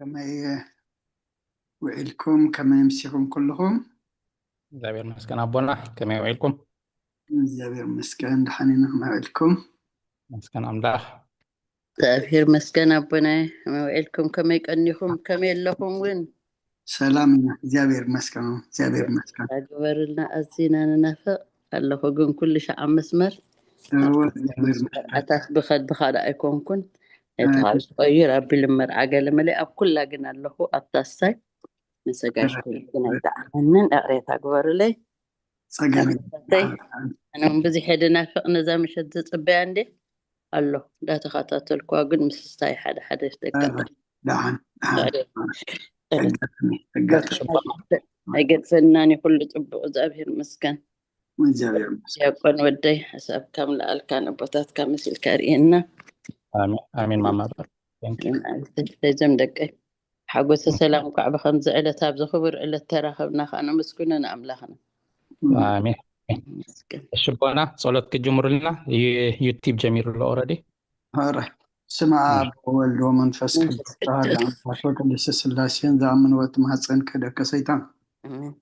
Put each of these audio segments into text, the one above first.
ከመይ ውዒልኩም? ከመይ ኣምሲኹም ኩልኹም? እግዚኣብሔር መስገን ኣቦና፣ ከመይ ውዒልኩም? እግዚኣብሔር መስገን፣ ደሓን ኢና። ከመይ ውዒልኩም? መስገን ኣምላኽ። እግዚኣብሔር መስገን ኣቦና፣ ከመይ ውዒልኩም? ከመይ ቀኒኹም? ከመይ ኣለኹም እውን? ሰላም ኢና። እግዚኣብሔር መስገን፣ እግዚኣብሔር መስገን። ኣግበርልና፣ ኣዚና ንናፍቕ ኣለኹ፣ ግን ኩሉ ሻዕ ኣብ መስመር እወ፣ እግዚኣብሔር መስገን። ኣታት ብኸድ ብኻዳ ኣይኮንኩን። ነቲ ካብ ዝቀይር ኣቢል መርዓ ገለ መለ ኣብ ኩላ ግን ኣለኹ። ኣብታ ሳይ ንሰጋሽ ኩሉ ግን ኣይጠዓመንን። እቕሬታ ግበሩለይ። ጸገም ኣቦታተይ፣ ኣነ እውን ብዙሕ እየ ድናፍቕ ነዛ ምሸት ዝጽበያ እንዴ ኣሎ እንዳተኸታተልኩዋ፣ ግን ምስስታይ ሓደ ሓደ ደቀ ደሓን፣ ደሓን። እቕሬታ ተጋጥሚ፣ ተጋጥሚ። ኣይገድፈናን እዩ፣ ኩሉ ጽቡቕ፣ እግዚኣብሔር ይመስገን። እግዚኣብሔር ይመስገን። ዲያቆን ወደይ፣ ሓሳብካ ምልኣልካ፣ ነቦታትካ መሲልካ ርእየና። ኣሜን፣ ኣሜን ማማ በር። Thank you። ለይዞም ደቀይ፣ ሓጎሰ ሰላም እንኳዕ ብከምዚ ዕለት፣ ኣብዚ ክቡር ዕለት ተራኸብና ከዓ ነመስግኖ ንኣምላኽና። ኣሜን። ይመስገን። እሺ ኣቦና፣ ጸሎት ክጅምሩልና ዩ- ዩቲብ ጀሚሩ ኣሎ ኦልሬዲ። ኧረ፣ ስመ ኣብ ወወልድ ወመንፈስ ቅዱስ ኣሐዱ ኣምላክ ወቅድስት ስላሴን ዝኣምን ወትማህፀን ክህደከ ሰይጣን። ኣሜን።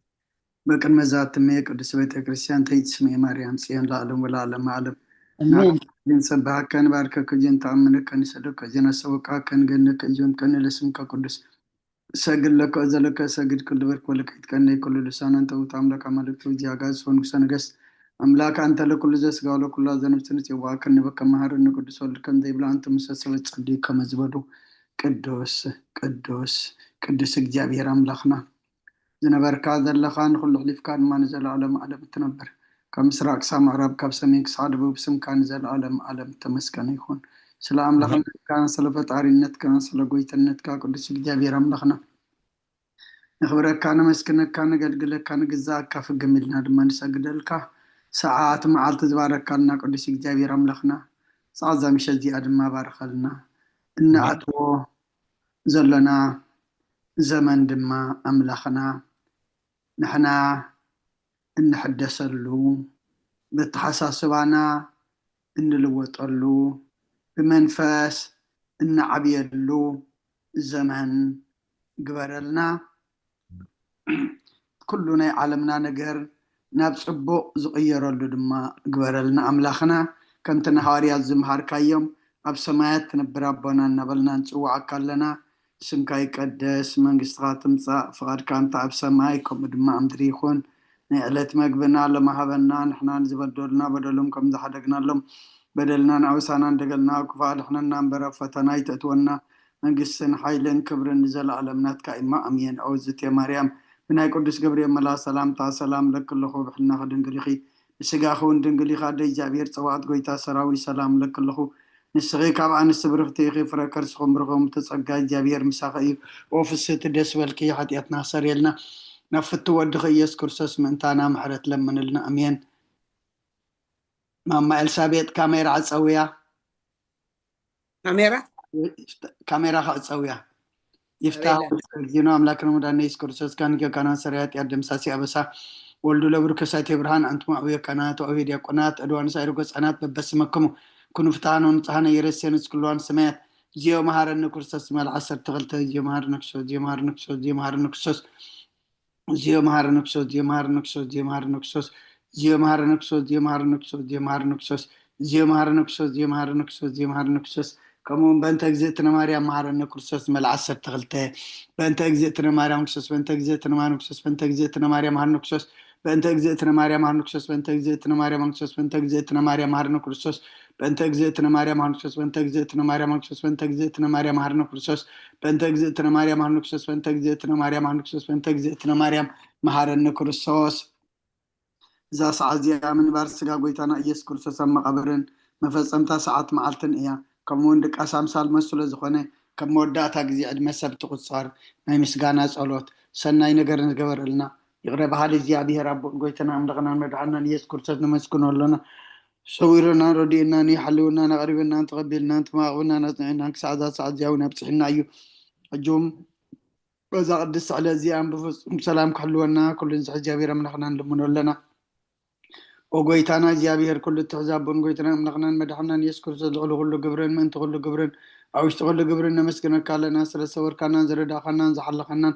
በቅድመ ዛትሜ ቅድስት ቤተ ክርስቲያን ተይትስሜ ማርያም ጽዮን ለዓለም ወለዓለመ ዓለም። ኣሜን። ንሰብሐከ ንባርከከ እጅን ተኣምነከ ንሰደከ እጅን አሰወቃከ ንገነከ እጅን ከነ ለስምከ ቅዱስ እሰግድ ለከ እዘለከ እሰግድ ክልበርክ ወለከ ይትቀነ ኩሉ ልሳን አንተ ውእቱ አምላክ አማልክት ወእግዚእ አጋእዝት ወንጉሰ ነገስት አምላክ አንተ ለኩሉ ዘስጋ ወለኩሉ ዘነፍስ ንጽዋ ከንበከ መሃረነ ቅዱስ ወልድ ከም ዘይብላ አንተ ምሰ ሰበት ጸልዩ ከመ ዝበሉ ቅዱስ ቅዱስ ቅዱስ እግዚኣብሔር አምላክና ዝነበርካ ዘለኻ ንኹሉ ኣሕሊፍካ ድማ ንዘለኣለም ዓለም እትነብር ካብ ምስራቅ ክሳብ ምዕራብ ካብ ሰሜን ክሳብ ደቡብ ስምካ ንዘለኣለም ዓለም ተመስገነ ይኹን። ስለ ኣምላኽነትካን ስለ ፈጣሪነትካን ስለ ጎይትነትካ ቅዱስ እግዚኣብሔር ኣምላኽና ነኽብረካ ነመስግነካ ነገልግለካ ንግዛእካ ፍግም ኢልና ድማ ንሰግደልካ። ሰዓት መዓልቲ ዝባረካልና ቅዱስ እግዚኣብሔር ኣምላኽና ሰዓት እዛ ምሸት እዚኣ ድማ ባርኸልና። እንኣትዎ ዘለና ዘመን ድማ ኣምላኽና ንሕና እንሕደሰሉ፣ በተሓሳስባና እንልወጠሉ፣ ብመንፈስ እንዓብየሉ ዘመን ግበረልና። ኩሉ ናይ ዓለምና ነገር ናብ ጽቡቕ ዝቕየረሉ ድማ ግበረልና ኣምላኽና። ከምቲ ንሃዋርያት ዝምሃርካዮም ኣብ ሰማያት ትነብር ኣቦና እናበልና ንጽውዓካ ኣለና። ስምካ ይቀደስ፣ መንግስትኻ ትምጻእ፣ ፍቓድካ እንተ ኣብ ሰማይ ከምኡ ድማ ኣብ ምድሪ ይኹን። ናይ ዕለት መግብና ሎሚ ሃበና፣ ንሕና ንዝበደሉና በደሎም ከም ዝሓደግናሎም በደልና ንኣውሳና እንደገልና ክፉእ ኣድሕነና እምበር ኣብ ፈተና ኣይተእትወና። መንግስትን ሓይልን ክብርን ንዘለኣለም ናትካ እማ ኣሜን። ኣውዝት ማርያም ብናይ ቅዱስ ገብርኤል መልኣክ ሰላምታ ሰላም ለኪ ኣለኹ፣ ብሕልናኺ ድንግል ኢኺ፣ ብስጋኺ እውን ድንግል ኢኻ። ኣደ እግዚኣብሔር ጸባኦት ጎይታ ሰራዊት ሰላም ለኪ ኣለኹ። ንስኺ ካብ ኣንስቲ ብርኽቲ ኢኺ፣ ፍረ ከርስኹም ብሩኽ እዩ። እቲ ጸጋ እግዚኣብሔር ምሳኺ እዩ። ኦ ፍስህቲ ደስ በልኪ፣ ሓጢኣትና ክሰርየልና ናብ ፍቱ ወድኺ ኢየሱስ ክርስቶስ ምእንታና ምሕረት ለምንልና። ኣሜን። ማማ ኤልሳቤጥ ካሜራ ኣጸውያ። ካሜራ ካሜራ ከዕጸውያ። ይፍታህ ካሜራ። ወልድ እግዚእነ አምላክነ መድኃኒነ ኢየሱስ ክርስቶስ ካህን ጌጋና ሰራይ ኃጢአት ደምሳሲ አበሳ ወልዱ ለብሩ ከሳቴ ብርሃን አንትሙ አብዮ ካህናት ወአብዮ ዲያቆናት ዕድዋን ሳይሩ ገጻናት በበስመክሙ ኩኑ ፍትሐነ ወንጽሐነ ኢየረሴ ንስክልዋን ሰማያት። ዚዮ መሐረነ ክርስቶስ መልዓሰርተ ክልተ ዚዮ መሐረነ ክርስቶስ ዚዮ መሐረነ ክርስቶስ ዚዮ መሐረነ ክርስቶስ ዚዮ መሐረነ ክርስቶስ ዚዮ መሐረነ ክርስቶስ ዚዮ መሐረነ ክርስቶስ ዚዮ መሐረነ ክርስቶስ ዚዮ መሐረነ ክርስቶስ ዚዮ መሐረነ ክርስቶስ ዚዮ መሐረነ ክርስቶስ ዚዮ መሐረነ ክርስቶስ ዚዮ መሐረነ ክርስቶስ ከምኡ እውን በእንተ እግዝእትነ ማርያም መሐረነ ክርስቶስ መልዓሰርተ ክልተ በእንተ እግዝእትነ ማርያም ክርስቶስ በእንተ እግዝእትነ ማርያም ክርስቶስ በእንተ እግዝእትነ ማርያም መሐረነ ክርስቶስ በእንተ እግዝእትነ ማርያም መሐረነ ክርስቶስ በእንተ እግዝእትነ ማርያም መሐረነ ክርስቶስ በእንተ እግዝእትነ ማርያም መሐረነ ክርስቶስ በእንተ እግዝእትነ ማርያም መሐረነ ክርስቶስ በእንተ እግዝእትነ ማርያም መሐረነ ክርስቶስ በእንተ እግዝእትነ ማርያም መሐረነ ክርስቶስ በእንተ እግዝእትነ ማርያም መሐረነ ክርስቶስ በእንተ እግዝእትነ ማርያም መሐረነ ክርስቶስ በእንተ እግዝእትነ ማርያም መሐረነ ክርስቶስ እዛ ሰዓት እዚኣ ምንባር ስጋ ጎይታና ኢየሱስ ክርስቶስ ኣብ መቓብርን መፈጸምታ ሰዓት መዓልትን እያ። ከምኡ እውን ድቃስ ኣምሳል መሱ ስለ ዝኾነ ካብ መወዳእታ ግዜ ዕድመ ሰብ ትቑጸር። ናይ ምስጋና ጸሎት ሰናይ ነገር ንገበረልና። ይቕረ በሃሊ እግዚኣብሔር ኣቦን ጎይታና ኣምላኽናን መድሓናን ኢየሱስ ክርስቶስ ነመስግኖ ኣሎና። ሰዊሩና ረዲኡና ሓልውና ኣቕሪብና ተቐቢልና ተማቕብና ኣጽኒዕና ክሳዕ እዛ ሰዓት እዚኣ እውን ኣብፅሕና እዩ። ሕጂ እውን በዛ ቅድስቲ ዕለት እዚኣ ብፍጹም ሰላም ክሕልወና ኩሉ ንዝሕ እግዚኣብሔር ኣምላኽና ንልምኖ ኣለና። ኦ ጎይታና እግዚኣብሔር ኩሉ እትሕዝ ኣቦን ጎይታና ኣምላኽናን መድሓናን ኢየሱስ ክርስቶስ ልዕሊ ኩሉ ግብርን ምእንቲ ኩሉ ግብርን ኣብ ውሽጢ ኩሉ ግብሪ ነመስግነካ ኣለና፣ ስለ ዝሰወርካናን ዝረዳእካናን ዝሓለኻናን፣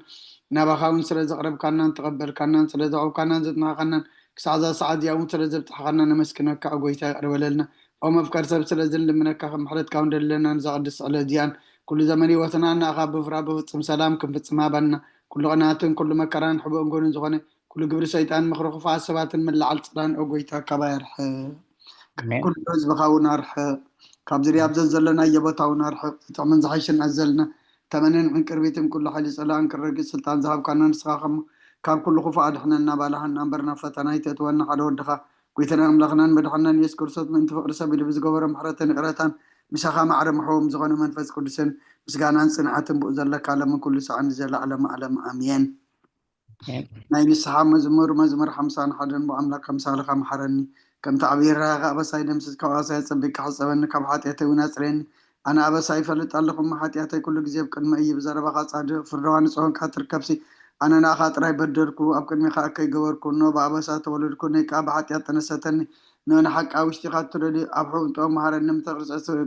ናባኻ እውን ስለ ዘቕረብካናን ተቐበልካናን፣ ስለ ዘቕረብካናን ዘጽናሕካናን፣ ክሳዕ እዛ ሰዓት እዚኣ እውን ስለ ዘብጽሕኻና ነመስግነካ፣ ኦ ጎይታ፣ ይቕረ በለልና። ኦ መፍቀር ሰብ፣ ስለዚ ንልምነካ፣ ከም ምሕረትካ እውን ደለና፣ ነዛ ቅድስቲ ዕለት እዚኣን ኩሉ ዘመን ህይወትና ንኣኻ ብፍራ ብፍጹም ሰላም ክንፍጽም ሃባና። ኩሉ ቅንኣትን ኩሉ መከራን ሕቡእን ጎንን ዝኾነ ኩሉ ግብሪ ሰይጣን፣ ምኽሪ ክፉኣት ሰባትን ምልዓል ጽላን፣ ኦ ጎይታ፣ ካባይ ኣርሕቕ። ኣሜን። ኩሉ ህዝብኻ እውን ኣርሕቕ። ካብዚ ርያብ ዘዘለናዮ ቦታ እውን ኣርሕቕ። ዝጥዕምን ዝሓይሽን ኣዘልና። ተመንን ዕንቅርቢትን ኩሉ ሓይሊ ጸላእን ክረግጽ ስልጣን ዝሃብካና ንስኻ ከሞ፣ ካብ ኩሉ ክፉእ ኣድሕነና፣ ባልሃና እምበር ናብ ፈተና ኣይተእትወና። ሓደ ወድኻ፣ ጎይታና ኣምላኽናን መድሓንናን የሱስ ክርስቶስ፣ ምእንቲ ፍቕሪ ሰብ ኢሉ ብዝገበሮ ምሕረትን ይቕረታን፣ ምሳኻ ማዕረ ምሕዎም ዝኾነ መንፈስ ቅዱስን ምስጋናን ጽንዓትን ብኡ ዘለካ፣ ሎምን ኩሉ ሰዓን ንዘለዓለመ ዓለም። ኣሜን። ናይ ንስሓ መዝሙር፣ መዝሙር ሓምሳን ሓደን። ብኣምላኽ ከምሳልኻ መሓረኒ፣ ከምቲ ዓብዪ ርህራሄኻ ኣበሳይ ደምስስ፣ ካብ ኣበሳይ ኣጸቢቕካ ሕጸበኒ፣ ካብ ሓጢኣተይ እውን ኣጽርየኒ። ኣነ ኣበሳ ይፈልጥ ኣለኹ እሞ፣ ሓጢኣተይ ኩሉ ግዜ ኣብ ቅድመይ እዩ። ብዘረባኻ ጻድቕ፣ ፍርድኻ ንጹህ ኾንካ ትርከብሲ። ኣነ ንኣኻ ጥራይ በደልኩ፣ ኣብ ቅድሜኻ እከይ ገበርኩ። እነሆ ብኣበሳ ተወለድኩ፣ ነይ ከኣ ብሓጢኣት ተነሰተኒ። ንንሓቂ ኣብ ውሽጢኻ ትደልዩ ኣብ ሕውንጦ መሃረኒ፣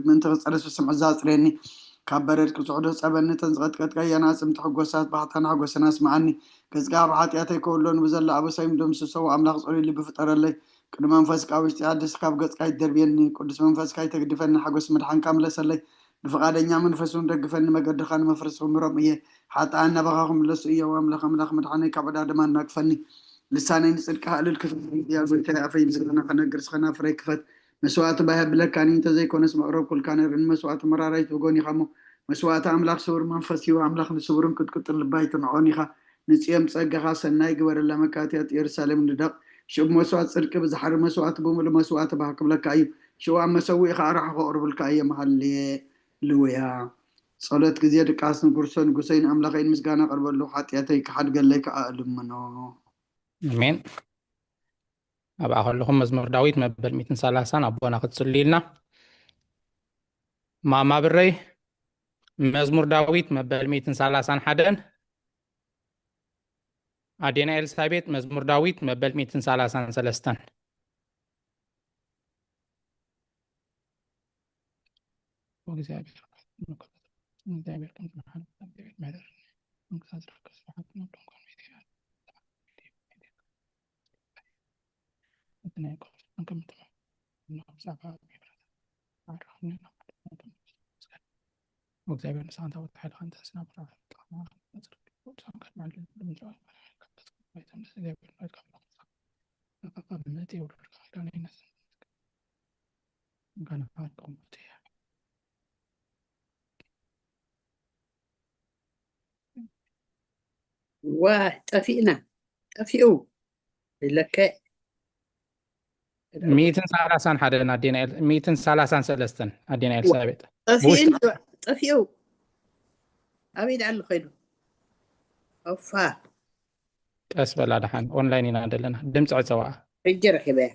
ምእንቲ ክጸርስ ብስም ዕዛ ኣጽርየኒ። ካብ በረድ ክጽዕዶ ጸበኒ፣ እተን ዝቐጥቀጥካየን ኣዕጽምቲ ሕጎሳት፣ ባህታን ሓጎስን ኣስምዓኒ። ገጽካ ኣብ ሓጢኣተይ ከውሎ፣ ንብዘላ ኣበሳይም ደምስሶ፣ ኣምላኽ ጽሩይ ልቢ ፍጠረለይ። ቅዱስ መንፈስካ ኣብ ውሽጢ ኣድስ፣ ካብ ገጽካ ኣይትደርብየኒ። ቅዱስ መንፈስካ ኣይተግድፈኒ፣ ሓጎስ ምድሓንካ ምለሰለይ። ብፍቓደኛ መንፈስ እውን ደግፈኒ፣ መገድኻ ንመፍረስ ክምሮም እየ። ሓጥኣን ናባኻ ክምለሱ እዮም፣ ኣምላኽ ኣምላኽ ምድሓነይ ካብ ዕዳ ድማ ኣናግፈኒ። ልሳነይ ንጽድቅኻ እልል ክትብል እያ፣ ጎይታየ፣ ኣፈይ ምስጋና ከነግር፣ ስኸና ፍረይ ክፈት። መስዋእቲ ባህ የብለካን እዩ፣ እንተዘይኮነስ መቕረብኩልካ ነይረ። ንመስዋእቲ መራራይ ትብጎን ኢኻ እሞ፣ መስዋእቲ ኣምላኽ ስውር መንፈስ እዩ። ኣምላኽ ንስውርን ቅጥቅጥን ልቢ ኣይትንዕቖን ኢኻ። ንጽዮን ብጸጋኻ ሰናይ ግበረላ፣ መካትያት ኢየሩሳሌም ንደቕ። ሽዑ ብመስዋእቲ ጽድቂ ብዝሓሪ መስዋእቲ ብምሉእ መስዋእቲ ባህ ክብለካ እዩ። ሽዑ ኣብ መሰውኢኻ ኣርሑ ከቕርቡልካ እዮም። ሃሌ ልውያ። ጸሎት ግዜ ድቃስ ንጉርሶ ንጉሰይ ንኣምላኸይን ምስጋና ቀርበሉ፣ ሓጢኣተይ ክሓድገለይ ከዓ እልምኖ። ኣሜን። ኣብኣ ከለኹም መዝሙር ዳዊት መበል ሚእትን ሰላሳን ኣቦና ክትጽልዩልና። ማማ ብረይ፣ መዝሙር ዳዊት መበል ሚእትን ሰላሳን ሓደን። ኣዴና ኤልሳቤጥ፣ መዝሙር ዳዊት መበል ሚእትን ሰላሳን ሰለስተን። እግዚኣብሔር፣ እግዚኣብሔር ከም ዝመሓል፣ እግዚኣብሔር ምሕረት፣ መንግስታ ዝረከብ ስብሓት ናብ ድንኳን ቤት ይላል። እቲ ናይ ቆርበት ከም እትመ-፣ እነሆ ብዛዕባ ምሕረት ኣዕረኽኒ፣ ናብ ቅድስና ተመለስኩ። እግዚኣብሔር ንስኻ እንተ ወዲ ሓይልኻ እንተ ስና ብራ፣ ቅዱሳን ከድማሉ ብምድራዊ መላእክት ካብ ተስፋ ማይተም ደስ እግዚኣብሔር ማይት ካብ ረኽብካ። ኣብ እምነት የውርድካ፣ ኪዳነ ይነስን። ገና ሓንኩም እትያ። ዋ፣ ጠፊእና፣ ጠፊኡ። ኢለከ። ሚእትን ሰላሳን ሓደን ኣዴና ኤል-፣ ሚእትን ሰላሳን ሰለስተን ኣዴና ኤልሳቤጥ። ጠፊኡ፣ ብውሽጢ ጠፊኡ። ኣበይ ደኣ ኣሎ ኸይዱ? ኦፋ። ቀስ በላ ደሓን፣ ኦንላይን ኢና ዘለና። ድምፂ ዕፀዋ። ሕጂ ረኺበያ።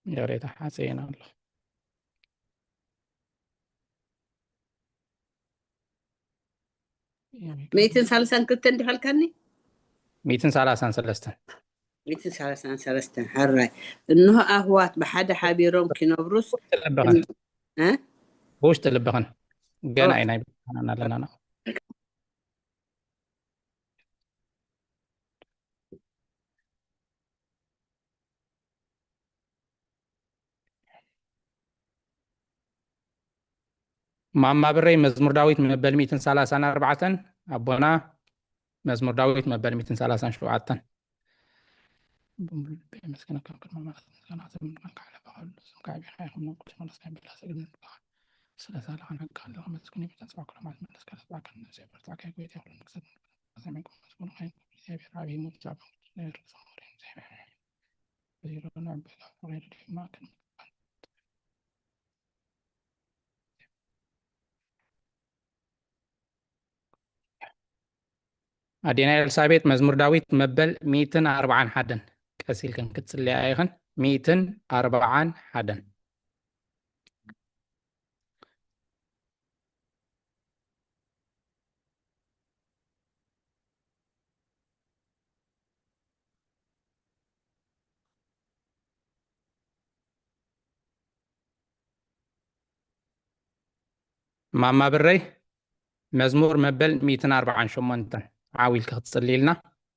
ይቕሬታ፣ ሓፀየና ኣሎ። ሚእትን ሰላሳን ክልተን ዲኻ ኢልካኒ? ሚእትን ሰላሳን ሰለስተን። ሚእትን ሰላሳን ሰለስተን፣ ሕራይ። እንሆ ኣህዋት ብሓደ ሓቢሮም ኪነብሩስ፣ ትልብኽን። እ? ብውሽጢ ልብኽን። ገና ኦ። ኢና ይብልካና ኣለና። ማማ ብረይ መዝሙር ዳዊት መበል ሚእትን ሰላሳን ኣርባዕተን፣ ኣቦና መዝሙር ዳዊት መበል ሚእትን ሰላሳን ሸውዓተን። ብምሉእ ልበይ የመስግነካ፣ ቅድሚ ኣማልኽቲ ምስጋና ዘምልከልካ፣ ሓለፋ ኻሉ ስምካ ዓቢኻ ኢኹም፣ ናብ ቅዱስ መለስካ ይብላ ሰግድልካ። ስለ ሳልኻን ሕግኻ ኣለኹ፣ መስግን ይብላ፣ ጽባሕ ኩሉ መዓልቲ መለስካ፣ ተስፋ ከን ነፍሰይ በርታዕካ፣ ጎይታ ይኹን ንግሰት ሰማይ ቁም መስጉን ኻይን እግዚኣብሔር ዓብይ ሞት ጃባ ናይ ርእሶም ወሬን እግዚኣብሔር በዚሮ ንዕበላ ፍቕሬ ልድፊ ማእከል ኣዴና ኤልሳቤጥ መዝሙር ዳዊት መበል ሚእትን ኣርብዓን ሓደን። ቀስ ኢልክን ክትጽልያ ኢኽን። ሚእትን ኣርብዓን ሓደን። ማማ ብረይ፣ መዝሙር መበል ሚእትን ኣርባዓን ሸሞንተን ዓው ኢልኪ ክትጽልይልና።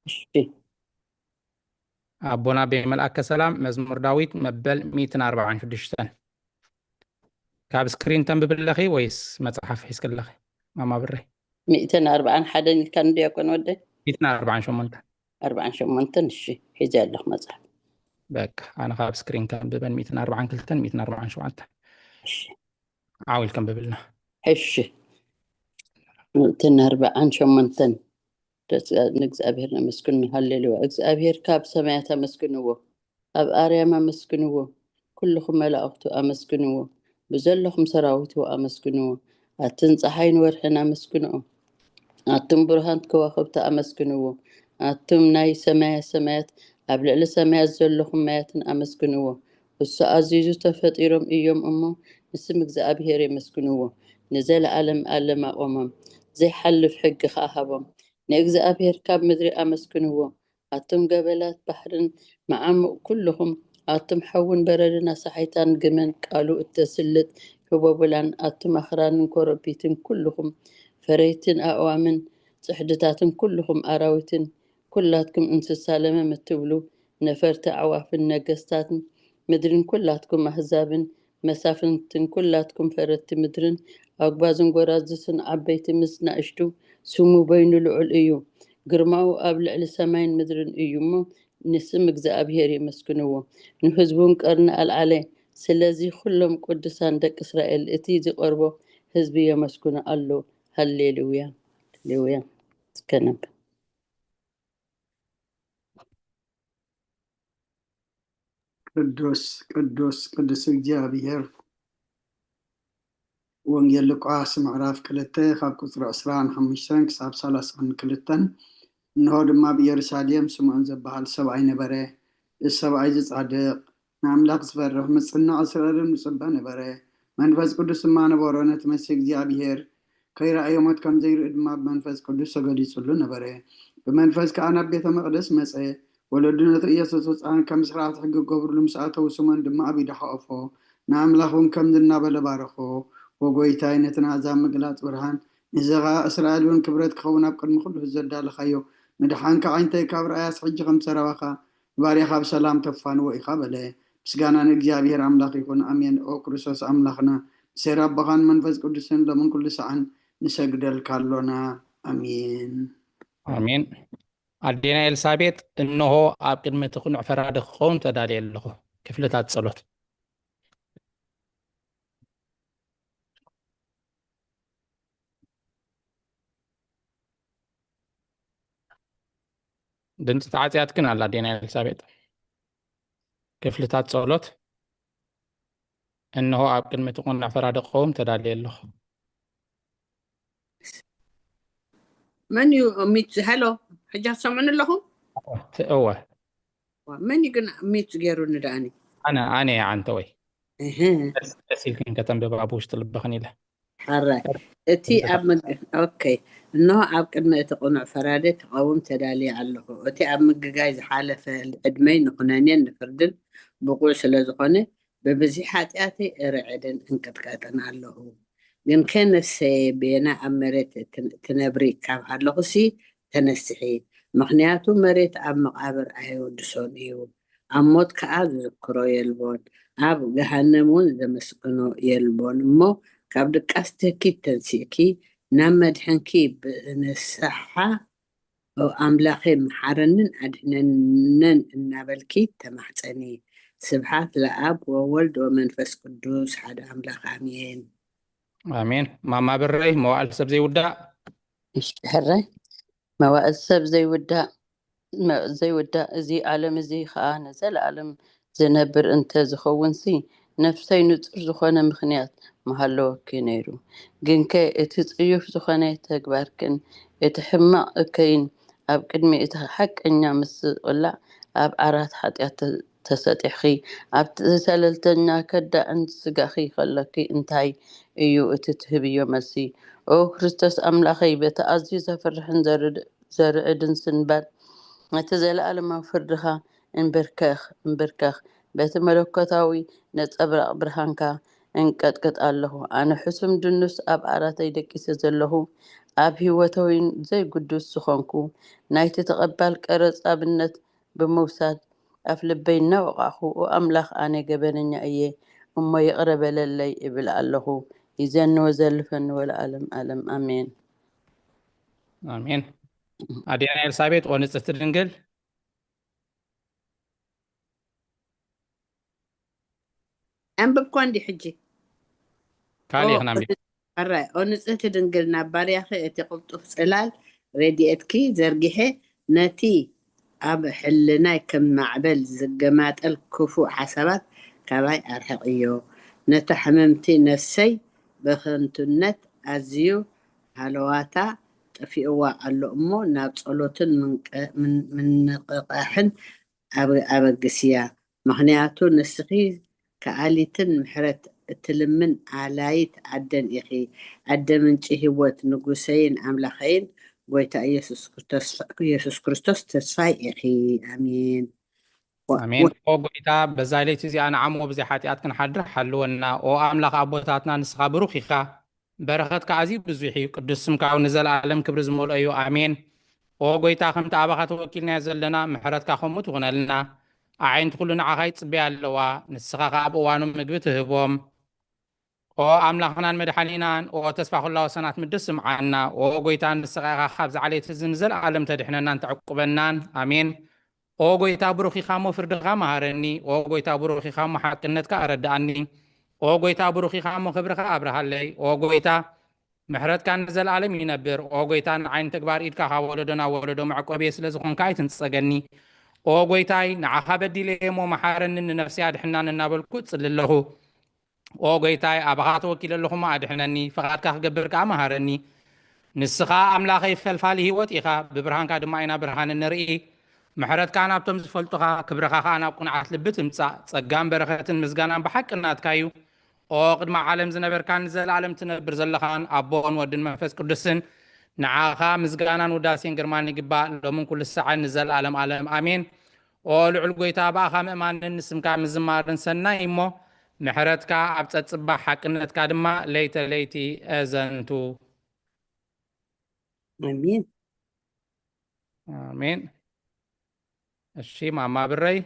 እሺ። ኣቦና ብመልኣከ ሰላም፣ መዝሙር ዳዊት መበል ሚእትን ኣርባዓን ሽዱሽተን። ካብ ስክሪን ተንብብለኺ ወይስ መጽሓፍ ሒዝክለኺ? ማማ ብረይ። ሚእትን ኣርባዓን ሓደን ኢልካ ንዲያቆን ወደ ሚእትን ኣርባዓን ሸሞንተን። ኣርባዓን ሸሞንተን። እሺ፣ ሒዘ ኣለኹ መጽሓፍ። በቃ፣ ኣነ ካብ ስክሪን ከንብበን፣ ሚእትን ኣርባዓን ክልተን፣ ሚእትን ኣርባዓን ሸውዓተን። እሺ። ዓው ኢልኪ ኣንብብልና። እሺ። ሚእትን ኣርባዓን ሸሞንተን። ደስ ንእግዚኣብሔር ነመስግን። ሃሌሉያ። እግዚኣብሔር ካብ ሰማያት ኣመስግንዎ፣ ኣብ ኣርያም ኣመስግንዎ፣ ኩልኹም መላእኽቱ ኣመስግንዎ፣ ብዘለኹም ሰራዊቱ ኣመስግንዎ። ኣትን ፀሓይን ወርሕን ኣመስግንኦ፣ ኣቱም ብሩሃን ከዋኽብቲ ኣመስግንዎ፣ ኣቱም ናይ ሰማያ ሰማያት ኣብ ልዕሊ ሰማያት ዘለኹም ማያትን ኣመስግንዎ። እሱ ኣዚዙ ተፈጢሮም እዮም እሞ ንስም እግዚኣብሔር የመስግንዎ። ንዘለዓለም ዓለም ኣቆሞም፣ ዘይሓልፍ ሕጊ ኸዓ ሃቦም። ንእግዚኣብሔር ካብ ምድሪ ኣመስግንዎ። ኣቱም ገበላት ባሕርን መዓሙቕ ኩልኹም፣ ኣቱም ሓውን በረድን ኣሳሒታን ግመን ቃሉ እተስልጥ ህቦብላን፣ ኣቱም ኣኽራንን ኮረቢትን ኩልኹም፣ ፈረይትን ኣእዋምን ጽሕድታትን ኩልኹም ኣራዊትን፣ ኩላትኩም እንስሳ ለመም እትብሉ ነፈርቲ ኣዕዋፍን ነገስታትን ምድርን ኩላትኩም ኣህዛብን መሳፍንትን ኩላትኩም ፈረድቲ ምድርን ኣጉባዝን ጎራዙትን ዓበይቲ ምስ ናእሽቱ ስሙ በይኑ ልዑል እዩ። ግርማኡ ኣብ ልዕሊ ሰማይን ምድርን እዩ እሞ ንስም እግዚኣብሔር የመስግንዎ። ንህዝቡን ቀርኒ ኣልዓለ። ስለዚ ኩሎም ቅዱሳን ደቂ እስራኤል እቲ ዝቐርቦ ህዝቢ የመስግኖ ኣሎ። ሃሌሉያ፣ ሃሌሉያ። እስከ ነንብብ። ቅዱስ ቅዱስ ቅዱስ እግዚኣብሔር። ወንጌል ሉቃስ ምዕራፍ ክልተ ካብ ቁፅሪ ዕስራን ሓሙሽተን ክሳብ ሰላሳን ክልተን። እንሆ ድማ ኣብ ኢየሩሳሌም ስምዖን ዝበሃል ሰብኣይ ነበረ። እዚ ሰብኣይ እዚ ጻድቕ፣ ንኣምላኽ ዝፈርሕ፣ ምጽናዕ እስራኤልን ዝጽበ ነበረ። መንፈስ ቅዱስ ድማ ነበሮ። ነቲ መሲህ እግዚኣብሔር ከይረኣዮ ሞት ከም ዘይርኢ ድማ ብመንፈስ ቅዱስ ተገሊጹሉ ነበረ። ብመንፈስ ከኣ ናብ ቤተ መቕደስ መጸ። ወለዱ ነቲ ኢየሱስ ህጻን ከም ስርዓት ሕጊ ክገብሩሉ ምስ ኣተዉ፣ ስሞን ድማ ኣብ ኢዱ ሓቖፎ፣ ንኣምላኽ እውን ከምዚ እናበለ ባረኾ፣ "ወጎይታይ ነቲ ንኣሕዛብ ምግላጽ ብርሃን፣ ነዚ ኸኣ እስራኤል እውን ክብረት ክኸውን ኣብ ቅድሚ ኩሉ ህዝቢ ዘዳለኻዮ ምድሓንካ ዓይንተይ ካብ ረኣያስ ሕጂ ከም ዝተረባኻ፣ ባርያኻ ብሰላም ተፋንዎ ኢኻ" በለ። ምስጋና ንእግዚኣብሔር ኣምላኽ ይኹን። ኣሜን። ኦ ክርስቶስ ኣምላኽና፣ ብሴር ኣቦኻን መንፈስ ቅዱስን ሎምን ኩሉ ሰዓን ንሰግደልካ ኣሎና። ኣሜን። ኣሜን። ኣዴና ኤልሳቤጥ፣ እንሆ ኣብ ቅድሚ እቲ ቅኑዕ ፈራዲ ክኸውን ተዳልየ ኣለኹ። ክፍልታት ጸሎት። ድምፂ ተዓፅያትክን ኣላ ኣዴና ኤልሳቤጥ። ክፍልታት ጸሎት። እንሆ ኣብ ቅድሚ እቲ ቅኑዕ ፈራዲ ክኸውን ተዳልየ ኣለኹ። መን እዩ ሚት? ሄሎ፣ ሕጂ ትሰምዑኒ ኣለኹም? ት-፣ እወ። ዋ፣ መን እዩ ግን ሚት ገይሩኒ ደኣኒ? ኣነ፣ ኣነ እየ ዓንተወይ። እህ፣ ደስ፣ ደስ ኢልክን ከተንብባ ብውሽጢ ልብኽን ኢለ። ሕራይ። እቲ ኣብ ምግ-፣ ኦኬ። እንሆ ኣብ ቅድሚ እቲ ቅኑዕ ፈራዲ ክቐውም ተዳልየ ኣለኹ። እቲ ኣብ ምግጋይ ዝሓለፈ ዕድመይ ንኹነኔን ንፍርድን ብቑዕ ስለ ዝኾነ፣ ብብዝሒ ሓጢኣተይ እርዕድን እንቅጥቀጥን ኣለኹ። ግንከ ነፍሰየ፣ ቤና ኣብ መሬት እትን-፣ ትነብሪ ካብ ሃለኹሲ ተነስሒ፣ ምኽንያቱ መሬት ኣብ መቓብር ኣየወድሶን እዩ፣ ኣብ ሞት ከኣ ዝዝክሮ የልቦን፣ ኣብ ገሃነም እውን ዘመስግኖ የልቦን። እሞ ካብ ድቃስኪ ተንሲእኪ ናብ መድሕንኪ ብንስሓ "ኦ ኣምላኸይ፣ መሓረንን ኣድሕነንን" እናበልኪ ተማሕጸኒ። ስብሓት ለኣብ ወወልድ ወመንፈስ ቅዱስ ሓደ ኣምላኽ ኣሜን። ኣሜን። ማማ ብረይ፣ መዋእል ሰብ ዘይውዳእ። እሺ፣ ሕራይ። መዋእል ሰብ ዘይውዳእ፣ መ-፣ ዘይውዳእ፣ እዚ ዓለም እዚ ኸኣ ንዘለኣለም ዝነብር እንተ ዝኸውንሲ፣ ነፍሰይ ንጹር ዝኾነ ምኽንያት ምሃለወኪ ነይሩ። ግንከ እቲ ጽዩፍ ዝኾነ ተግባርክን እቲ ሕማቕ እከይን ኣብ ቅድሚ እቲ ሓቀኛ ምስ ዝቕላዕ፣ ኣብ ዓራት ሓጢኣት ተ-፣ ተሰጢሕኺ፣ ኣብቲ ሰለልተኛ ከዳዕን ስጋኺ ከለኪ እንታይ እዩ እቲ ትህብዮ መልሲ? ኦ ክርስቶስ ኣምላኸይ፣ በቲ ኣዝዩ ዘፍርሕን ዘርድ-፣ ዘርዕድን ስንባድ፣ ነቲ ዘለኣለማዊ ፍርድኻ እንብርከኽ፣ እንብርከኽ። በቲ መለኮታዊ ነጸብራቕ ብርሃንካ እንቀጥቅጥ ኣለኹ። ኣነ ሕሱም ድኑስ ኣብ ዓራተይ ደቂሰ ዘለኹ፣ ኣብ ህይወተይን ዘይግዱስ ዝኾንኩ፣ ናይቲ ተቐባል ቀረጽ ኣብነት ብምውሳድ፣ ኣፍ ልበይ እናወቓዕኹ፣ "ኦ ኣምላኽ፣ ኣነ ገበነኛ እየ፣ እሞ ይቕረ በለለይ" እብል ኣለኹ። ይዘኒ ወዘልፈኒ ወለዓለም ዓለም። ኣሜን። ኣሜን። ኣዴና ኤልሳቤጥ፣ ኦ ንጽሕቲ ድንግል። ኣንብብኳ እንዲ ሕጂ። ካልእ ኢኽና ኣንቢብ። ኣራይ፣ ኦ ንጽሕቲ ድንግል፣ ናብ ባርያኺ እቲ ቅልጡፍ ጽላል ረድኤትኪ ዘርጊሐ፣ ነቲ ኣብ ሕልናይ ከም ማዕበል ዝገማጠል ክፉእ ሓሳባት ካባይ ኣርሕቕዮ። ነታ ሕምምቲ ነፍሰይ ብኸንቱነት ኣዝዩ ሃለዋታ ጠፊእዋ ኣሎ እሞ፣ ናብ ጸሎትን ምንቀ-፣ ምን-፣ ምንቕቓሕን ኣበ-፣ ኣበግስያ። ምኽንያቱ ንስኺ ከኣሊትን ምሕረት እትልምን ኣላይት ኣደን ኢኺ። ኣደ ምንጪ ህይወት፣ ንጉሰይን ኣምላኸይን፣ ጎይታ ኢየሱስ ክርስቶስ፣ ኢየሱስ ክርስቶስ ተስፋይ ኢኺ። ኣሜን። ኣሜን። ኦ ጎይታ፣ በዛ ለይቲ እዚኣ ንዓሞ ብዘይ ሓጢኣት ክንሓድር ሓልወና። ኦ ኣምላኽ ኣቦታትና፣ ንስኻ ብሩኽ ኢኻ፣ በረኸትካ ኣዝዩ ብዙሕ እዩ። ቅዱስ ስምካ እውን ንዘለኣለም ክብሪ ዝመልኦ እዩ። ኣሜን። ኦ ጎይታ፣ ከምቲ ኣባኻ ተወኪልናዮ ዘለና፣ ምሕረትካ ከምኡ ትኹነልና። ኣዒንቲ ኩሉ ንዓኻ ይጽበያ ኣለዋ፣ ንስኻ ኸኣ ኣብ እዋኑ ምግቢ ትህቦም። ኦ ኣምላኽናን መድሓኒናን፣ ኦ ተስፋ ኩላ ወሰናት ምድር ስምዓና። ኦ ጎይታ፣ ንስኻ ኢኻ ካብዚ ዓሌት እዚ ንዘለኣለም ተድሕነናን ተዕቁበናን። ኣሜን። ኦ ጎይታ፣ ብሩኽ ኢኻ እሞ ፍርድኻ መሃረኒ። ኦ ጎይታ፣ ብሩኽ ኢኻ እሞ ሓቅነትካ ኣረድኣኒ። ኦ ጎይታ፣ ብሩኽ ኢኻ እሞ ክብርኻ ኣብርሃለይ። ኦ ጎይታ፣ ምሕረትካ ንዘለኣለም ይነብር። ኦ ጎይታ፣ ንዓይ ንተግባር ኢድካ ካብ ወለዶ ናብ ወለዶ መዕቆብየ ስለ ዝኾንካ ኣይትንጸገኒ። ኦ ጎይታይ፣ ንዓኻ በዲለ እየ እሞ መሓረኒ፣ ንነፍሰይ ኣድሕናን እናበልኩ እጽሊ ኣለኹ። ኦ ጎይታይ፣ ኣባኻ ተወኪለ ኣለኹ እሞ ኣድሕነኒ፣ ፍቓድካ ክገብር ከኣ መሃረኒ። ንስኻ ኣምላኸይ ፈልፋሊ ህይወት ኢኻ፣ ብብርሃንካ ድማ ኢና ብርሃን እንርኢ። ምሕረትካ ናብቶም ዝፈልጡኻ፣ ክብርኻ ከኣ ናብ ቅኑዓት ልቢ ትምጻእ። ጸጋን በረኸትን ምስጋናን ብሓቂ ናትካ እዩ። ኦ ቅድሚ ዓለም ዝነበርካን ንዘለኣለም ትነብር ዘለኻን ኣቦን ወድን መንፈስ ቅዱስን፣ ንዓኻ ምስጋናን ውዳሴን ግርማን ይግባእ፣ ሎምን ኩሉ ሰዓን ንዘለኣለም ኣለም ኣሜን። ኦ ልዑል ጎይታ፣ ብኣኻ ምእማንን ንስምካ ምዝማርን ሰናይ እሞ፣ ምሕረትካ ኣብ ጸጽባ፣ ሓቅነትካ ድማ ለይተ ለይቲ ኣዘንቱ። ኣሜን። ኣሜን። እሺ ማማ ብረይ፣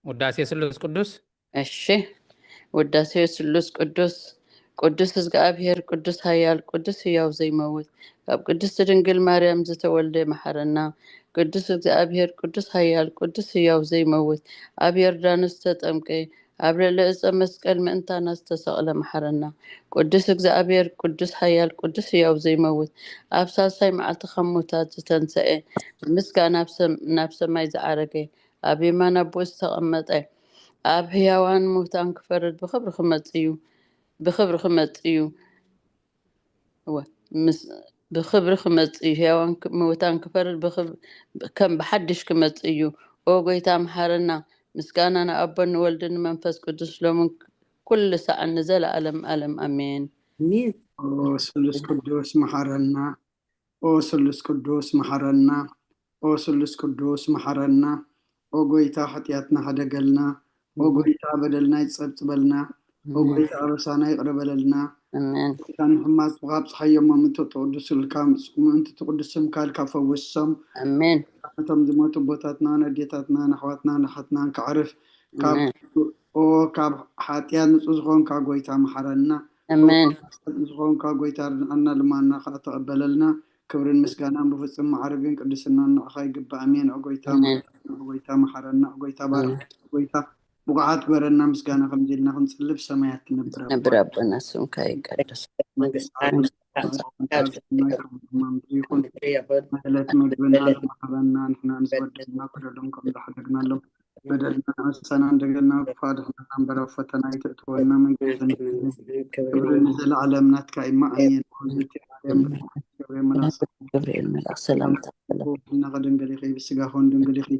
ውዳሴ ስሉስ ቅዱስ። እሺ። ውዳሴ ስሉስ ቅዱስ። ቅዱስ እግዚኣብሔር፣ ቅዱስ ኃያል፣ ቅዱስ ሕያው ዘይመውት፣ ካብ ቅድስት ድንግል ማርያም ዝተወልደ መሐረና። ቅዱስ እግዚኣብሔር፣ ቅዱስ ኃያል፣ ቅዱስ ሕያው ዘይመውት፣ ኣብ ዮርዳኖስ ዝተጠምቀ፣ ኣብ ልዕሊ ዕፀ መስቀል ምእንታና ዝተሰቕለ መሐረና። ቅዱስ እግዚኣብሔር፣ ቅዱስ ኃያል፣ ቅዱስ ሕያው ዘይመውት፣ ኣብ ሳልሳይ መዓልቲ ካብ ሙታት ዝተንሰኤ፣ ብምስጋና ናብ ሰም-፣ ናብ ሰማይ ዝዓረገ፣ ኣብ የማን ኣቦኡ ዝተቐመጠ፣ ኣብ ሕያዋን ሙታን ክፈርድ ብኽብሪ ክመጽእ እዩ። ብኽብሪ ክመጽእ እዩ። እወ፣ ምስ-፣ ብኽብሪ ክመጽእ እዩ። ሕያዋን ክ-፣ ምውታን ክፈርድ ብኽብ-፣ ከም ብሓድሽ ክመጽእ እዩ። ኦ ጐይታ፣ መሓረና። ምስጋና ንኣቦን ንወልድን ንመንፈስ ቅዱስ ሎምን ኩሉ ሰዓን ንዘለኣለም ኣለም። ኣሜን። ኣሜን። ኦ ስሉስ ቅዱስ መሓረና። ኦ ስሉስ ቅዱስ መሓረና። ኦ ስሉስ ቅዱስ መሓረና። ኦ ጐይታ፣ ሓጢኣትና ሕደገልና። ኦ ጐይታ፣ በደልና ይጸብጽበልና። ኦ ጐይታ፣ ኣበሳና ይቕረ በለልና። ኣሜን። ጐይታ፣ ንሕማስ ብኻብ ጸሓይ የሞም እንተተቕድሱልካ፣ ምእንቲ ትቕዱስ ስምካ ኢልካ ፈውሶም። ኣሜን። ነቶም ዝሞቱ ኣቦታትናን ኣዴታትናን ኣሕዋትናን ኣሓትናን ከዕርፍ ካብ ኣሜን። ኦ ካብ ሓጢኣት ንጹህ ዝኾንካ ጐይታ መሓረና። ኣሜን። ንዝኾንካ ጐይታ ርድኣና፣ ልማና ኸዓ ተቐበለልና። ክብርን ምስጋናን ብፍጹም ማዕርግን ቅድስናን ንዓኻ ይግባእ። ኣሜን። ኦ ጐይታ ኣሜን። መሓረና፣ ኦ ጐይታ መሓረና፣ ኦ ጐይታ ባርኽ፣ ኦ ጐይታ ብቑዓት ግበረና። ምስጋና ከምዚ ኢልና ክንጽሊ ብሰማያት ትነብር ኣቦ። ነብር ኣቦና ስምካ ይቀደስ። መንግስቲ ዓለም ይኹን። ዕለት መግብና ለማሃበና ንሕና ንዝበደልና በደሎም ከም ዝሓደግናሎም በደልና ንኣሳና እንደገና ክፉ ኣድሕነና እምበር ኣብ ፈተና ኣይተእትወና። መንግስትን ክብርን ንዘለዓለም ናትካ እዩ። ኣሜን። ገብርኤል መልኣክ ሰላምታ ገብርኤል መልኣክ ሰላምታ ሰላም እናኸ ድንግል ኢኺ ብስጋኹን ድንግል ኢኺ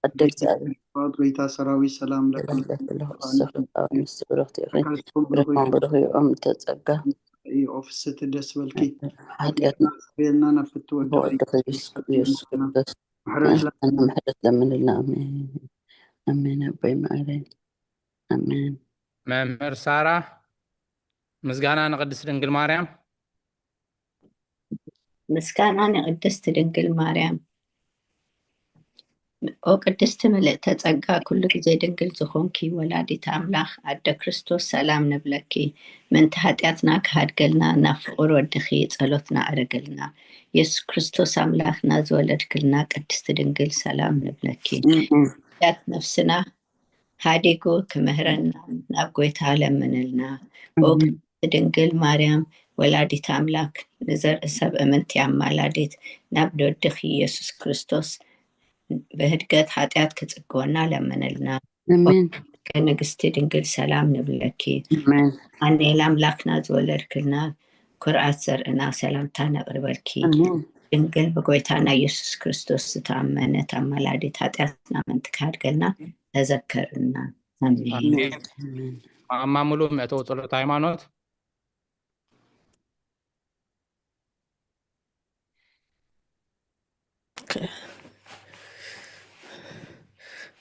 ኣደ እግዚኣብሔር ት ጎይታ ሰራዊት ሰላም ለኩም ለለትለኹ ሰኽጣዊ ምስ ብሩኽቲ ኢኺ ኣካልኩም ብሩኽ ብርሃን ብሩኽ ይኦም ተጸጋ እዩ። ኦ ፍስቲ ደስ በልኪ ሓጢኣትና ቤልና ናብ ፍትወ ብወድኺ ኢየሱስ ክርስቶስ ምሕረት ምሕረት ለምንልና። ኣሜን። ኣሜን። ኣቦይ መዓረይ። ኣሜን። መምህር ሳራ ምስጋና ንቅድስት ድንግል ማርያም። ምስጋና ንቅድስት ድንግል ማርያም። ኦ ቅድስቲ ምልእተ ጸጋ፣ ኩሉ ግዜ ድንግል ዝኾንኪ ወላዲት ኣምላኽ ኣደ ክርስቶስ፣ ሰላም ንብለኪ። ምእንቲ ሓጢኣትና ክሃድገልና ናብ ፍቑር ወድኺ ጸሎትና ኣረገልና። የሱስ ክርስቶስ ኣምላኽና ዝወለድክልና ቅድስቲ ድንግል፣ ሰላም ንብለኪ። ሓጢኣት ነፍስና ሃዲጉ ክምህረና ናብ ጎይታ ለምንልና። ኦ ቅድስቲ ድንግል ማርያም ወላዲት ኣምላክ፣ ንዘርኢ ሰብ እምንቲ ኣማላዲት፣ ናብ ደድኺ ኢየሱስ ክርስቶስ ብህድገት ሓጢኣት ክጽግወና ለምንልና። ኣሜን። ንግስቲ ድንግል ሰላም ንብለኪ። ኣሜን። ኣማኑኤል ኣምላክና ዝወለድክልና፣ ኩርዓት ዘርእና ሰላምታ ነቅርበልኪ። ኣሜን። ድንግል ብጎይታና ኢየሱስ ክርስቶስ ዝተኣመነት ኣማላዲት፣ ሓጢኣትና ምእንቲ ክሃድገልና ተዘከርና። ኣሜን። ኣሜን። ማማ ሙሉ መእተዊ ጸሎት ሃይማኖት።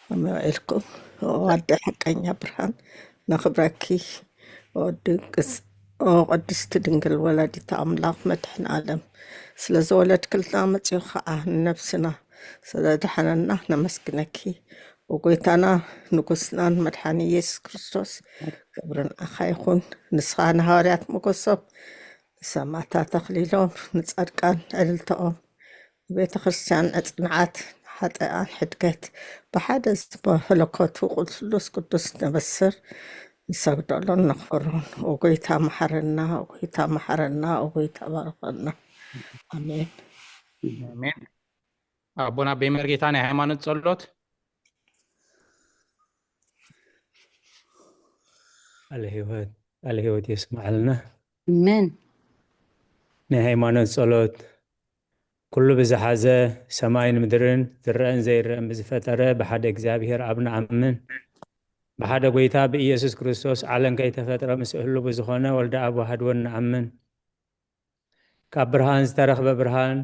ከመይ ውዒልኩም? ኦ ኣደ ሓቀኛ ብርሃን ነኽብረኪ። ኦ ድንቅስ-፣ ኦ ቅድስቲ ድንግል ወላዲተ ኣምላኽ መድሕን ዓለም፣ ስለ ዘወለድክልና መጺኡ ኸዓ ንነብስና ስለ ድሓነና ነመስግነኪ። ኦ ጎይታና ንጉስናን መድሓኒ ኢየሱስ ክርስቶስ፣ ክብሪ ንዓኻ ይኹን። ንስኻ ንሃዋርያት ሞገሶም፣ ንሰማዕታት ኣኽሊሎም፣ ንጻድቃን ዕልልታኦም፣ ንቤተ ክርስቲያን ንጽንዓት፣ ንሓጥኣን ሕድገት፣ ብሓደ ዝተመለከቱ ቁልስሉስ ቅዱስ ነበስር ንሰግደሎን ነኽብሮን። ኦ ጎይታ መሓረና፣ ኦ ጎይታ መሓረና፣ ኦ ጎይታ ባርኸና። ኣሜን። ኣሜን። ኣቦና ቤመርጌታ ናይ ሃይማኖት ጸሎት። ቃለ ህይወት ቃለ ህይወት የስምዓልና። ኣሜን። ናይ ሃይማኖት ጸሎት። ኩሉ ብዝሓዘ ሰማይን ምድርን ዝረአን ዘይረአን ብዝፈጠረ ብሓደ እግዚኣብሔር ኣብ ንኣምን። ብሓደ ጎይታ ብኢየሱስ ክርስቶስ ዓለም ከይተፈጥረ ምስ እህሉ ብዝኾነ ወልደ ኣብ ዋህድወን ንኣምን። ካብ ብርሃን ዝተረኽበ ብርሃን፣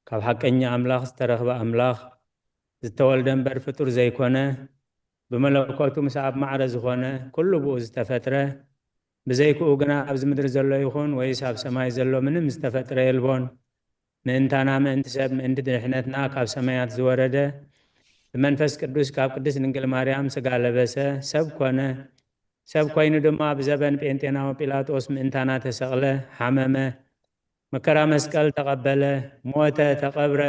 ካብ ሓቀኛ ኣምላኽ ዝተረኽበ ኣምላኽ፣ ዝተወልደ እምበር ፍጡር ዘይኮነ፣ ብመለኮቱ ምስ ኣብ ማዕረ ዝኾነ ኩሉ ብኡ ዝተፈጥረ፣ ብዘይክኡ ግና ኣብዚ ምድሪ ዘሎ ይኹን ወይስ ኣብ ሰማይ ዘሎ ምንም ዝተፈጥረ የልቦን። ምእንታና ምእንቲ ሰብ ምእንቲ ድሕነትና ካብ ሰማያት ዝወረደ፣ ብመንፈስ ቅዱስ ካብ ቅድስት ድንግል ማርያም ስጋ ለበሰ፣ ሰብ ኮነ። ሰብ ኮይኑ ድማ ብዘበን ጴንጤናዊ ጲላጦስ ምእንታና ተሰቕለ፣ ሓመመ፣ መከራ መስቀል ተቐበለ፣ ሞተ፣ ተቐብረ።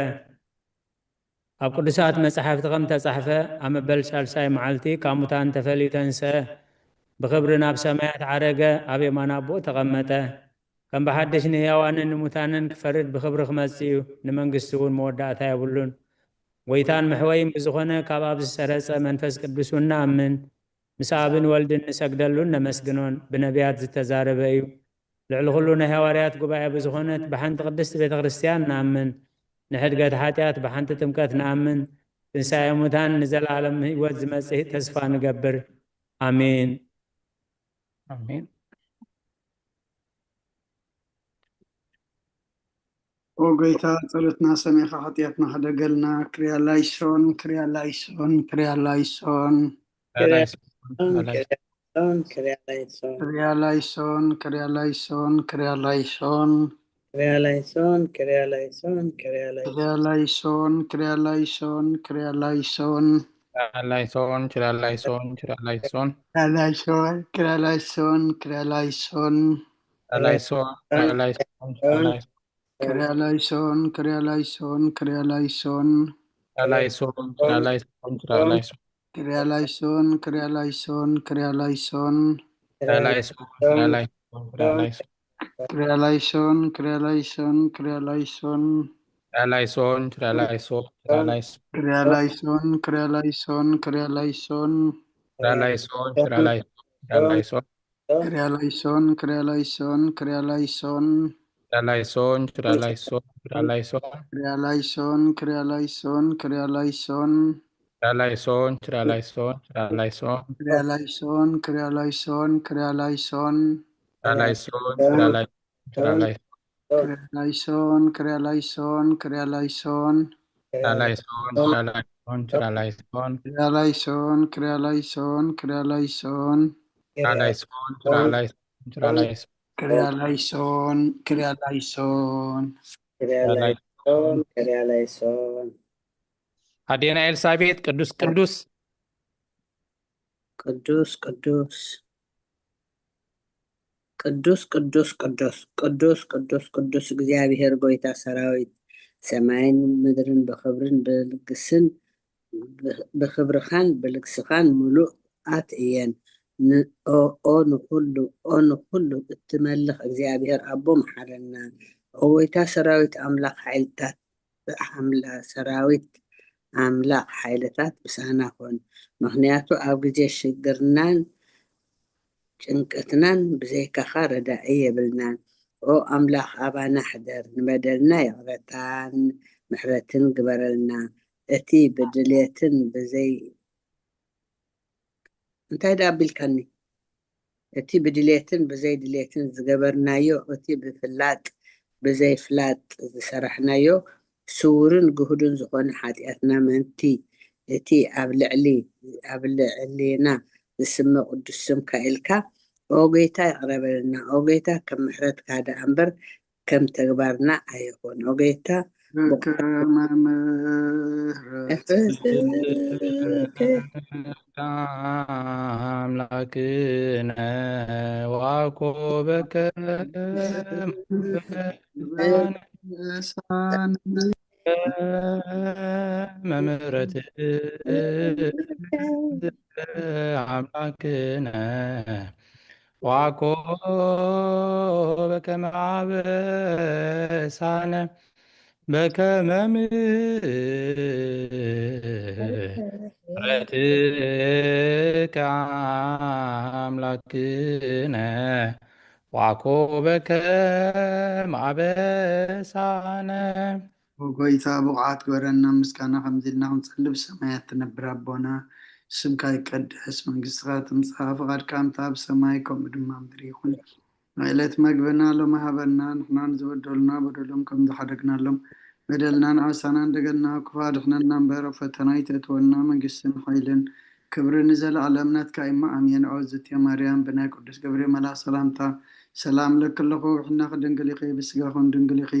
ኣብ ቅዱሳት መጻሕፍቲ ከም ተጻሕፈ፣ ኣብ መበል ሳልሳይ መዓልቲ ካብ ሙታን ተፈልዩ ተንስአ፣ ብኽብሪ ናብ ሰማያት ዓረገ፣ ኣብ የማን ኣቦኡ ተቐመጠ። ከም ብሓድሽ ንህያዋንን ንሙታንን ክፈርድ ብኽብሪ ክመጽእ እዩ፣ ንመንግስቲ እውን መወዳእታ የብሉን። ጎይታን መሕወይን ብዝኾነ ካብ ኣብ ዝሰረጸ መንፈስ ቅዱስ እውን ንኣምን። ምስ ኣብን ወልድን ንሰግደሉን ነመስግኖን፣ ብነቢያት ዝተዛረበ እዩ። ልዕሊ ኩሉ ናይ ሃዋርያት ጉባኤ ብዝኾነት ብሓንቲ ቅድስቲ ቤተ ክርስቲያን ንኣምን። ንሕድገት ሓጢኣት ብሓንቲ ጥምቀት ንኣምን። ትንሳኤ ሙታን ንዘለኣለም ህይወት ዝመጽእ ተስፋ ንገብር። ኣሜን። ኣሜን። ኦ ጎይታ፣ ጸሎትና ሰሚዕኻ ሓጢኣትና ሕደገልና። ክሪያ ላይሶን፣ ክሪያ ላይሶን፣ ክሪያ ላይሶን። ላይሶን፣ ላይሶን፣ ክሪያ ላይሶን። ክሪያ ላይሶን፣ ክሪያ ላይሶን፣ ክሪያ ላይሶን። ክሪያ ላይሶን፣ ክሪያ ላይሶን፣ ክሪያ ላይሶን። ክሪያ ላይሶን፣ ክሪያ ላይሶን፣ ክሪያ ላይሶን። ላይሶን፣ ችራ ላይሶን፣ ችራ ላይሶን። ክሪያ ላይሶን፣ ክሪያ ላይሶን፣ ክሪያ ላይሶን። ላይሶን፣ ችራ ላይሶን፣ ችራ ላይሶን። ክሪያ ላይሶን፣ ክሪያ ላይሶን፣ ክሪያ ላይሶን። ላይሶን፣ ችራ ላይሶን፣ ችራ ላይሶን። ክሪያ ላይሶን፣ ክሪያ ላይሶን፣ ክሪያ ላይሶን። ላይሶን፣ ችራ ላይሶን፣ ችራ ላይሶን። ክሪያ ላይሶን፣ ክሪያ ላይሶን፣ ክሪያ ላይሶን። ላይሶን፣ ችራ ላይሶን፣ ችራ ላይሶን። ክሪያ ላይሶን፣ ክሪያ ላይሶን፣ ክሪያ ላይሶን። ላይሶን፣ ችራ ላይሶን፣ ችራ ላይሶን። ክሪያ ላይሶን፣ ክሪያ ላይሶን፣ ክሪያ ላይሶን። ላይሶን፣ ችራ ላይሶን፣ ችራ ላይሶን። ክሪያ ላይሶን፣ ክሪያ ላይሶን፣ ክሪያ ላይሶን። ላይሶን፣ ችራ ላይሶን፣ ችራ ላይሶን። ክሪያ ላይሶን፣ ክሪያ ላይሶን፣ ክሪያ ላይሶን። ላይሶን፣ ችራ ላይሶን፣ ችራ ላይሶን። ክሪያ ላይሶን፣ ክሪያ ላይሶን፣ ክሪያ ላይሶን። ላይሶን፣ ችራ ላይሶን፣ ችራ ላይሶን። ክሪያ ላይሶን፣ ክሪያ ላይሶን፣ ክሪያ ላይሶን። ላይሶን፣ ችራ ላይሶን፣ ችራ ላይሶን። ክሪያ ላይሶን፣ ክሪያ ላይሶን። ክሪያ ላይሶን፣ ክሪያ ላይሶን። ኣዴና ኤልሳቤጥ ቅዱስ ቅዱስ ቅዱስ ቅዱስ ቅዱስ ቅዱስ ቅዱስ ቅዱስ ቅዱስ ቅዱስ እግዚኣብሔር ጎይታ ሰራዊት፣ ሰማይን ምድርን ብኽብርን ብልግስን ብኽብርኻን ብልግስኻን ምሉኣት እየን። ን- ኦ ኦ ንኹሉ ኦ ንኹሉ እትመልኽ እግዚኣብሔር ኣቦ መሓረና። ኦ ጎይታ ሰራዊት ኣምላኽ ሓይልታት ኣምላ ሰራዊት ኣምላኽ ሓይልታት ምሳና ኹን። ምኽንያቱ ኣብ ግዜ ሽግርናን ጭንቀትናን ብዘይካኻ ረዳኢ የብልናን። ኦ ኣምላኽ ኣባና ሕደር፣ ንበደልና ይቕረታን ምሕረትን ግበረልና። እቲ ብድሌትን ብዘይ እንታይ ደኣ ኣቢልካኒ? እቲ ብድሌትን ብዘይ ድሌትን ዝገበርናዮ፣ እቲ ብፍላጥ ብዘይ ፍላጥ ዝሰራሕናዮ፣ ስውርን ግሁድን ዝኾነ ሓጢኣትና ምእንቲ እቲ ኣብ ልዕሊ ኣብ ልዕሌና ዝስመ ቅዱስ ስምካ ኢልካ፣ ኦ ጎይታ ይቕረ በለልና። ኦ ጎይታ ከም ምሕረትካ ደኣ እምበር ከም ተግባርና ኣይኹን። ኦ ጎይታ ከመ ምሕረት ኣምላክነ ዋኮበከ መምህረት ኣምላክነ ዋኮ በከመ አበሳነ በከመ ምሕረትከ አምላክነ ዋኮ በከመ አበሳነ። ጎይታ ብቑዓት ግበረና ምስጋና ከምዚ ኢልና ክንጸልብ። ሰማያት ትነብር ኣቦና፣ ስምካ ይቀደስ፣ መንግስትኻ ትምጻእ፣ ፍቓድካ ከምታ ኣብ ሰማይ ከምኡ ድማ ምድሪ ይኹን። ናይ ዕለት መግብና ሎሚ ሃበና፣ ንሕና ንዝበደሉና በደሎም ከም ዝሓደግናሎም በደልና ንኣሳና እንደገና ክፉእ ኣድሕነና እምበር፣ ኣብ ፈተና ኣይተእትወና፣ መንግስትን ሓይልን ክብርን ንዘለኣለም ናትካ እማ ኣሜን። ኦ ዝትየ ማርያም፣ ብናይ ቅዱስ ገብርኤል መልኣኽ ሰላምታ ሰላም እለኪ ኣለኹ፣ ብሕልናኺ ድንግል ኢኺ፣ ብስጋኺ እውን ድንግል ኢኺ።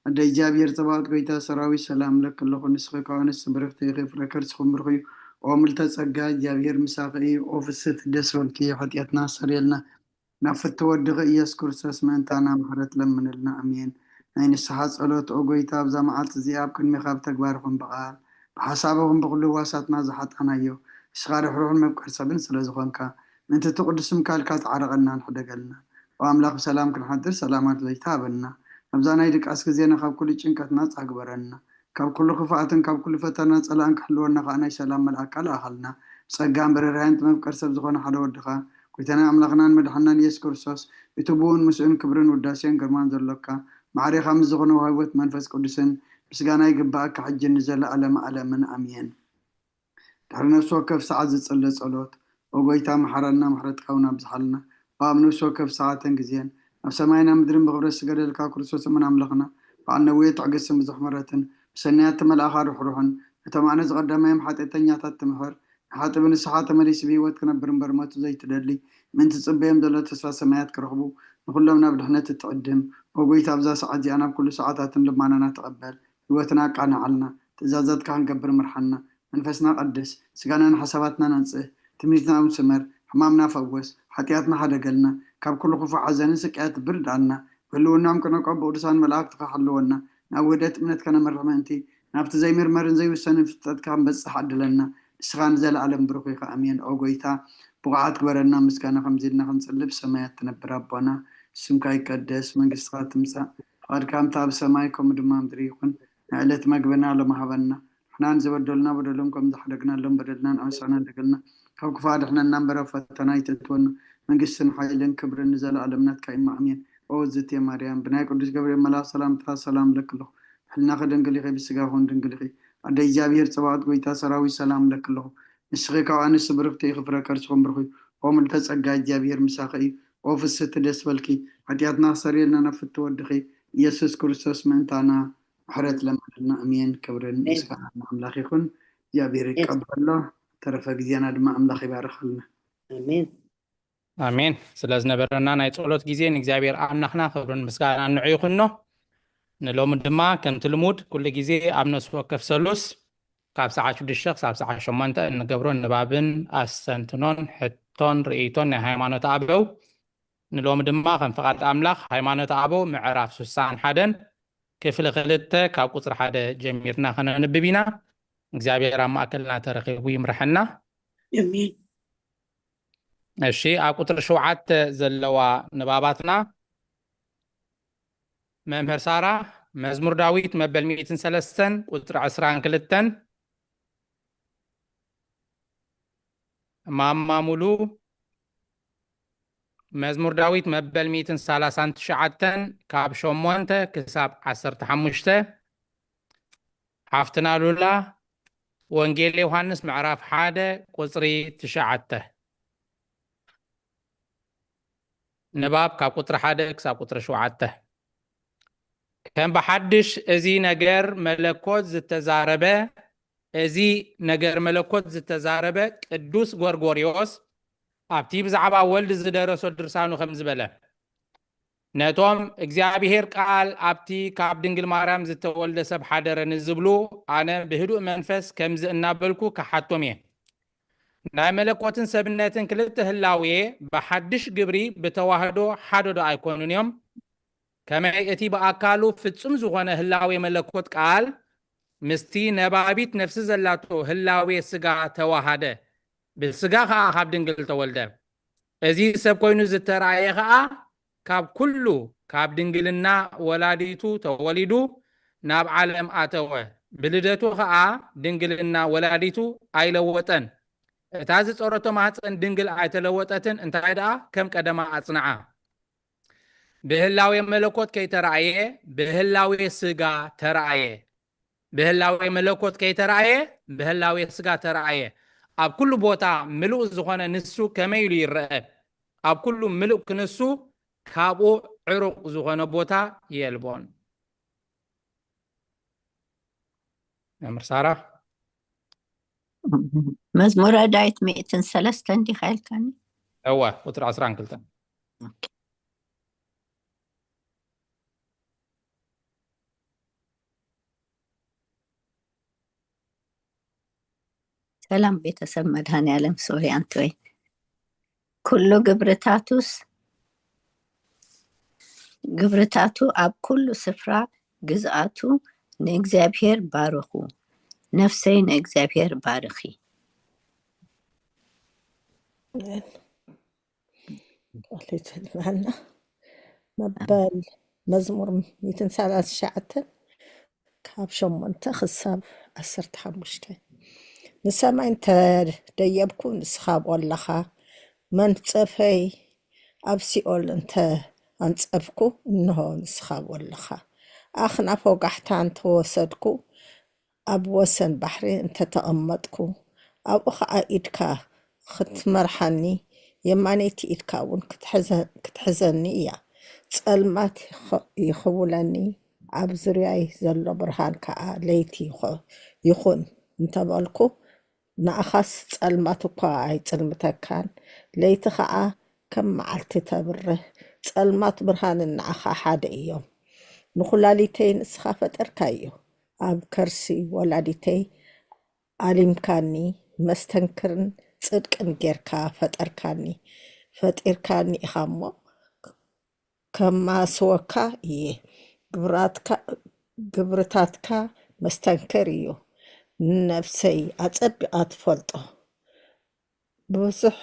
ኣደ እግዚኣብሔር ጸባኦት፣ ጎይታ ሰራዊት፣ ሰላም እለኪ ኣለኹ፣ ንስኺ ካብ ኣንስቲ ብርኽቲ ኢኺ፣ ፍረ ከርስኺ እውን ብሩኽ እዩ። ኦ ምልዕተ ጸጋ፣ እግዚኣብሔር ምሳኺ እዩ። ኦ ፍስሕቲ ደስ በልኪ፣ ሓጢኣትና ኣስተሰርየልና፣ ናብ ፍትው ወድኺ ኢየሱስ ክርስቶስ ምእንታና ምሕረት ለምንልና። ኣሜን። ናይ ንስሓ ጸሎት። ኦ ጎይታ፣ ኣብዛ መዓልቲ እዚኣ ኣብ ቅድሜኻ ብተግባር ይኹን ብቓል ብሓሳብ ይኹን ብኹሉ ህዋሳትና ዝሓጣናዮ፣ ንስኻ ርሕሩሕን መፍቀር ሰብን ስለ ዝኾንካ፣ ምእንቲ እቲ ቅዱስ ስምካ ኢልካ ተዓረቐልናን ሕደገልናን። ኦ ኣምላኽ፣ ብሰላም ክንሓድር ሰላም ኣድለይታ ሃበና። ኣብዛ ናይ ድቃስ ግዜና ካብ ኩሉ ጭንቀት ናጻ ግበረና። ካብ ኩሉ ክፍኣትን ካብ ኩሉ ፈተና ጸላእን ክሕልወና ከኣ ናይ ሰላም መልኣካ ለኣኸልና። ብጸጋን ብርህራሄን እቲ መፍቀር ሰብ ዝኾነ ሓደ ወድኻ፣ ጎይታና ኣምላኽናን መድሓንናን ኢየሱስ ክርስቶስ፣ እቲ ብኡን ምስኡን ክብርን ውዳሴን ግርማን ዘሎካ፣ ማዕሬኻ ምስ ዝኾነ ወሃቢ ህይወት መንፈስ ቅዱስን ምስጋና ይግብኣካ፣ ሕጂ ንዘለኣለመ ኣለምን ኣሜን። ድሕሪ ነፍሲ ወከፍ ሰዓት ዝጽለ ጸሎት። ኦ ጎይታ፣ መሓረና፣ ምሕረትካ እውን ኣብዝሓልና። ኦ ኣብ ነፍሲ ወከፍ ሰዓትን ግዜን፣ ኣብ ሰማይና ምድርን ብኽብረት ዝገደልካ ክርስቶስ እሙን ኣምላኽና፣ በዓል ነዊሕ ትዕግስትን ብዙሕ ምሕረትን፣ ብሰናያት መልኣኻ ርሕሩሕን፣ ነቶም ኣነ ዝቐደማዮም ሓጢኣተኛታት ትምሕር፣ ንሓጢ ብንስሓ ተመሊሱ ብህይወት ክነብር እምበር ሞቱ ዘይትደሊ፣ ምእንቲ ትጽበዮም ዘሎ ተስፋ ሰማያት ክረኽቡ፣ ንኹሎም ናብ ድሕነት እትዕድም። ኦ ጎይታ፣ ኣብዛ ሰዓት እዚኣ ናብ ኩሉ ሰዓታትን ልማናና ተቐበል፣ ህይወትና ኣቃንዓልና፣ ትእዛዛትካ ክንገብር ምርሓና፣ መንፈስና ቀድስ፣ ስጋናን ሓሳባትናን ኣንጽህ፣ ትምኒትና እውን ስመር፣ ሕማምና ፈወስ፣ ሓጢኣትና ሓደገልና፣ ካብ ኩሉ ክፉእ ሓዘንን ስቅያት ብርድኣልና፣ ብህልውናኦም ክነቆ ብቅዱሳን መላእክትኻ ሓልወና፣ ናብ ውህደት እምነት ከነምርሕ ምእንቲ፣ ናብቲ ዘይምርመርን ዘይውሰንን ፍልጠትካ ክንበጽሕ ዓድለና። ንስኻ ንዘለኣለም ብሩኽ ኢኻ። ኣሜን። ኦ ጎይታ፣ ብቑዓት ግበረና ምስጋና ከምዚ ኢልና ክንጽልብ። ሰማያት ትነብር ኣቦና፣ ስምካ ይቀደስ፣ መንግስትኻ ትምጻእ፣ ፍቓድካ ከምታ ኣብ ሰማይ ከምኡ ድማ ምድሪ ይኹን። ናይ ዕለት መግብና ሎሚ ሃበና። ንሕና ንዝበደሉና በደሎም ከም ዝሓደግናሎም በደልና ንኣሳና እንደገልና ካብ ክፉእ ኣድሕነና እምበር ኣብ ፈተና ኣይተእትወና። መንግስትን ሓይልን ክብርን ንዘለኣለም ናትካ እዩ። ኣሜን። ኦ ዝትየ ማርያም፣ ብናይ ቅዱስ ገብርኤል መልኣኽ ሰላምታ ሰላም እለኪ ኣለኹ። ብሕልናኺ ድንግል ኢኺ፣ ብስጋኺ እውን ድንግል ኢኺ። ኣደ እግዚኣብሔር ጸባኦት፣ ጎይታ ሰራዊት፣ ሰላም እለኪ ኣለኹ። ንስኺ ካብ ኣንስቲ ብርኽቲ ኢኺ፣ ፍረ ከርስኺ እውን ብሩኽ እዩ። ኦ ምልዕተ ጸጋ፣ እግዚኣብሔር ምሳኺ እዩ። ኦ ፍስሕቲ ደስ በልኪ፣ ሓጢኣትና ክሰርየልና ናብ ፍትው ወድኺ ኢየሱስ ክርስቶስ ምእንታና ምሕረት ለምንልና። ኣሜን። ክብርን ምስጋና ንኣምላኽ ይኹን። እግዚኣብሔር ይቀበሎ። ተረፈ ግዜና ድማ ኣምላኽ ይባርኸልና። ኣሜን። ኣሜን። ስለ ዝነበረና ናይ ጸሎት ግዜ ንእግዚኣብሔር ኣምላኽና ክብርን ምስጋናን ንዑ ይኹኖ። ንሎሚ ድማ ከምቲ ልሙድ ኩሉ ግዜ ኣብ ነፍሲ ወከፍ ሰሉስ ካብ ሰዓት ሽዱሽተ ክሳብ ሰዓት ሸሞንተ እንገብሮ ንባብን ኣስተንትኖን ሕቶን ርእይቶን ናይ ሃይማኖት ኣበው፣ ንሎሚ ድማ ከም ፍቓድ ኣምላኽ ሃይማኖት ኣበው ምዕራፍ ስሳን ሓደን ክፍሊ ክልተ ካብ ቁጽሪ ሓደ ጀሚርና ከነንብብ ኢና። እግዚኣብሔር ኣብ ማእከልና ተረኺቡ ይምርሐና። ኣሜን። እሺ፣ ኣብ ቁጽሪ ሸውዓተ ዘለዋ ንባባትና መምህር ሳራ፣ መዝሙር ዳዊት መበል ሚእትን ሰለስተን ቁጽሪ ዕስራን ክልተን። ማማ ሙሉ፣ መዝሙር ዳዊት መበል ሚእትን ሰላሳን ትሽዓተን ካብ ሸሞንተ ክሳብ ዓሰርተ ሓሙሽተ። ሓፍትና ሉላ፣ ወንጌል ዮሃንስ ምዕራፍ ሓደ ቁጽሪ ትሽዓተ። ንባብ ካብ ቁጽሪ ሓደ ክሳብ ቁጽሪ ሸውዓተ። ከም ብሓድሽ እዚ ነገር መለኮት ዝተዛረበ፣ እዚ ነገር መለኮት ዝተዛረበ ቅዱስ ጎርጎርዮስ ኣብቲ ብዛዕባ ወልድ ዝደረሶ ድርሳኑ ከም ዝበለ፣ ነቶም እግዚኣብሔር ቃል ኣብቲ ካብ ድንግል ማርያም ዝተወልደ ሰብ ሓደረ ንዝብሉ፣ ኣነ ብህዱእ መንፈስ ከምዚ እናበልኩ ክሓቶም እየ። ናይ መለኮትን ሰብነትን ክልተ ህላዌ ብሓድሽ ግብሪ ብተዋህዶ ሓደ ዶ ኣይኮኑን እዮም? ከመይ እቲ ብኣካሉ ፍጹም ዝኾነ ህላዌ መለኮት ቃል ምስቲ ነባቢት ነፍሲ ዘላቶ ህላዌ ስጋ ተዋሃደ፣ ብስጋ ኸኣ ካብ ድንግል ተወልደ። እዚ ሰብ ኮይኑ ዝተራእየ ኸኣ ካብ ኩሉ፣ ካብ ድንግልና ወላዲቱ ተወሊዱ ናብ ዓለም ኣተወ። ብልደቱ ኸኣ ድንግልና ወላዲቱ ኣይለወጠን። እታ ዝጸረቶ ማህፀን ድንግል ኣይተለወጠትን፣ እንታይ ደኣ ከም ቀደማ ኣጽንዓ። ብህላዌ መለኮት ከይተራእየ፣ ብህላዌ ስጋ ተራእየ። ብህላዌ መለኮት ከይተራእየ፣ ብህላዌ ስጋ ተራእየ። ኣብ ኩሉ ቦታ ምሉእ ዝኾነ ንሱ ከመይ ኢሉ ይረአ? ኣብ ኩሉ ምሉእ ክንሱ ካብኡ ዕሩቕ ዝኾነ ቦታ የልቦን። መምህር ሳራ። መዝሙረ ዳዊት ሚእትን ሰለስተን ዲኻ ኢልካኒ? እወ፣ ቁጽሪ ዕስራን ክልተን። ኦኬ። ሰላም ቤተሰብ መድኃኔዓለም ሶሪ ኣንቶይ። ኩሉ ግብርታቱስ፣ ግብርታቱ ኣብ ኩሉ ስፍራ ግዝኣቱ ንእግዚኣብሔር ባርኹ። ነፍሰይ ንእግዚኣብሔር ባርኺ። ኣሜን። ቃል ይትህልናና። መበል መዝሙር ሚእትን ሰላሳ ትሽዓተን ካብ ሸሞንተ ክሳብ ዓሰርተ ሓሙሽተ። ንሰማይ እንተ ደየብኩ፣ ንስኻ ኣብኡ ኣለኻ። መንጸፈይ ኣብ ሲኦል እንተ ኣንጸፍኩ፣ እንሆ፣ ንስኻ ኣብኡ ኣለኻ። ኣኽናፍ ወጋሕታ እንተ ወሰድኩ፣ ኣብ ወሰን ባሕሪ እንተ ተቐመጥኩ፣ ኣብኡ ኸኣ ኢድካ ኽትመርሓኒ፣ የማነይቲ ኢድካ እውን ክትሕዘ-፣ ክትሕዘኒ እያ። ጸልማት ይኸ-፣ ይኽውለኒ፣ ኣብ ዙርያይ ዘሎ ብርሃን ከኣ ለይቲ ይኸ-፣ ይኹን እንተ በልኩ፣ ንኣኻስ ጸልማት እኳ ኣይጽልምተካን፣ ለይቲ ኸኣ ከም መዓልቲ ተብርህ። ጸልማት ብርሃንን ንኣኻ ሓደ እዮም። ንኹላሊተይ ንስኻ ፈጠርካዮ፣ ኣብ ከርሲ ወላዲተይ ኣሊምካኒ፣ መስተንክርን ጽድቅን ጌርካ ፈጠርካኒ። ፈጢርካኒ ኢኻ እሞ፣ ከማስወካ እየ። ግብራትካ-፣ ግብርታትካ መስተንክር እዩ። ንነፍሰይ ኣጸቢቓ ትፈልጦ። ብዙሕ፣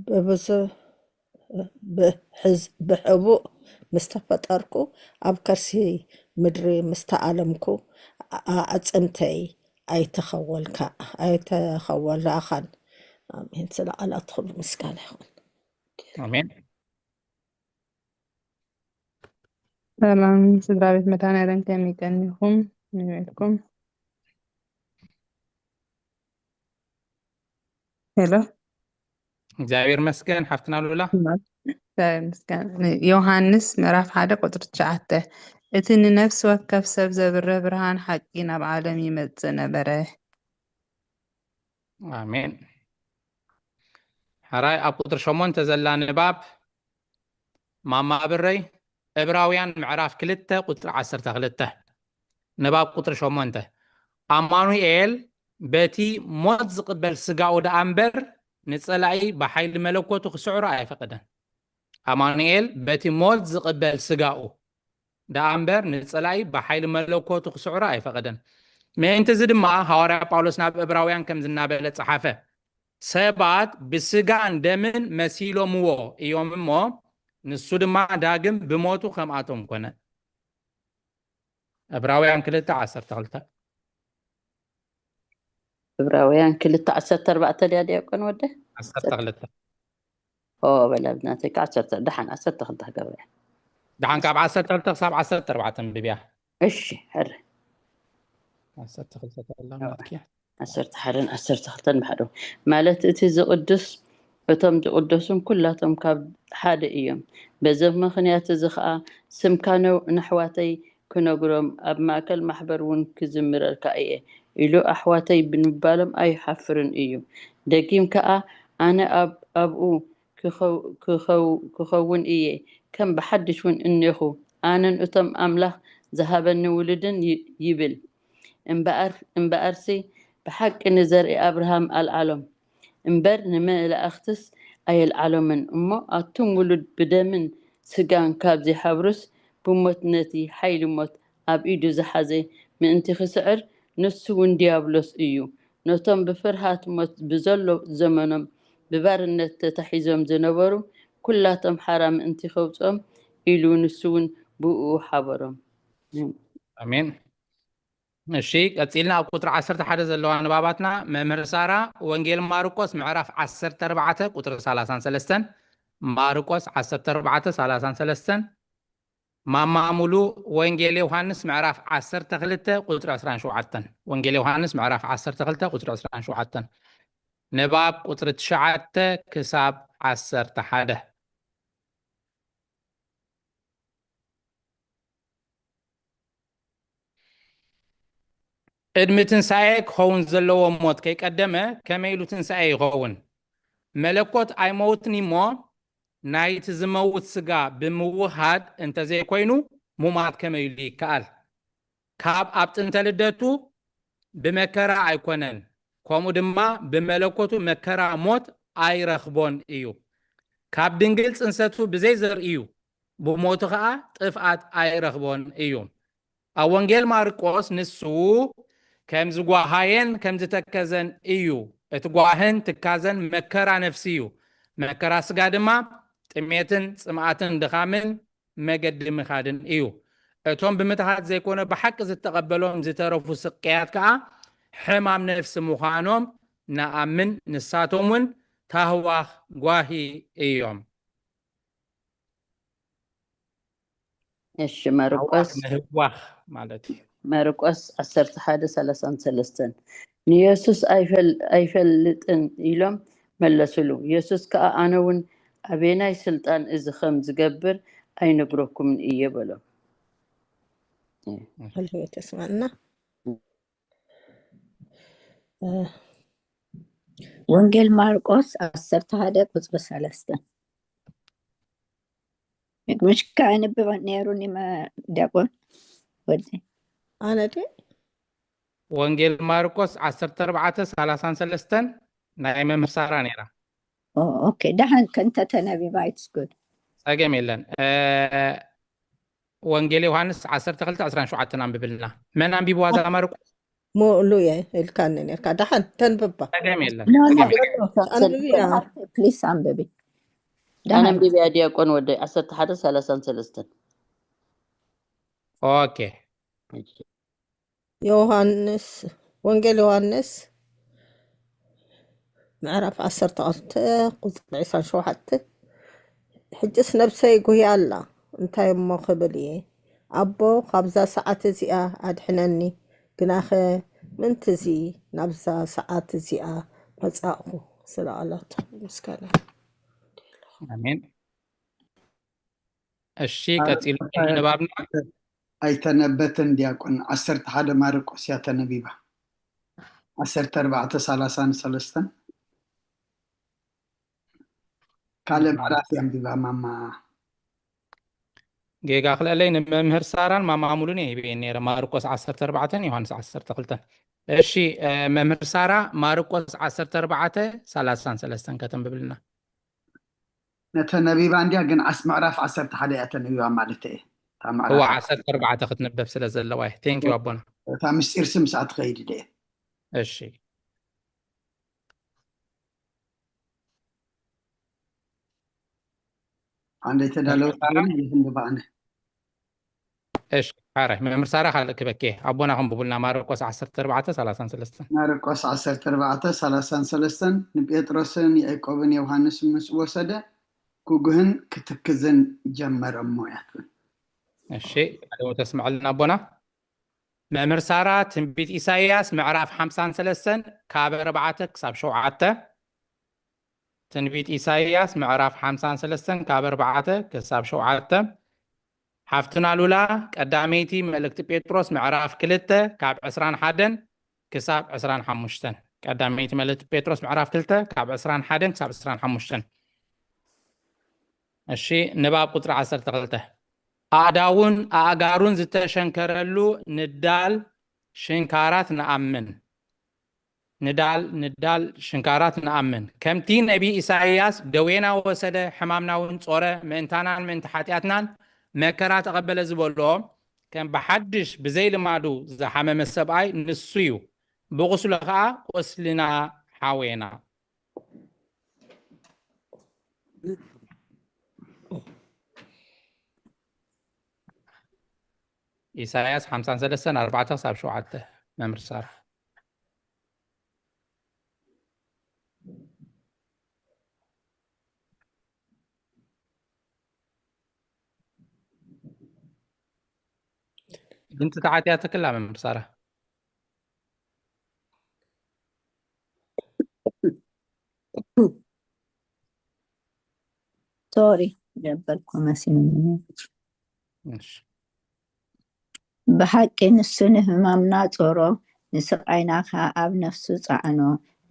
ብብዙሕ፣ ብሕዝ-፣ ብሕቡእ ምስ ተፈጠርኩ፣ ኣብ ከርሲ ምድሪ ምስ ተኣለምኩ፣ ኣ-፣ ኣዕጽምተይ ኣይተኸወልካ-፣ ኣይተኸወላኻን። ኣሜን። ስለ ቃላት ኩሉ ምስጋና ይኹን። ኣሜን። ሰላም ስድራ ቤት መድኃኔዓለም፣ ከመይ ቀኒኹም? ከመይ ውዒልኩም? ሄሎ። እግዚኣብሔር ይመስገን፣ ሓፍትና ሉላ። እግዚኣብሔር ይመስገን። ዮሃንስ ምዕራፍ ሓደ ቁጽሪ ትሽዓተ፣ እቲ ንነፍሲ ወከፍ ሰብ ዘብርህ ብርሃን ሓቂ ናብ ዓለም ይመጽእ ነበረ። ኣሜን። ኣራይ ኣብ ቁጥሪ ሸሞንተ ዘላ ንባብ ማማ ብረይ፣ ዕብራውያን ምዕራፍ ክልተ ቁጥሪ ዓሰርተ ክልተ። ንባብ ቁጥሪ ሸሞንተ፣ ኣማኑኤል በቲ ሞት ዝቕበል ስጋኡ ደኣ እምበር ንጸላኢ ብሓይሊ መለኮቱ ክስዕሮ ኣይፈቐደን። ኣማኑኤል በቲ ሞት ዝቕበል ስጋኡ ደኣ እምበር ንጸላኢ ብሓይሊ መለኮቱ ክስዕሮ ኣይፈቐደን። ምእንቲ እዚ ድማ ሃዋርያ ጳውሎስ ናብ ዕብራውያን ከምዚ እናበለ ጸሓፈ፣ ሰባት ብስጋን ደምን መሲሎምዎ እዮም እሞ፣ ንሱ ድማ ዳግም ብሞቱ ከምኣቶም ኮነ። ዕብራውያን ክልተ ዓሰርተ ክልተ። ዕብራውያን ክልተ ዓሰርተ ኣርባዕተ ድያ ዲያቆን ወደ? ዓሰርተ ክልተ። ኦ በላ ብናተይ ከዓ ዓሰርተ፣ ደሓን ዓሰርተ ክልተ ክገብረ። ደሓን ካብ ዓሰርተ ክልተ ክሳብ ዓሰርተ ኣርባዕተ ኣንብብያ። እሺ፣ ሕረ። ዓሰርተ ክልተ ተላ ናትኪ። ዓሰርተ ሓደን ዓሰርተ ክልተን ብሓደ። ማለት እቲ ዝቕድስ እቶም ዝቕደሱን ኩላቶም ካብ ሓደ እዮም። በዚ ምኽንያት እዚ ኸዓ ስምካ ነ-፣ ነሕዋተይ ክነግሮም ኣብ ማእከል ማሕበር እውን ክዝምረልካ እየ ኢሉ ኣሕዋተይ ብምባሎም ኣይሓፍርን እዩ። ደጊም ከኣ ኣነ ኣብ-፣ ኣብኡ ክኸው-፣ ክኸው-፣ ክኸውን እየ፣ ከም ብሓድሽ እውን እኔኹ፣ ኣነን እቶም ኣምላኽ ዝሃበኒ ውሉድን ይ-፣ ይብል። እምበኣር-፣ እምበኣርሲ ብሓቂ ንዘርኢ ኣብርሃም ኣልዓሎም እምበር ንመላእኽትስ ኣየልዓሎምን እሞ፣ ኣቱም ውሉድ ብደምን ስጋን ካብ ዘይሓብሩስ፣ ብሞት ነቲ ሓይሊ ሞት ኣብ ኢዱ ዝሓዘ ምእንቲ ክስዕር፣ ንሱ እውን ዲያብሎስ እዩ። ነቶም ብፍርሃት ሞት ብዘሎ ዘመኖም ብባርነት ተታሒዞም ዝነበሩ ኩላቶም ሓራ ምእንቲ ከውፅኦም ኢሉ ንሱ እውን ብእኡ ሓበሮም። ኣሜን። እሺ፣ ቀጺልና ኣብ ቁጥሪ ዓሰርተ ሓደ ዘለዋ ንባባትና። መምህር ሳራ፣ ወንጌል ማርቆስ ምዕራፍ ዓሰርተ ኣርባዕተ ቁጥሪ ሰላሳን ሰለስተን፣ ማርቆስ ዓሰርተ ኣርባዕተ ሰላሳን ሰለስተን። ማማ ሙሉ፣ ወንጌል ዮሃንስ ምዕራፍ ዓሰርተ ክልተ ቁጥሪ ዕስራን ሸውዓተን። ወንጌል ዮሃንስ ምዕራፍ ዓሰርተ ክልተ ቁጥሪ ዕስራን ሸውዓተን። ንባብ ቁጥሪ ትሽዓተ ክሳብ ዓሰርተ ሓደ። ቅድሚ ትንሳኤ ክኸውን ዘለዎ ሞት ከይቀደመ፣ ከመይ ኢሉ ትንሳኤ ይኸውን? መለኮት ኣይመውትን እሞ፣ ናይቲ ዝመውት ስጋ ብምውሃድ እንተዘይኮይኑ፣ ሙማት ከመይ ኢሉ ይከኣል? ካብ ኣብ ጥንተ ልደቱ ብመከራ ኣይኮነን፣ ከምኡ ድማ ብመለኮቱ መከራ ሞት ኣይረኽቦን እዩ። ካብ ድንግል ጽንሰቱ ብዘይ ዘርእዩ፣ ብሞቱ ኸኣ ጥፍኣት ኣይረኽቦን እዩ። ኣብ ወንጌል ማርቆስ ንሱ ከም ዝጓሃየን ከም ዝተከዘን እዩ። እቲ ጓህን ትካዘን መከራ ነፍሲ እዩ። መከራ ስጋ ድማ ጥሜትን ጽምኣትን ድኻምን መገዲ ምኻድን እዩ። እቶም ብምትሃት ዘይኮነ ብሓቂ ዝተቐበሎም ዝተረፉ ስቅያት ከኣ ሕማም ነፍሲ ምዃኖም ንኣምን፣ ንሳቶም እውን ታህዋኽ ጓሂ እዮም። እሺ፣ ማርቆስ ምህዋኽ ማለት እዩ። ማርቆስ ዓሰርተ ሓደ ሰላሳን ሰለስተን። ንየሱስ ኣይፈል-፣ ኣይፈልጥን ኢሎም መለሱሉ። የሱስ ከኣ ኣነ እውን ኣበየናይ ስልጣን እዚ ከም ዝገብር ኣይነግረኩምን እየ በሎም። ኣልሁ ተስማዕና። ወንጌል ማርቆስ ዓሰርተ ሓደ ቁፅሪ ሰለስተ። ምሽ ከ ኣንብብ ነይሩኒ መ-፣ ዲያቆን ወዲ። ኣነ ድየ? ወንጌል ማርቆስ ዓሰርተ ኣርባዕተ ሰላሳን ሰለስተን ናይ መምህር ሳራ ነይራ። ኦ፣ ኦኬ፣ ደሓን ከንተ ተነቢባ፣ it's good። ጸገም የለን። እ፣ ወንጌል ዮሃንስ ዓሰርተ ክልተ ዕስራን ሸውዓተን ኣንብብልና። መን ኣንቢብዋ እዛ ማርቆስ? ሙሉ እየ ኢልካኒ ነርካ። ደሓን ተንብባ። ጸገም የለን። ኖ፣ ኖ፣ ጸገም የለን። ኣንብብያ። ፕሊስ ኣንብቢ። ኣነ ኣንብብያ ዲያቆን ወደ ዓሰርተ ሓደ ሰላሳን ሰለስተን። ኦኬ። ዮሃንስ፣ ወንጌል ዮሃንስ ምዕራፍ ዓሰርተ ክልተ ቁፅሪ ዕስራን ሸውዓተ። ሕጅስ ነብሰይ ጉህያ ኣላ፣ እንታይ እሞ ክብል እየ? ኣቦ፣ ካብዛ ሰዓት እዚኣ ኣድሕነኒ፣ ግናኸ ምእንቲ እዚ ናብዛ ሰዓት እዚኣ መጻእኹ። ስለ ቃላቱ ምስጋና። ኣሜን። እሺ፣ ቀጺሉ ንባብና። ኣይተነበትን ዲያቆን። ዓሰርተ ሓደ ማርቆስ እያ ተነቢባ። ዓሰርተ ኣርባዕተ ሰላሳን ሰለስተን። ካልእ ምዕራፍ የንብባ ማማ። ጌጋ ክልአለይ፣ ንመምህር ሳራን ማማ ሙሉን እየ ሂበየን ነይረ፣ ማርቆስ ዓሰርተ ኣርባዕተን ዮሃንስ ዓሰርተ ክልተን። እሺ፣ መምህር ሳራ፣ ማርቆስ ዓሰርተ ኣርባዕተ ሰላሳን ሰለስተን ከተንብብልና። ነተ ነቢባ እንዲያ፣ ግን ዓስ-፣ ምዕራፍ ዓሰርተ ሓደ እያ ተነቢባ ማለት እየ። እታ ምዕራፍ እዋ ዓሰርተ ኣርባዕተ ክትንበብ ስለ ዘለዋ እየ። ቴንክ ዩ ኣቦና። እታ ምስጢር ስም ሰዓት ትኸይድ እየ። እሺ። ኣንደ ተዳለው ሳራ ይህን ብባእነ። እሺ፣ ሓራይ መምህር ሳራ ካልእ ክበኬ ኣቦና ከም ብቡልና ማርቆስ ዓሰርተ ኣርባዕተ ሰላሳን ሰለስተን። ማርቆስ ዓሰርተ ኣርባዕተ ሰላሳን ሰለስተን፣ ንጴጥሮስን ያዕቆብን ዮሃንስ ምስ ወሰደ ክጉህን ክትክዝን ጀመረ እሞ እያ ትብል። እሺ፣ ካልእ ተስምዐልና ኣቦና። መምህር ሳራ ትንቢት ኢሳይያስ ምዕራፍ ሓምሳን ሰለስተን ካብ ኣርባዕተ ክሳብ ሸውዓተ። ትንቢት ኢሳይያስ ምዕራፍ ሓምሳን ሰለስተን ካብ ኣርባዕተ ክሳብ ሸውዓተ። ሓፍትና ሉላ ቀዳመይቲ መልእክቲ ጴጥሮስ ምዕራፍ ክልተ ካብ ዕስራን ሓደን ክሳብ ዕስራን ሓሙሽተን። ቀዳመይቲ መልእክቲ ጴጥሮስ ምዕራፍ ክልተ ካብ ዕስራን ሓደን ክሳብ ዕስራን ሓሙሽተን። እሺ፣ ንባብ ቁጽሪ ዓሰርተ ክልተ። ኣእዳውን ኣእጋሩን ዝተሸንከረሉ ንዳል ሽንካራት ንኣምን። ንዳል፣ ንዳል ሽንካራት ንኣምን። ከምቲ ነቢ ኢሳይያስ ደዌና ወሰደ፣ ሕማምና እውን ጾረ፣ ምእንታናን ምእንቲ ሓጢኣትናን መከራ ተቐበለ ዝበሎ፣ ከም ብሓድሽ ብዘይ ልማዱ ዝሓመመ ሰብኣይ ንሱ እዩ። ብቑስሉ ኸኣ ቁስልና ሓዌና። ኢሳይያስ ሓምሳን ሰለስተን ኣርባዕተ ክሳብ ሸውዓተ። መምህር ሳራ። ድምፂ ተዓጥያትክላ መምህር ሳራ። ሶሪ፣ ጀበልኩ መሲሉኒ። እሺ። ብሓቂ ንሱ ንሕማምና ጾሮ፣ ንስቓይና ኸኣ ኣብ ነፍሱ ጸዓኖ።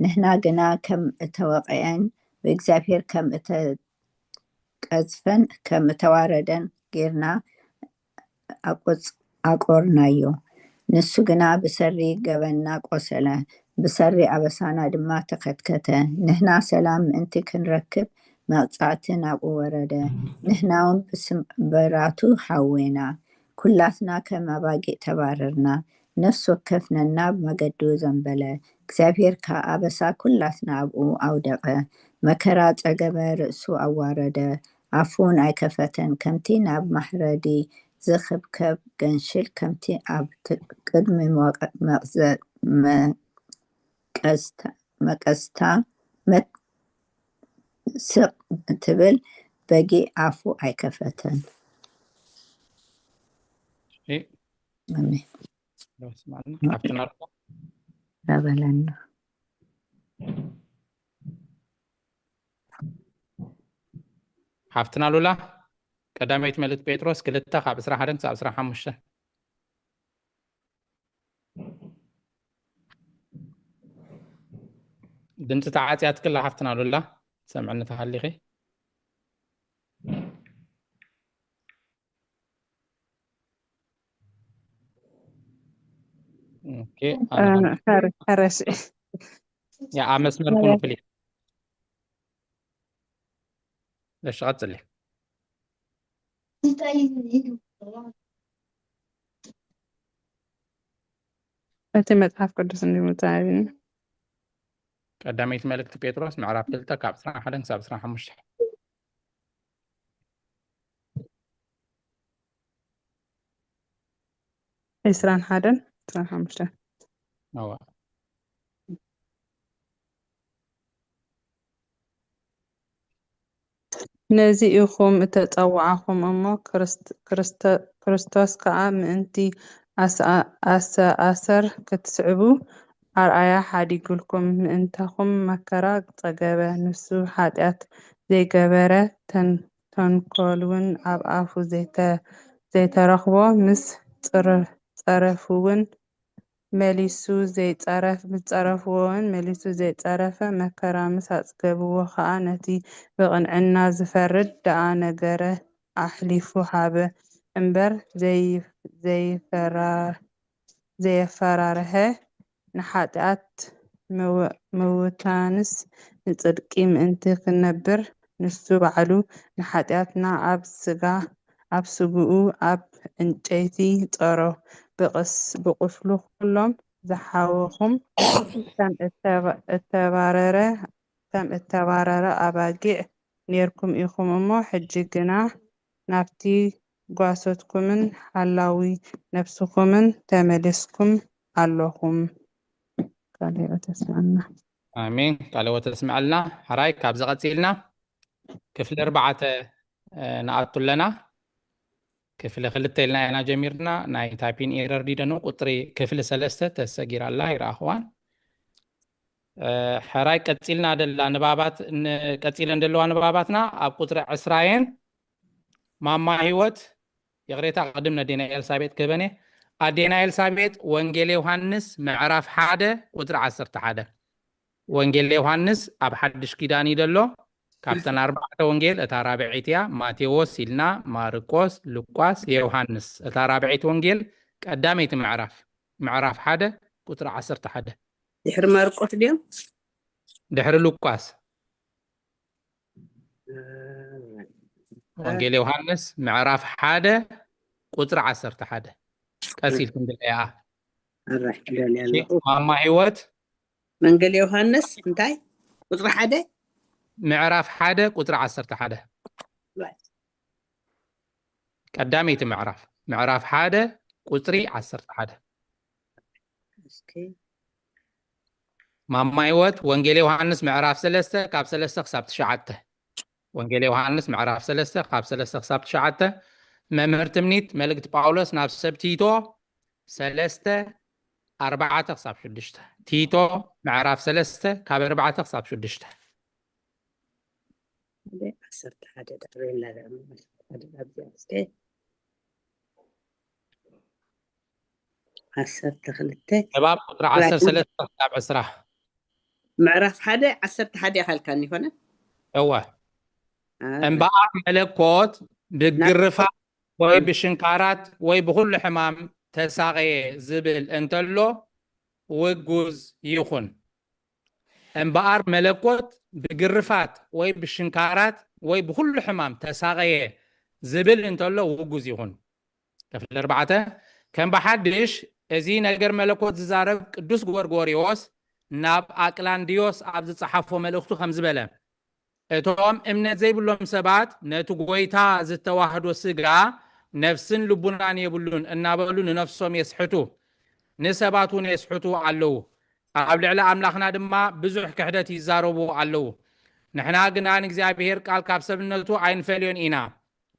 ንሕና ግና ከም እተወቕዐን ብእግዚኣብሔር ከም እተቀዝፈን ከም እተዋረደን ጌርና ኣቆጽ-፣ ኣቆርናዮ። ንሱ ግና ብሰሪ ገበንና ቆሰለ፣ ብሰሪ ኣበሳና ድማ ተኸትከተ። ንሕና ሰላም ምእንቲ ክንረክብ መቕጻዕቲ ናብኡ ወረደ። ንሕናውን ብስምበራቱ ሓዌና። ኩላትና ከም ኣባጊዕ ተባረርና። ነፍሲ ወከፍ ነናብ መገዱ ዘንበለ። እግዚኣብሔር ከኣ ኣበሳ ኩላትና ኣብኡ ኣውደቐ። መከራ ጸገበ፣ ርእሱ ኣዋረደ። ኣፉን ኣይከፈተን። ከምቲ ናብ ማሕረዲ ዝኽብከብ ገንሽል፣ ከምቲ ኣብ ት-፣ ቅድሚ መወቀ-፣ መቕዘ-፣ መ-፣ ቀስታ፣ መቀስታ መት-፣ ስቕ ትብል በጊዕ ኣፉ ኣይከፈተን። እሺ። ኣሜን። ዶ ስማዕና? ሓፍትና ሩታ? ረበለና። ሓፍትና ሉላ፣ ቀዳመይቲ መልእክቲ ጴጥሮስ ክልተ ካብ ዕስራን ሓደን ክሳብ ዕስራን ሓሙሽተን። ድምፂ ተዓፅያትክላ ሓፍትና ሉላ፣ ሰምዕኒ ተሃሊኺ። ኦኬ፣ ኣነ ኸም-፣ ሕረ-፣ ሕረሽ። ያ፣ ኣብ መስመር ኩኑ ፕሊዝ። እሺ፣ ቀጽሊ። እቲ መጽሓፍ ቅዱስ እንዲምጻእ ኣብኒ። ቀዳመይቲ መልእክቲ ጴጥሮስ ምዕራፍ ክልተ ካብ ዕስራን ሓደን ክሳብ ዕስራን ሓሙሽተን። ዕስራን ሓደን ዕስራን ሓሙሽተን። እዋ። ነዚ ኢኹም እተጸዋዕኹም እሞ፣ ክርስት-፣ ክርስተ-፣ ክርስቶስ ከኣ ምእንቲ ኣሰ-፣ ኣሰኣሰር ክትስዕቡ ኣርኣያ ሓዲጉልኩም። ምእንታኹም መከራ ጸገበ፣ ንሱ ሓጢኣት ዘይገበረ፣ ተን-፣ ተንኮልውን ኣብ ኣፉ ዘይተ-፣ ዘይተረኽቦ፣ ምስ ጽረ-፣ ጸረፉውን መሊሱ ዘይጸረፍ፣ ምስ ጸረፍዎ እውን መሊሱ ዘይጸረፈ፣ መከራ ምስ ኣጽገብዎ ኸኣ ነቲ ብቕንዕና ዝፈርድ ደኣ ነገረ ኣሕሊፉ ሃበ እምበር፣ ዘይ-፣ ዘይፈራ-፣ ዘየፈራርሀ። ንሓጢኣት ምው-፣ ምውታንስ ንጽድቂ ምእንቲ ክንነብር፣ ንሱ ባዕሉ ንሓጢኣትና ኣብ ስጋ፣ ኣብ ስግኡ ኣብ ዕንጨይቲ ጸሮ። ብቕስ-፣ ብቁስሉ ኩሎም ዝሓወኹም ከም እተባ-፣ እተባረረ፣ ከም እተባረረ ኣባጊዕ ኔርኩም ኢኹም እሞ፣ ሕጂ ግና ናብቲ ጓሶትኩምን ሓላዊ ነፍስኹምን ተመሊስኩም ኣለኹም። ቃለ ሕይወት የስምዐልና። ኣሜን። ቃለ ሕይወት የስምዐልና። ሕራይ ካብዚ ቀጺልና ክፍሊ ኣርባዕተ፣ እ፣ ንኣቱ ኣለና። ክፍሊ ክልተ ኢልና ኢና ጀሚርና። ናይ ታይፒን ኤረር ዲደኑ ቁጽሪ ክፍሊ ሰለስተ ተሰጊራ ኣላ፣ ይረኣኽዋን። እ፣ ሕራይ ቀጺልና ደላ ንባባት፣ ን-፣ ቀጺለን ዘለዋ ንባባትና ኣብ ቁጽሪ ዕስራ እየን። ማማ ህይወት፣ ይቕሬታ፣ ቅድም ነዴና ኤልሳቤጥ ክህበን እየ። ኣዴና ኤልሳቤጥ፣ ወንጌል ዮሃንስ ምዕራፍ ሓደ ቁጽሪ ዓሰርተ ሓደ። ወንጌል ዮሃንስ ኣብ ሓድሽ ኪዳን እዩ ዘሎ። ካብተን ኣርባዕተ ወንጌል እታ ራብዐይቲ እያ። ማቴዎስ ኢልና፣ ማርቆስ፣ ሉቃስ፣ ዮሃንስ። እታ ራብዐይቲ ወንጌል ቀዳመይቲ ምዕራፍ፣ ምዕራፍ ሓደ ቁጽሪ ዓሰርተ ሓደ። ድሕሪ ማርቆስ ድዮም? ድሕሪ ሉቃስ። ወንጌል ዮሃንስ ምዕራፍ ሓደ ቁጽሪ ዓሰርተ ሓደ። ቀስ ኢልኩም ደለያ። ኣራሕ ደልያ እሺ፣ ኣለኹ። ማማ ህይወት። ወንጌል ዮሃንስ እንታይ? ቁጽሪ ሓደ? ምዕራፍ ሓደ ቁጽሪ ዓሰርተ ሓደ። Right። ቀዳመይቲ ምዕራፍ፣ ምዕራፍ ሓደ ቁጽሪ ዓሰርተ ሓደ። እስኪ። ማማ ህይወት፣ ወንጌል ዮሃንስ ምዕራፍ ሰለስተ ካብ ሰለስተ ክሳብ ትሽዓተ። ወንጌል ዮሃንስ ምዕራፍ ሰለስተ ካብ ሰለስተ ክሳብ ትሽዓተ። መምህር ትምኒት፣ መልእክቲ ጳውሎስ ናብ ሰብ ቲቶ ሰለስተ ኣርባዕተ ክሳብ ሽዱሽተ። ቲቶ ምዕራፍ ሰለስተ ካብ ኣርባዕተ ክሳብ ሽዱሽተ። ሓደ ዓሰርተ ሓደ ድሕሪ የላ ደኣ፣ ሓደ ኣብዚኣ እስከ። ዓሰርተ ክልተ። ንባብ ቁጽሪ ዓሰርተ ሰለስተ ክሳብ ዕስራ። ምዕራፍ ሓደ ዓሰርተ ሓደ ኢኻ ኢልካኒ ይኾነ? እወ። አ፣ እምበኣር መለኮት ብግርፋት ወይ ብሽንካራት ወይ ብኹሉ ሕማም ተሳቐየ ዝብል እንተሎ ውጉዝ ይኹን። እምበኣር መለኮት ብግርፋት ወይ ብሽንካራት ወይ ብኹሉ ሕማም ተሳቐየ ዝብል እንተሎ ውጉዝ ይኹን። ክፍሊ ኣርባዕተ፣ ከም ብሓድሽ እዚ ነገር መለኮት ዝዛረብ ቅዱስ ጎርጎርዮስ ናብ ኣቅላንድዮስ ኣብ ዝጸሓፎ መልእኽቱ ከምዚ በለ፣ እቶም እምነት ዘይብሎም ሰባት ነቲ ጐይታ ዝተዋህዶ ሥጋ ነፍስን ልቡናን የብሉን እናበሉ ንነፍሶም የስሕቱ፣ ንሰባት እውን የስሕቱ ኣለዉ። ኣብ ልዕሊ ኣምላኽና ድማ ብዙሕ ክሕደት ይዛረቡ ኣለዉ። ንሕና ግና ንእግዚኣብሔር ቃል ካብ ሰብነቱ ኣይንፈልዮን ኢና።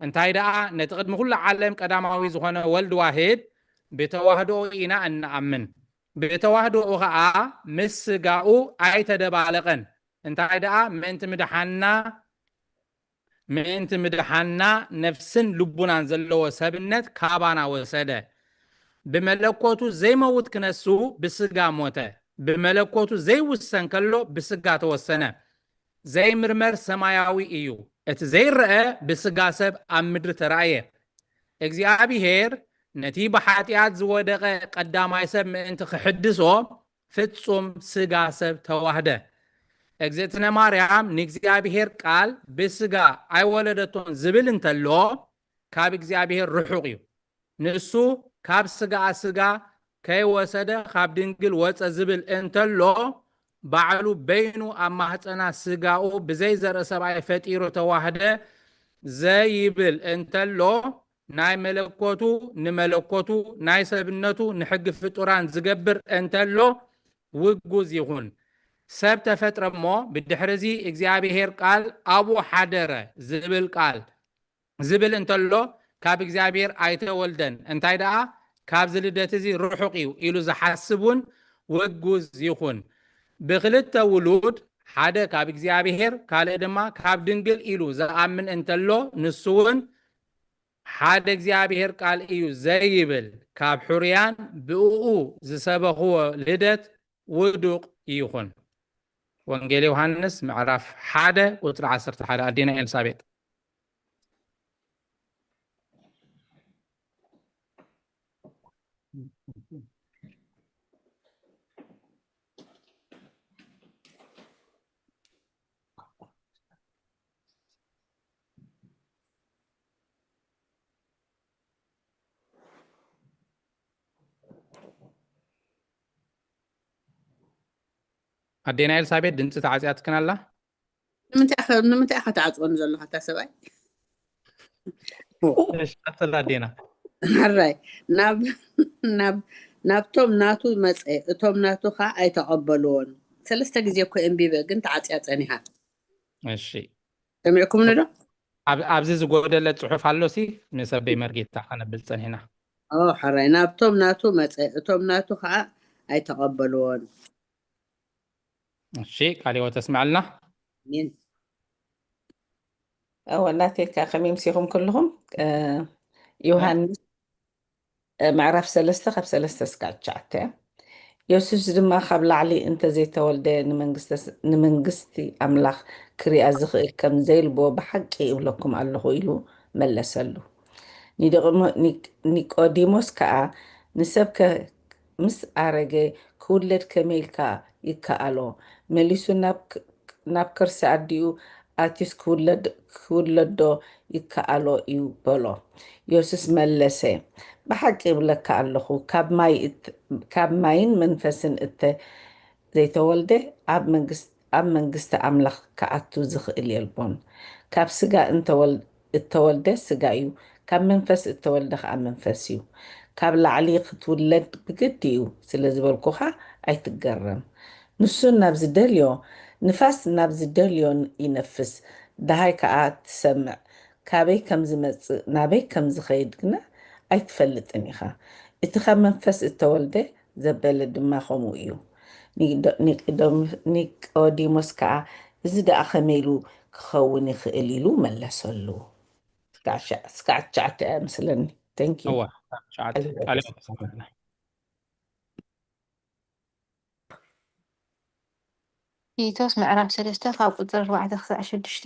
እንታይ ደኣ፣ ነቲ ቅድሚ ኩሉ ዓለም ቀዳማዊ ዝኾነ ወልድ ዋህድ ብተዋህዶኡ ኢና እንኣምን። ብተዋህዶኡ ኸኣ ምስ ሥጋኡ ኣይተደባለቐን። እንታይ ደኣ፣ ምእንቲ ምድሓና፣ ምእንቲ ምድሓና ነፍስን ልቡናን ዘለዎ ሰብነት ካባና ወሰደ። ብመለኮቱ ዘይመውት ክነሱ ብሥጋ ሞተ። ብመለኮቱ ዘይውሰን ከሎ ብሥጋ ተወሰነ። ዘይምርመር ሰማያዊ እዩ። እቲ ዘይረአ ብሥጋ ሰብ ኣብ ምድሪ ተራእየ። እግዚኣብሔር ነቲ ብሓጢኣት ዝወደቐ ቀዳማይ ሰብ ምእንቲ ክሕድሶ ፍጹም ሥጋ ሰብ ተዋህደ። እግዝእትነ ማርያም ንእግዚኣብሔር ቃል ብሥጋ ኣይወለደቶን ዝብል እንተሎ ካብ እግዚኣብሔር ርሑቕ እዩ። ንሱ ካብ ሥጋኣ ሥጋ ከይወሰደ ካብ ድንግል ወጸ ዝብል እንተሎ ባዕሉ በይኑ ኣብ ማህፀና ሥጋኡ ብዘይ ዘርኢ ሰብኣይ ፈጢሩ ተዋህደ ዘይብል እንተሎ ናይ መለኮቱ ንመለኮቱ ናይ ሰብነቱ ንሕጊ ፍጡራን ዝገብር እንተሎ ውጉዝ ይኹን። ሰብ ተፈጥረ እሞ ብድሕርዚ እግዚኣብሔር ቃል ኣብኡ ሓደረ ዝብል ቃል ዝብል እንተሎ ካብ እግዚኣብሔር ኣይተወልደን፣ እንታይ ደኣ ካብዚ ልደት እዚ ርሑቕ እዩ ኢሉ ዝሓስብ እውን ውጉዝ ይኹን። ብክልተ ውሉድ ሓደ ካብ እግዚኣብሔር ካልእ ድማ ካብ ድንግል ኢሉ ዝኣምን እንተሎ ንሱ እውን ሓደ እግዚኣብሔር ቃል እዩ ዘይብል ካብ ሕሩያን ብእኡ ዝሰበኽዎ ልደት ውዱቕ ይኹን። ወንጌል ዮሃንስ ምዕራፍ ሓደ ቁጽሪ ዓሰርተ ሓደ። ኣዴና ኤልሳቤጥ። ኣዴና ኤልሳቤጥ ድምፂ ተዓፅያትክን ኣላ። ንምንታይ ኢኻ ትዓፅወኒ ዘለኻ እታ ሰብኣይ? ቀፅል ኣዴና። ሕራይ ናብቶም ናቱ መፀ፣ እቶም ናቱ ከዓ ኣይተቐበልዎን። ሰለስተ ግዜ እኮ እንቢበ ግን ተዓፅያ ፀኒሓ። እሺ ሰሚዕኩምኒ ዶ? ኣብዚ ዝጎደለ ፅሑፍ ኣሎሲ ምስ ኣበይ መርጌታ ከነብል ፀኒሕና። ሕራይ ናብቶም ናቱ መፀ፣ እቶም ናቱ ከዓ ኣይተቐበልዎን። እሺ ቃለ ሕይወት ተስምዐልና። ኣሜን። እወ እናቴካ ከመይ ምሲኹም ኩልኹም? ዮሃንስ ምዕራፍ ሰለስተ ካብ ሰለስተ እስካብ ትሽዓተ። የሱስ ድማ ካብ ላዕሊ እንተዘይተወልደ ንመንግስቲ ኣምላኽ ክሪኣ ዝኽእል ከም ዘይልቦ ብሓቂ እብለኩም ኣለኹ ኢሉ መለሰሉ። ኒቆዲሞስ ከኣ ንሰብከ ምስ ኣረገ ክውለድ ከመይ ኢልካ ይከኣሎ? መሊሱ ናብ ከርሲ ኣዲኡ ኣትዩስ ክውለድ ክውለዶ ይከኣሎ እዩ በሎ። የሱስ መለሰ፣ ብሓቂ እብለካ ኣለኹ፣ ካብ ማይ እት- ካብ ማይን መንፈስን እተ ዘይተወልደ ኣብ መንግስ- ኣብ መንግስቲ ኣምላኽ ክኣቱ ዝኽእል የልቦን። ካብ ስጋ እንተወል- እተወልደ ስጋ እዩ፣ ካብ መንፈስ እተወልደ ከዓ መንፈስ እዩ። ካብ ላዕሊ ክትውለድ ብግዲ እዩ ስለ ዝበልኩኻ ኣይትገረም። ንሱ ናብ ዝደልዮ ንፋስ ናብ ዝደልዮ ይነፍስ፣ ደሃይ ከዓ ትሰምዕ፣ ካበይ ከም ዝመጽእ ናበይ ከም ዝኸይድ ግና ኣይትፈልጥን ኢኻ። እቲ ካብ መንፈስ እተወልደ ዘበለ ድማ ከምኡ እዩ። ኒቆዲሞስ ከዓ እዚ ደኣ ከመይ ኢሉ ክኸውን ይኽእል ኢሉ መለሰሉ። እስካዕ ትሽዓተ እያ መስለኒ። Thank you። እዋ ትሽዓተ ቃለ ሕይወት ተስምዐልና። ቲቶስ ምዕራፍ ሰለስተ ካብ ቁፅሪ ኣርባዕተ ክሳዕ ሽዱሽተ።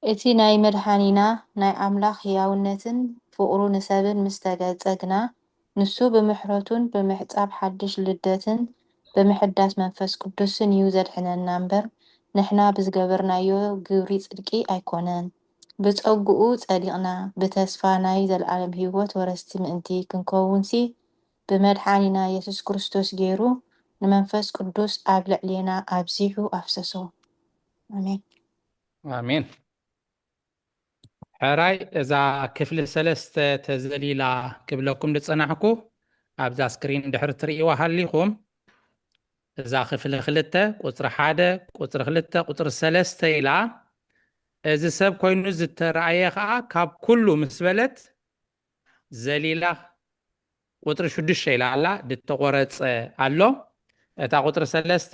እቲ ናይ መድሓኒና ናይ ኣምላኽ ህያውነትን ፍቕሩ ንሰብን ምስ ተገልጸ ግና፣ ንሱ ብምሕረቱን ብምሕጻብ ሓድሽ ልደትን ብምሕዳስ መንፈስ ቅዱስን እዩ ዘድሕነና እምበር፣ ንሕና ብዝገበርናዮ ግብሪ ጽድቂ ኣይኮነን። ብጸግኡ ጸዲቕና፣ ብተስፋ ናይ ዘለኣለም ህይወት ወረስቲ ምእንቲ ክንከውንሲ፣ ብመድሓኒና የሱስ ክርስቶስ ገይሩ ንመንፈስ ቅዱስ ኣብ ልዕሌና ኣብዚሑ ኣፍሰሶ። ኣሜን። ኣሜን። ሕራይ እዛ ክፍሊ ሰለስተ ተዘሊላ ክብለኩም ዝጸናሕኩ ኣብዛ ስክሪን ድሕሪ ትርእይዋ ሃሊኹም እዛ ክፍሊ ክልተ ቁፅሪ ሓደ ቁፅሪ ክልተ ቁፅሪ ሰለስተ ኢላ እዚ ሰብ ኮይኑ ዝተረኣየ ከዓ ካብ ኩሉ ምስ በለት ዘሊላ ቁፅሪ ሽዱሽተ ኢላ ኣላ ድተቆረፀ ኣሎ። እታ ቁፅሪ ሰለስተ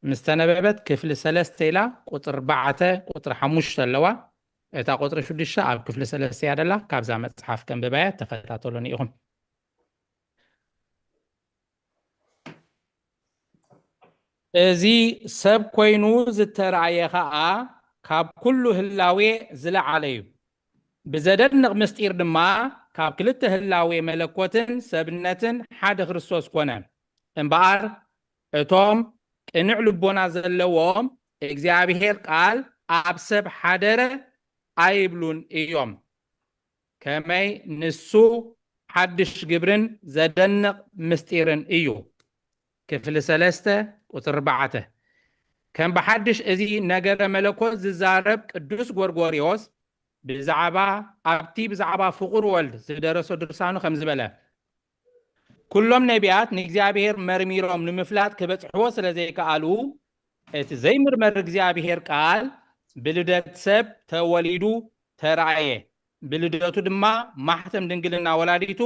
ምስተነበበት ክፍሊ ሰለስተ ኢላ ቁፅሪ ኣርባዕተ ቁፅሪ ሓሙሽተ ኣለዋ። እታ ቁፅሪ ሽዱሽተ ኣብ ክፍሊ ሰለስተ እያ ደላ። ካብዛ መፅሓፍ ከንብባያ ተኸታተሉኒ ኢኹም። እዚ ሰብ ኮይኑ ዝተረኣየ ኸዓ ካብ ኩሉ ህላዌ ዝለዓለ እዩ። ብዘደንቕ ምስጢር ድማ ካብ ክልተ ህላዌ መለኮትን ሰብነትን ሓደ ክርስቶስ ኮነ። እምበኣር እቶም ቅኑዕ ልቦና ዘለዎም እግዚኣብሔር ቃል ኣብ ሰብ ሓደረ ኣይብሉን እዮም። ከመይ ንሱ ሓድሽ ግብርን ዘደንቕ ምስጢርን እዩ። ክፍሊ ሰለስተ ቁፅሪ ኣርባዕተ። ከም ብሓድሽ እዚ ነገረ መለኮት ዝዛረብ ቅዱስ ጎርጎርዮስ ብዛዕባ ኣብቲ ብዛዕባ ፍቑር ወልድ ዝደረሶ ድርሳኑ ከም ዝበለ ኩሎም ነቢያት ንእግዚኣብሔር መርሚሮም ንምፍላጥ ክበጽሕዎ ስለ ዘይከኣሉ እቲ ዘይምርመር እግዚኣብሔር ቃል ብልደት ሰብ ተወሊዱ ተራእየ። ብልደቱ ድማ ማሕተም ድንግልና ወላዲቱ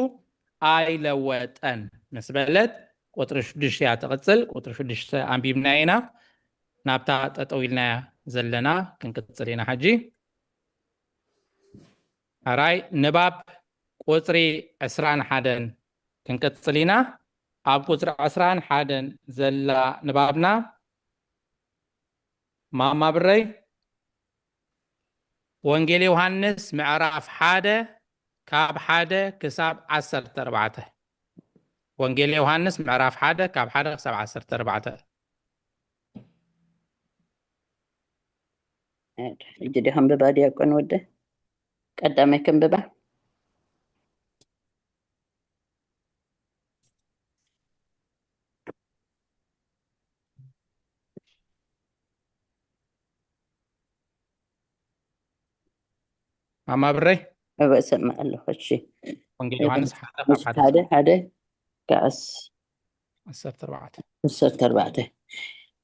ኣይለወጠን ምስ በለት ቁፅሪ ሽዱሽተ እያ ትቕፅል። ቁፅሪ ሽዱሽተ ኣንቢብና ኢና ናብታ ጠጠው ኢልናያ ዘለና ክንቅፅል ኢና። ሕጂ ኣራይ ንባብ ቁፅሪ ዕስራን ሓደን ክንቅፅል ኢና። ኣብ ቁፅሪ ዕስራን ሓደን ዘላ ንባብና ማማ ብረይ፣ ወንጌል ዮሃንስ ምዕራፍ ሓደ ካብ ሓደ ክሳብ ዓሰርተ ኣርባዕተ። ወንጌል ዮሃንስ ምዕራፍ ሓደ ካብ ሓደ ክሳብ ዓሰርተ ኣርባዕተ። ሕጂ ዲ ከንብባ ዲያቆን ወደ ቀዳማይ ከንብባ። ማማ ብረይ እበ እሰምዕ ኣለኹ። እሺ ወንጌል ዮሃንስ ሓደ ካብ ምስ ሓደ ሓደ ሓደ ከኣስ ዓሰርተ ኣርባዕተ። ዓሰርተ ኣርባዕተ።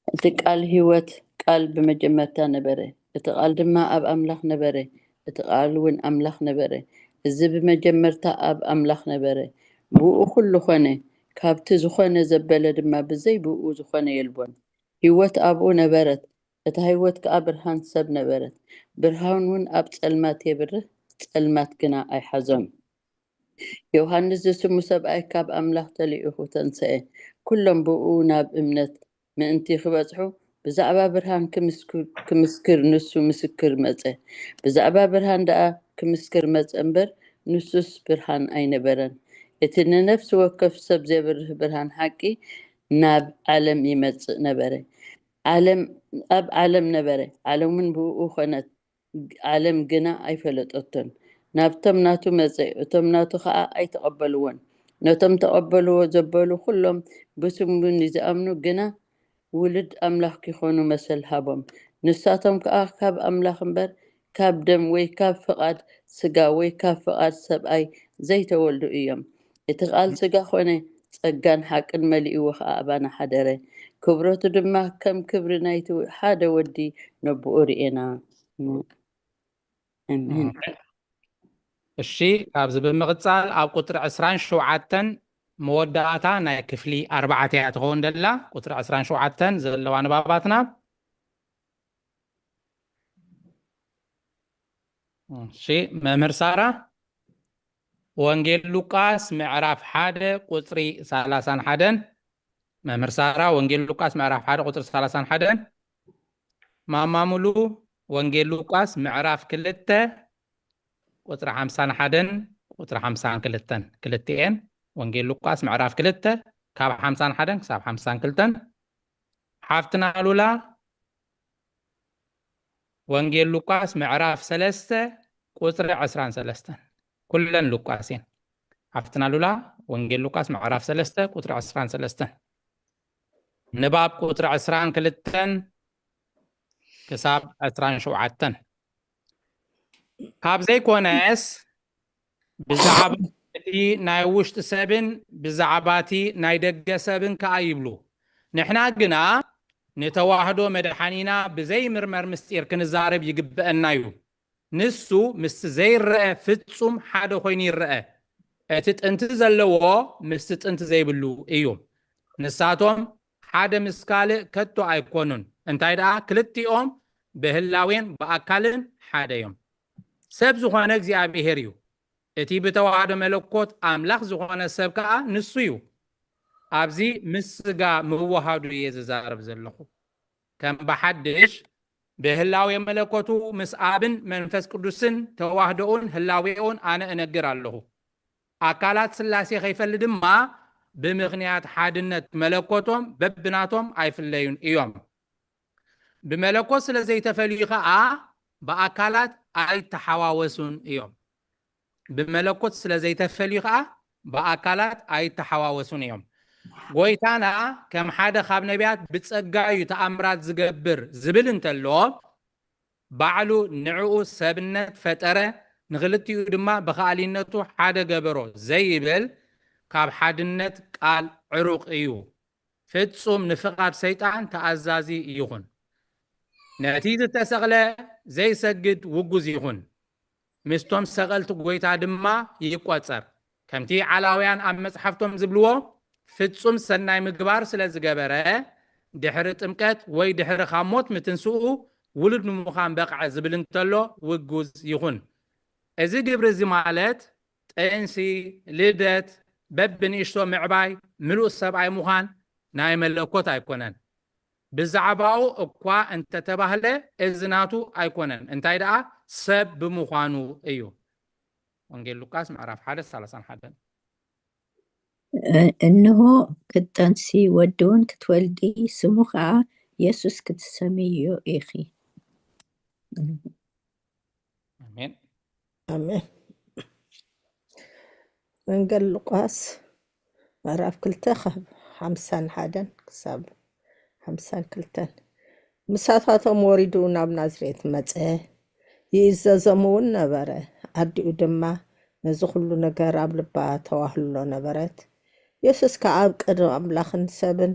እቲ ቃል ህይወት ቃል ብመጀመርታ ነበረ፣ እቲ ቃል ድማ ኣብ ኣምላኽ ነበረ፣ እቲ ቃል እውን ኣምላኽ ነበረ። እዚ ብመጀመርታ ኣብ ኣምላኽ ነበረ። ብኡ ኩሉ ኾነ፣ ካብቲ ዝኾነ ዘበለ ድማ ብዘይ ብኡ ዝኾነ የልቦን። ህይወት ኣብኡ ነበረት፣ እታ ህይወት ከኣ ብርሃን ሰብ ነበረት። ብርሃን እውን ኣብ ጸልማት የብርህ፣ ጸልማት ግና ኣይሓዞን። ዮሃንስ ዝስሙ ሰብኣይ ካብ ኣምላኽ ተልኢኹ ተንስአ። ኩሎም ብኡ ናብ እምነት ምእንቲ ክበጽሑ ብዛዕባ ብርሃን ክምስክር ንሱ ምስክር መጸ። ብዛዕባ ብርሃን ደኣ ክምስክር መጸ እምበር ንሱስ ብርሃን ኣይነበረን። እቲ ንነፍሲ ወከፍ ሰብ ዜብርህ ብርሃን ሓቂ ናብ ዓለም ይመጽእ ነበረ። ዓለም ኣብ ዓለም ነበረ፣ ዓለም እውን ብእኡ ኾነት፣ ዓለም ግና ኣይፈለጠቶን። ናብቶም ናቱ መጸ፣ እቶም ናቱ ኸኣ ኣይተቐበልዎን። ነቶም ተቐበልዎ ዘበሉ ኩሎም ብስሙ ንዝኣምኑ ግና ውሉድ ኣምላኽ ኪኾኑ መሰል ሃቦም። ንሳቶም ከኣ ካብ ኣምላኽ እምበር ካብ ደም ወይ ካብ ፍቓድ ስጋ ወይ ካብ ፍቓድ ሰብኣይ ዘይተወልዱ እዮም። እቲ ቃል ስጋ ኾነ፣ ጸጋን ሓቅን መሊእዎ ኸኣ ኣባና ሓደረ። ክብረቱ ድማ ከም ክብሪ ናይቲ ሓደ ወዲ ነብኡ ርኤና። ኣሜን። እሺ፣ ካብዚ ብምቕጻል ኣብ ቁጽሪ ዕስራን ሸውዓተን መወዳእታ ናይ ክፍሊ ኣርባዕተ እያ ትኸውን ደላ። ቁጽሪ ዕስራን ሸውዓተን ዘለዋ ንባባትና። እሺ፣ መምህር ሳራ፣ ወንጌል ሉቃስ ምዕራፍ ሓደ ቁጽሪ ሰላሳን ሓደን። መምህር ሳራ፣ ወንጌል ሉቃስ ምዕራፍ ሓደ ቁጽሪ ሰላሳን ሓደን። ማማ ሙሉ፣ ወንጌል ሉቃስ ምዕራፍ ክልተ ቁጽሪ ሓምሳን ሓደን ቁጽሪ ሓምሳን ክልተን። ክልቲኤን ወንጌል ሉቃስ ምዕራፍ ክልተ ካብ ሓምሳን ሓደን ክሳብ ሓምሳን ክልተን። ሓፍትና ሉላ፣ ወንጌል ሉቃስ ምዕራፍ ሰለስተ ቁጽሪ ዕስራን ሰለስተን። ኩለን ሉቃስ እየን። ሓፍትና ሉላ፣ ወንጌል ሉቃስ ምዕራፍ ሰለስተ ቁጽሪ ዕስራን ሰለስተን። ንባብ ቁጽሪ ዕስራን ክልተን ክሳብ ዕስራን ሸውዓተን። ካብ ዘይኮነስ ብዛዕባ እቲ ናይ ውሽጢ ሰብን ብዛዕባ እቲ ናይ ደገ ሰብን ከኣ ይብሉ። ንሕና ግና ንተዋህዶ መድሓኒና ብዘይምርመር ምስጢር ክንዛረብ ይግብአና እዩ። ንሱ ምስቲ ዘይረአ ፍጹም ሓደ ኮይኑ ይረአ። እቲ ጥንቲ ዘለዎ ምስቲ ጥንቲ ዘይብሉ እዩ። ንሳቶም ሓደ ምስ ካልእ ከቶ ኣይኮኑን። እንታይ ደኣ ክልቲኦም ብህላዌን ብኣካልን ሓደ እዮም። ሰብ ዝኾነ እግዚኣብሔር እዩ። እቲ ብተዋህዶ መለኮት ኣምላኽ ዝኾነ ሰብ ከኣ ንሱ እዩ። ኣብዚ ምስ ስጋ ምውሃዱ እየ ዝዛረብ ዘለኹ። ከም ብሓድሽ ብህላዌ መለኮቱ ምስ ኣብን መንፈስ ቅዱስን ተዋህዶኡን ህላዌኡን ኣነ እነግር ኣለኹ። ኣካላት ስላሴ ከይፈሊ ድማ ብምኽንያት ሓድነት መለኮቶም በብናቶም ኣይፍለዩን እዮም። ብመለኮት ስለ ዘይተፈልዩ ኸኣ ብኣካላት ኣይተሓዋወሱን እዮም። ብመለኮት ስለ ዘይተፈልዩ ኸኣ ብኣካላት ኣይተሓዋወሱን እዮም። ጎይታና ከም ሓደ ካብ ነቢያት ብጸጋ እዩ ተኣምራት ዝገብር ዝብል እንተሎ፣ ባዕሉ ንዕኡ ሰብነት ፈጠረ፣ ንኽልቲኡ ድማ ብኻእሊነቱ ሓደ ገበሮ ዘይብል ካብ ሓድነት ቃል ዕሩቕ እዩ። ፍጹም ንፍቓድ ሰይጣን ተኣዛዚ ይኹን። ነቲ ዝተሰቕለ ዘይሰግድ ውጉዝ ይኹን። ምስቶም ሰቐልቲ ጎይታ ድማ ይቆጸር። ከምቲ ዓላውያን ኣብ መጽሓፍቶም ዝብልዎ፣ ፍጹም ሰናይ ምግባር ስለ ዝገበረ፣ ድሕሪ ጥምቀት ወይ ድሕሪ ካብ ሞት ምትንስኡ ውሉድ ንምዃን በቕዐ ዝብል እንተሎ ውጉዝ ይኹን። እዚ ግብሪ እዚ ማለት ጥንሲ፣ ልደት፣ በብንእሽቶ ምዕባይ፣ ምሉእ ሰብኣይ ምዃን ናይ መለኮት ኣይኮነን። ብዛዕባኡ እኳ እንተተባህለ እዚ ናቱ ኣይኮነን፣ እንታይ ደኣ ሰብ ብምዃኑ እዩ። ወንጌል ሉቃስ ምዕራፍ ሓደ ሰላሳን ሓደን። እ- እንሆ ክትጠንሲ ወዲ እውን ክትወልዲ፣ ስሙ ኸዓ የሱስ ክትሰምይዮ ኢኺ። ኣሜን። ኣሜን። ወንጌል ሉቃስ ምዕራፍ ክልተ ካብ ሓምሳን ሓደን ክሳብ ሓምሳን ክልተን። ምሳታቶም ወሪዱ ናብ ናዝሬት መጸ፣ ይእዘዞም እውን ነበረ። ኣዲኡ ድማ ነዚ ኩሉ ነገር ኣብ ልባ ተዋህሎ ነበረት። የሱስ ከኣ ኣብ ቅድሚ ኣምላኽን ሰብን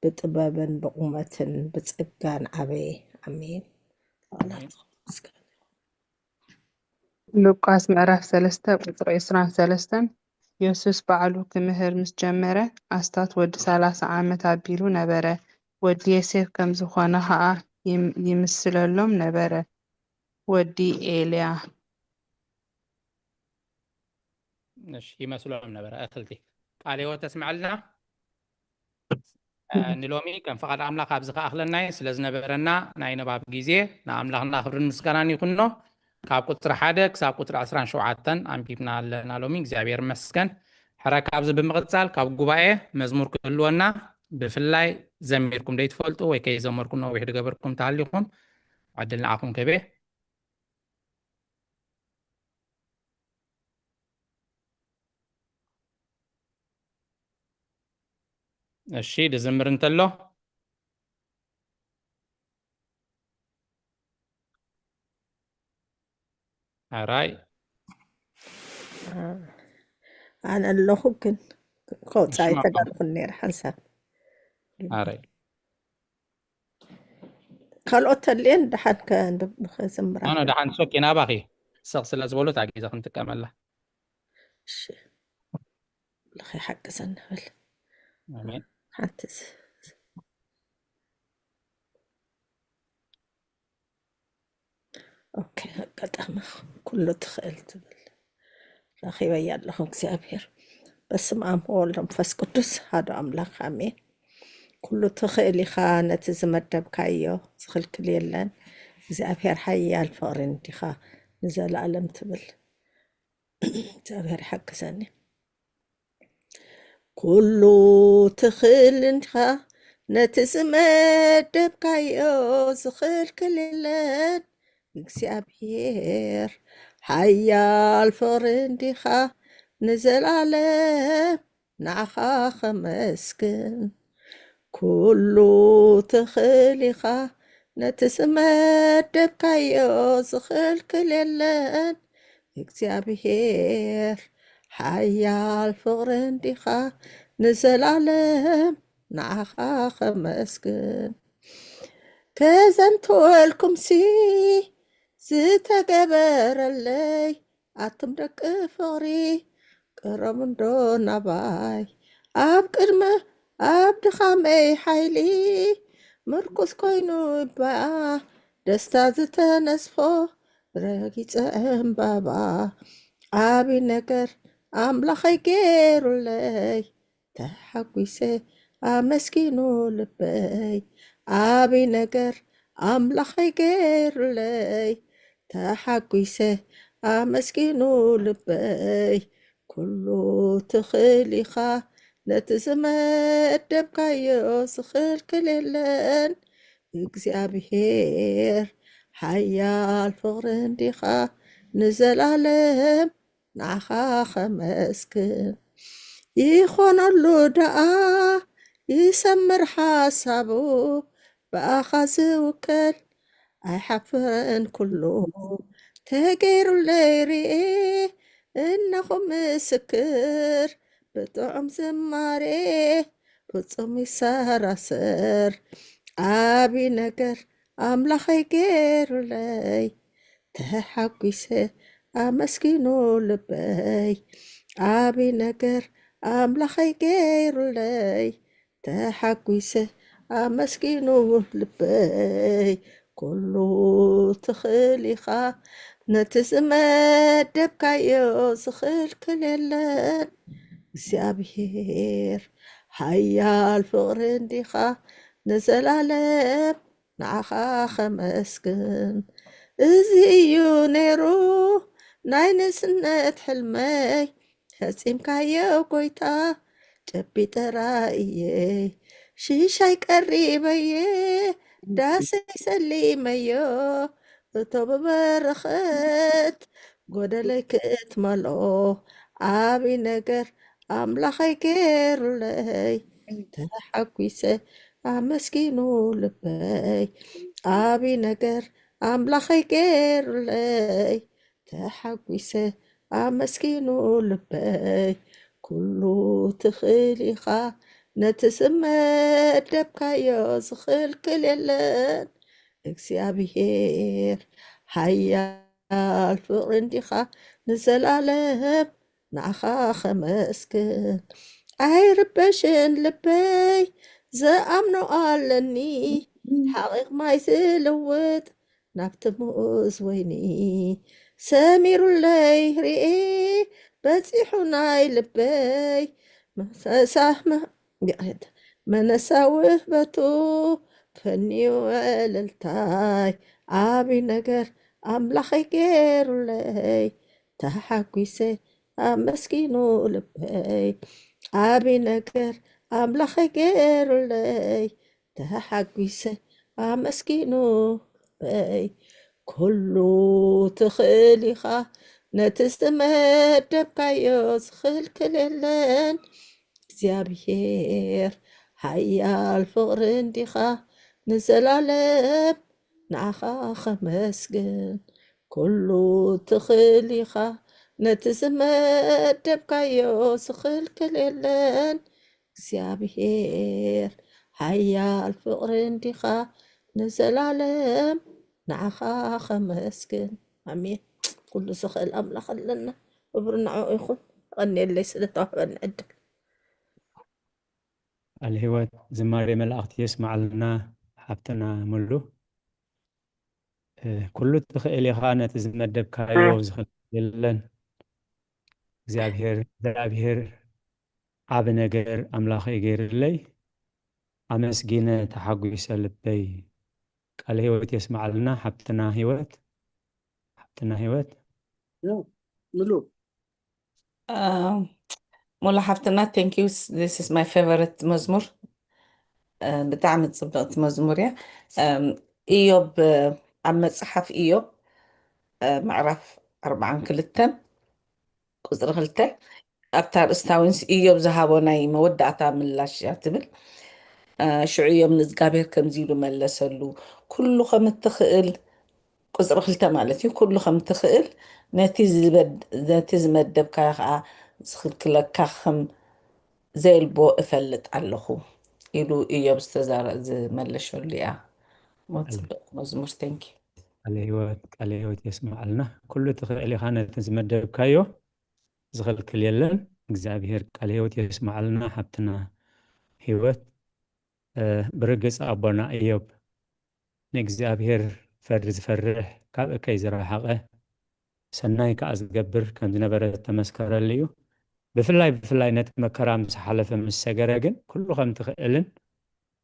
ብጥበብን ብቑመትን ብጸጋን ዓበየ። ኣሜን። ኣሜን። ሉቃስ ምዕራፍ ሰለስተ ቁጽሪ ዕስራን ሰለስተን። የሱስ ባዕሉ ክምህር ምስ ጀመረ ኣስታት ወዲ ሰላሳ ዓመት ኣቢሉ ነበረ። ወዲ ዮሴፍ ከም ዝኾነ ኸኣ ይም- ይምስለሎም ነበረ። ወዲ ኤልያ። እሺ፣ ይመስሎም ነበረ። እኽልቲ ቃለ ሕይወት ተስምዐልና። እ፣ ንሎሚ ከም ፍቓድ ኣምላኽ ኣብዚ ከኣኽለና እዩ። ስለ ዝነበረና ናይ ንባብ ግዜ ንኣምላኽና ክብርን ምስጋናን ይኹኖ። ካብ ቁጽሪ ሓደ ክሳብ ቁጽሪ ዕስራን ሸውዓተን ኣንቢብና ኣለና ሎሚ። እግዚኣብሔር ይመስገን። ሕረ ካብዚ ብምቕጻል ካብ ጉባኤ መዝሙር ክህልወና፣ ብፍላይ ዘሚርኩም ደይትፈልጡ ወይ ከይዘመርኩም ነዊሕ ዝገበርኩም ተሃሊኹም ዕድል ንዓኹም ክህብ እየ። እሺ፣ ድዝምር እንተሎ ኣራይ ኣነ ኣለኹ ግን ከውፃእ ይስማዕኩም። ተጋልኹን ነይረ ሓንሳብ። ኣራይ ካልኦት ተልየን ደሓን ከ- ከዘምራ ኣነ ደሓን ሶኪ ናባኺ ስቕ ስለ ዝበሉ እታ ግዜ ክንጥቀመላ። እሺ። ለኸ ሓቅሰን ንብል ኣሜን። ሓንቲ ስ- ኦኬ፣ ኣጋጣሚ ኩሉ ትኽእል ትብል ረኺበያ ኣለኹ። እግዚኣብሔር በስመ ኣብ ወወልድ መንፈስ ቅዱስ ሓደ ኣምላኽ ኣሜን። ኩሉ ትኽእል ኢኻ፣ ነቲ ዝመደብካዮ ዝኽልክል የለን። እግዚኣብሔር ሓያል ፍቕሪ እንዲኻ ንዘለኣለም ትብል። እግዚኣብሔር ሓግዘኒ። ኩሉ ትኽእል እንዲኻ፣ ነቲ ዝመደብካዮ ዝኽልክል የለን። እግዚኣብሔር ሓያል ፍቕሪ እንዲኻ ንዘለኣለም ንዓኻ ኸመስግን። ኩሉ ትኽእል ኢኻ፣ ነቲ ዝመደብካዮ ዝኽልክል የለን። እግዚኣብሔር ሓያል ፍቕሪ እንዲኻ ንዘለኣለም ንዓኻ ኸመስግን። ከዘንትወልኩምሲ ዝተገበረለይ ኣቱም ደቂ ፍቕሪ ቅረቡ እንዶ ናባይ። ኣብ ቅድሚ ኣብ ድኻመይ ሓይሊ ምርኩስ ኮይኑ እባ ደስታ ዝተነስፎ ረጊጸ ዕምባባ። ዓቢ ነገር ኣምላኸይ ገይሩለይ ተሓጒሰ ኣመስጊኑ ልበይ። ዓቢ ነገር ኣምላኸይ ገይሩለይ ተሓጒሰ ኣመስጊኑ ልበይ። ኩሉ ትኽእል ኢኻ፣ ነቲ ዝመደብካዮ ዝኽልክል የለን። እግዚኣብሔር ሓያል ፍቕሪ እንዲኻ ንዘለኣለም ንዓኻ ኸመስግን። ይኾነሉ ደኣ ይሰምር ሓሳቡ፣ ብኣኻ ዝውከል ኣይሓፍርን ኩሉ ተገይሩለይ ርኤ፣ እነኹ ምስክር ብጥዑም ዝማሬ ፍጹም ይሰራሰር። ዓቢ ነገር ኣምላኸይ ገይሩለይ ተሓጒሰ ኣመስጊኑ ልበይ። ዓቢ ነገር ኣምላኸይ ገይሩለይ ተሓጒሰ ኣመስጊኑ ልበይ። ኩሉ ትኽእል ኢኻ ነቲ ዝመደብካዮ ዝኽልክል የለን። እግዚኣብሔር ሓያል ፍቕሪ እንዲኻ ንዘላለም ንዓኻ ኸመስግን። እዚ እዩ ነይሩ ናይ ንእስነት ሕልመይ፣ ፈጺምካዮ ጎይታ ጨቢጠ ራእየይ። ሽሻይ ቀሪበየ ዳሰይ ሰሊመዮ፣ እቶ ብበረኸት ጎደለይ ክትመልኦ። ዓቢ ነገር ኣምላኸይ ገይሩለይ፣ ተሓጒሰ ኣመስጊኑ ልበይ። ዓቢ ነገር ኣምላኸይ ገይሩለይ፣ ተሓጒሰ ኣመስጊኑ ልበይ። ኩሉ ትኽእል ኢኻ፣ ነቲ ዝመደብካዮ ዝኽልክል የለን። እግዚኣብሔር ሓያል ፍቕሪ እንዲኻ ንዘላለም ንዓኻ ኸመስግን። ኣይርበሽን ልበይ፣ ዝኣምኖ ኣለኒ፣ ሓቒቕ ማይ ዝልውጥ ናብቲ ምኡዝ ወይኒ። ሰሚሩለይ ርኤ በጺሑ ናይ ልበይ፣ መፈሳህ መ-፣ ይቕሬታ፣ መነሳ ውህበቱ ፈንዩ ዕልልታይ። ዓቢ ነገር ኣምላኸይ ገይሩለይ፣ ተሓጒሰ ኣመስጊኑ ልበይ። ዓቢ ነገር ኣምላኸይ ገይሩለይ፣ ተሓጒሰ ኣመስጊኑ ልበይ። ኩሉ ትኽእል ኢኻ፣ ነቲ ዝተመደብካዮ ዝኽልክል የለን። እግዚኣብሔር ሓያል ፍቕሪ እንዲኻ፣ ንዘላለም ንዓኻ ኸመስግን። ኩሉ ትኽእል ኢኻ፣ ነቲ ዝመደብካዮ ዝኽልክል የለን። እግዚኣብሔር ሓያል ፍቕሪ እንዲኻ፣ ንዘላለም ንዓኻ ኸመስግን። ኣሜን። ኩሉ ዝኽእል ኣምላኽ ኣለና። ክብሪ ንዕኡ ይኹን። የቐንየለይ ስለ ተዋህበኒ ዕድል። ቃል ህይወት ዝማሬ መላእኽቲ የስማዓልና ሓብትና ሙሉ። እ፣ ኩሉ ትኽእል ኢኻ፣ ነቲ ዝመደብካዮ ኣሜን። ዝኽእል የለን። እግዚኣብሔር፣ እግዚኣብሔር ዓቢ ነገር ኣምላኸይ ገይርለይ፣ ኣመስጊነ ተሓጒሰ ልበይ። ቃል ህይወት የስማዓልና ሓብትና ህይወት፣ ሓብትና ህይወት። ያ፣ ሙሉ። እ፣ ሙሉ ሓፍትና፣ thank you። This is my favorite መዝሙር። እ፣ ብጣዕሚ ጽብቕቲ መዝሙር እያ። እም፣ ኢዮብ፣ እ፣ ኣብ መጽሓፍ ኢዮብ፣ እ፣ ምዕራፍ ኣርብዓን ክልተን ቁጽሪ ክልተ፣ ኣብታ ኣርእስታ እውንስ ኢዮብ ዝሃቦ ናይ መወዳእታ ምላሽ እያ ትብል። እ፣ ሽዑ ኢዮብ ንእዝጋብሔር ከምዚ ኢሉ መለሰሉ፣ "ኩሉ ከም እትኽእል"፣ ቁጽሪ ክልተ ማለት እዩ፣ "ኩሉ ከም እትኽእል፣ ነቲ ዝበድ-፣ ነቲ ዝመደብካዮ ኸኣ ዝኽልክለካ ከም ዘየልቦ እፈልጥ ኣለኹ" ኢሉ ኢዮብ ዝተዛረ-፣ ዝመለሸሉ እያ። ሞ-፣ ጽብቕቲ መዝሙር። Thank you። ቃለ ህይወት፣ ቃለ ህይወት የስምዓልና። ኩሉ ትኽእል ኢኻ፣ ነቲ ዝመደብካዮ ዝኽልክል የለን። እግዚኣብሔር ቃለ ህይወት የስምዓልና ሓብትና ህይወት። እ፣ ብርግጽ ኣቦና ኢዮብ ንእግዚኣብሔር ፈሪ ዝፈርሕ፣ ካብ እከይ ዝረሓቐ፣ ሰናይ ከኣ ዝገብር ከም ዝነበረ ዝተመስከረሉ እዩ። ብፍላይ፣ ብፍላይ ነቲ መከራ ምስ ሓለፈ፣ ምስ ሰገረ ግን ኩሉ ከም ትኽእልን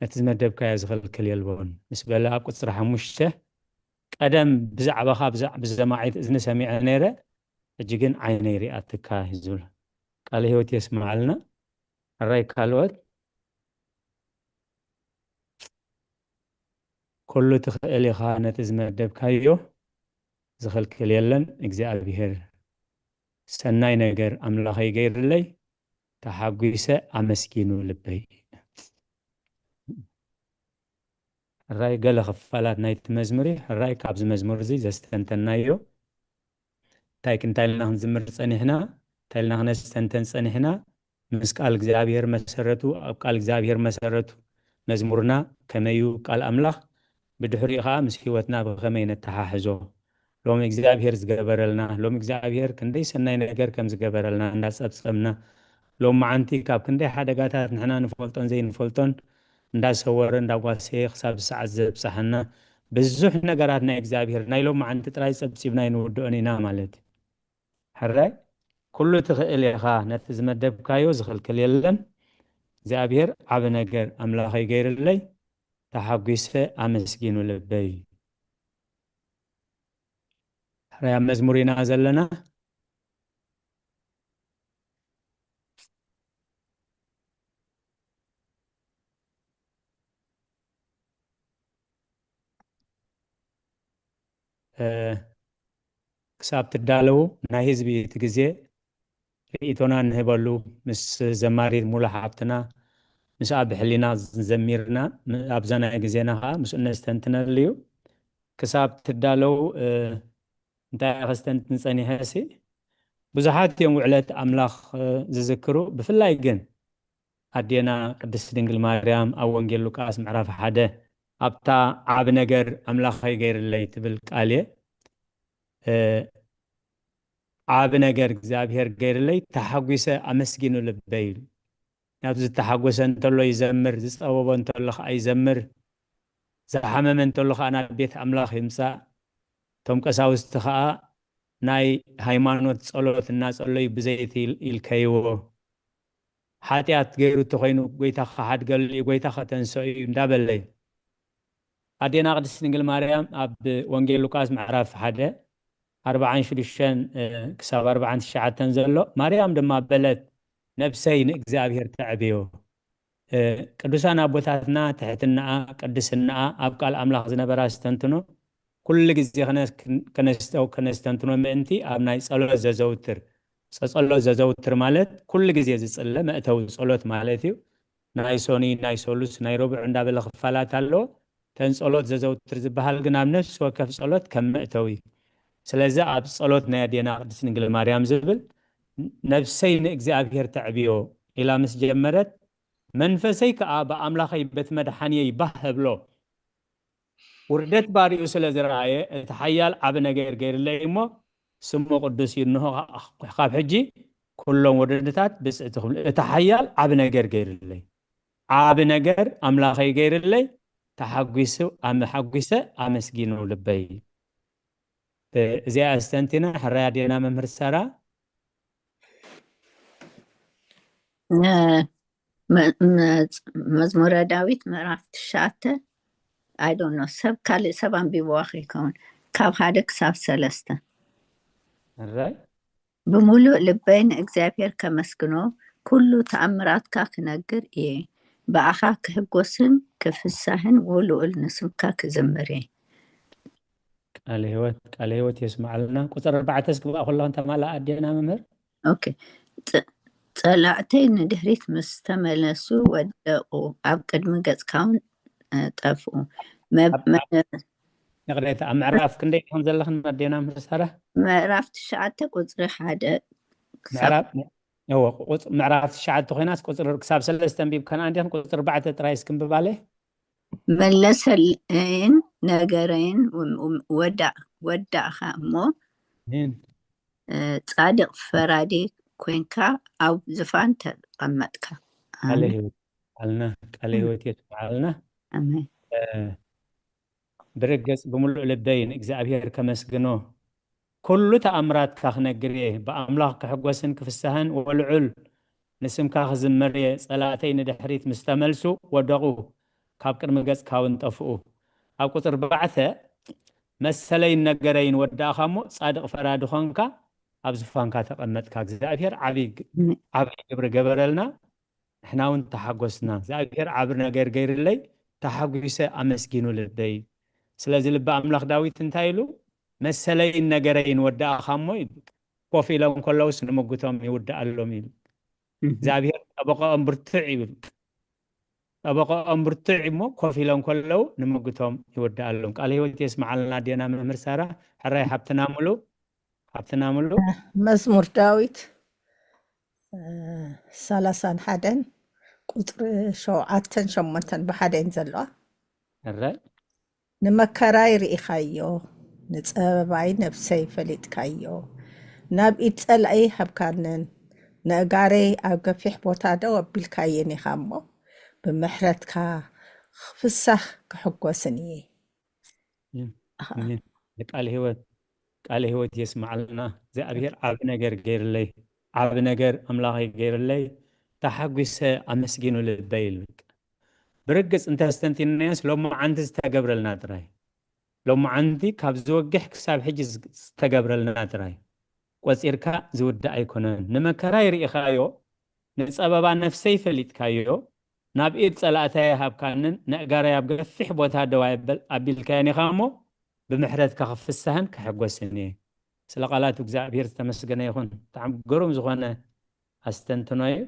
ነቲ ዝመደብካዮ ዝኽልክል የልቦን ምስ በለ ኣብ ቁጽሪ ሓሙሽተ፣ ቀደም ብዛዕባኻ ብዛዕ-፣ ብዘማዒት እዝኒ ሰሚዐ ነይረ፣ ሕጂ ግን ዓይነይ ሪኣትካ እዩ ዝብል። ቃለ ህይወት የስምዓልና። ሕራይ ካልኦት። ኩሉ ትኽእል ኢኻ፣ ነቲ ዝመደብካዮ ዝኽልክል የለን። እግዚኣብሔር ሰናይ ነገር ኣምላኸይ ገይርለይ፣ ተሓጒሰ ኣመስጊኑ ልበይ። ሕራይ ገለ ክፋላት ናይቲ መዝሙር እዩ። ሕራይ ካብዚ መዝሙር እዚ ዘስተንተናዮ እንታይ፣ እንታይ ኢልና ክንዝምር ጸኒሕና፣ እንታይ ኢልና ክነስተንተን ጸኒሕና፣ ምስ ቃል እግዚኣብሔር መሰረቱ፣ ኣብ ቃል እግዚኣብሔር መሰረቱ መዝሙርና ከመዩ ቃል ኣምላኽ፣ ብድሕሪኡ ኸኣ ምስ ህይወትና ብኸመይ ነተሓሕዞ። ሎሚ እግዚኣብሔር ዝገበረልና፣ ሎሚ እግዚኣብሔር ክንደይ ሰናይ ነገር ከም ዝገበረልና እንዳጸብጸብና፣ ሎም መዓንቲ ካብ ክንደይ ሓደጋታት ንሕና ንፈልጦን ዘይንፈልጦን እንዳሰወረ እንዳጓሰየ ክሳብ ሰዓት ዘብጽሓና፣ ብዙሕ ነገራት ናይ እግዚኣብሔር ናይ ሎማዓንቲ ጥራይ ጸብጺብና ኣይንውድኦን ኢና ማለት እዩ። ሕራይ ኩሉ ትኽእል ኢኻ፣ ነቲ ዝመደብካዮ ዝኽልክል የለን። እግዚኣብሔር ዓቢ ነገር ኣምላኸይ ገይርለይ፣ ተሓጒሰ ኣመስጊኑ ልበይ። ሕራይ ኣብ መዝሙር ኢና ዘለና። ክሳብ ትዳለዉ ናይ ህዝቢ እቲ ግዜ ርእይቶና እንህበሉ ምስ ዘማሪት ሙሉ ሓብትና ምስኣ ብሕሊና ዘሚርና ኣብዛ ናይ ግዜና ከዓ ምስኡ ነስተንትነሉ እዩ። ክሳብ ትዳለዉ እንታይ ከስተንትን ፀኒሐ ሲ ብዙሓት እዮም ውዕለት ኣምላኽ ዝዝክሩ። ብፍላይ ግን ኣዴና ቅድስት ድንግል ማርያም ኣብ ወንጌል ሉቃስ ምዕራፍ ሓደ ኣብታ ዓብ ነገር ኣምላኸይ ገይርለይ ትብል ቃል እየ። ዓብ ነገር እግዚኣብሔር ገይርለይ ተሓጒሰ ኣመስጊኑ ልበይ ኢሉ። ናብ ዝተሓጎሰ እንተሎ ይዘምር፣ ዝፀበቦ እንተሎ ከዓ ይዘምር፣ ዝሓመመ እንተሎ ከዓ ናብ ቤት ኣምላኽ ይምፃእ። እቶም ቀሳውስቲ ከዓ ናይ ሃይማኖት ጸሎት እናጸለዩ ብዘይቲ ኢል- ኢልከይዎ። ሓጢኣት ገይሩ እንተኾይኑ ጎይታ ክሓድገሉ እዩ፣ ጎይታ ከተንስኦ እዩ እንዳበለ እዩ። ኣዴና ቅድስት ድንግል ማርያም ኣብ ወንጌል ሉቃስ ምዕራፍ ሓደ ኣርባዓን ሽዱሽተን ክሳብ ኣርባዓን ትሽዓተን ዘሎ ማርያም ድማ በለት ነብሰይ ንእግዚኣብሔር ተዕብዮ። ቅዱሳን ኣቦታትና ትሕትናኣ ቅድስናኣ ኣብ ቃል ኣምላኽ ዝነበራ ዝተንትኖ ኩሉ ግዜ ከነስተንትኖ ምእንቲ ኣብ ናይ ጸሎት ዘዘውትር ጸጸሎት ዘዘውትር ማለት ኩሉ ግዜ ዝጽለ መእተዊ ጸሎት ማለት እዩ። ናይ ሶኒ ናይ ሶሉስ ናይ ረቡዕ እንዳበለ ክፋላት ኣለዎ። ተን ጸሎት ዘዘውትር ዝበሃል ግን ኣብ ነፍሲ ወከፍ ጸሎት ከም መእተዊ። ስለዚ ኣብ ጸሎት ናይ ኣዴና ቅድስት ድንግል ማርያም ዝብል ነብሰይ ንእግዚኣብሔር ተዕብዮ ኢላ ምስ ጀመረት መንፈሰይ ከኣ ብኣምላኸይ በቲ መድሓንየይ ባህ እብሎ። ውርደት ባሪኡ ስለ ዝረኣየ እቲ ሓያል ዓቢ ነገር ገይርለይ እሞ ስሙ ቅዱስ እዩ። እንሆ ካብ ሕጂ ኩሎም ወለድታት ብፅዕቲ ክብሉ እቲ ሓያል ዓቢ ነገር ገይርለይ። ዓቢ ነገር ኣምላኸይ ገይርለይ ተሓጒሱ ኣመሓጒሰ ኣመስጊኑ ልበይ። እዚኣ ኣስተንቲና ሕራይ ኣዴና መምህር ሳራ። መዝሙረ ዳዊት ምዕራፍ ትሽዓተ ኣይዶኖ ሰብ ካልእ ሰብ ኣንቢብዋ ከይከውን ካብ ሓደ ክሳብ ሰለስተ። ሕራይ ብምሉእ ልበይ ንእግዚኣብሔር ከመስግኖ ኩሉ ተኣምራትካ ክነግር እየ። ብኣኻ ክሕጎስን ክፍሳህን ውልኡል ንስምካ ክዝምር እየ። ቃለ ህይወት ቃለ ህይወት የስማዓልና። ቁፅሪ ኣርባዕተ እስክብኣ ከለኹ እንተማላ ኣዴና መምህር ኦኬ። ጸላእተይ ንድሕሪት ምስ ተመለሱ ወደቑ፣ ኣብ ቅድሚ ገጽካ እውን ጠፍኡ። ይቕሬታ ኣብ ምዕራፍ ክንደይ ኢኹም ዘለኽን ኣዴና መምህር ሳራ? ምዕራፍ ትሽዓተ ቁጽሪ ሓደ ምዕራፍ ትሽዓተ ኮይናስ ቁፅሪ ክሳብ ሰለስተ ኣንቢብካና እንዲኽን ቁፅሪ ኣርባዕተ ጥራይ እስክንብባለ መለሰለይን ነገረይን ወዳእኻ እሞ ጻድቕ ፈራዲ ኮንካ ኣብ ዝፋን ተቐመጥካ። ቃለ ህይወት የስምዓልና። ብርግጽ ብምሉእ ልበይ ንእግዚኣብሔር ከመስግኖ ኩሉ ተኣምራትካ ክነግር እየ። ብኣምላኽ ክሕጎስን ክፍሳህን ወልዑል ንስምካ ክዝምር እየ። ጸላእተይ ንድሕሪት ምስ ተመልሱ ወደቑ፣ ካብ ቅድሚ ገጽካ እውን ጠፍኡ። ኣብ ቁጽሪ ኣርባዕተ መሰለይን ነገረይን ወዳእኻ እሞ ጻድቕ ፈራዲ ኾንካ ኣብ ዝፋንካ ተቐመጥካ። እግዚኣብሔር ዓብይ ዓብይ ግብሪ ገበረልና። ንሕና እውን ተሓጎስና። እግዚኣብሔር ዓብር ነገር ገይርለይ ተሓጒሰ ኣመስጊኑ ልበይ። ስለዚ ልቢ ኣምላኽ ዳዊት እንታይ ኢሉ? መሰለይን ነገረይን ወዳእኻ እሞ ኢሉ። ኮፍ ኢሎም ከለውስ ንምጉቶም ይውዳኣሎም ኢሉ። እግዚኣብሔር ጠበቆኦም ብርቱዕ ይብል። ጠበቆኦም ብርቱዕ እሞ ኮፍ ኢሎም ከለዉ ንምጉቶም ይወዳኣሎም። ቃለ ህይወት የስምዓልና ኣዴና መምህር ሳራ። ሕራይ ሓብትና ሙሉ ሓብትና ሙሉ መዝሙር ዳዊት ሰላሳን ሓደን ቁፅሪ ሸውዓተን ሸሞንተን ብሓደ እየን ዘለዋ። ሕራይ ንመከራይ ርኢኻዮ፣ ንፀበባይ ነብሰይ ፈሊጥካዮ። ናብ ኢድ ፀላኢ ሃብካንን፣ ነእጋረይ ኣብ ገፊሕ ቦታ ደው ኣቢልካየን ኢኻ እሞ፣ ብምሕረትካ ክፍሳህ ክሕጎስን እየ። ቃል ህይወት ቃል ህይወት የስማዓልና። እግዚኣብሔር ዓቢ ነገር ገይርለይ፣ ዓቢ ነገር ኣምላኸይ ገይርለይ፣ ተሓጒሰ ኣመስጊኑ ልበይ ይብል። ብርግጽ እንተስተንቲናዮስ ሎማዓንቲ ዝተገብረልና ጥራይ፣ ሎማዓንቲ ካብ ዝወግሕ ክሳብ ሕጂ ዝተገብረልና ጥራይ ቆጺርካ ዝውዳእ ኣይኮነን። ንመከራይ ርኢኻዮ፣ ንጸበባ ነፍሰይ ፈሊጥካዮ፣ ናብ ኢድ ጸላእታይ ሃብካንን ነእጋረይ ኣብ ገፊሕ ቦታ ደው ኣቢልካዮ ኔኻ እሞ ብምሕረትካ ክፍሳህን ክሕጎስን እየ። ስለ ቃላት እግዚኣብሔር ዝተመስገነ ይኹን። ብጣዕሚ ግሩም ዝኾነ ኣስተንትኖ እዩ።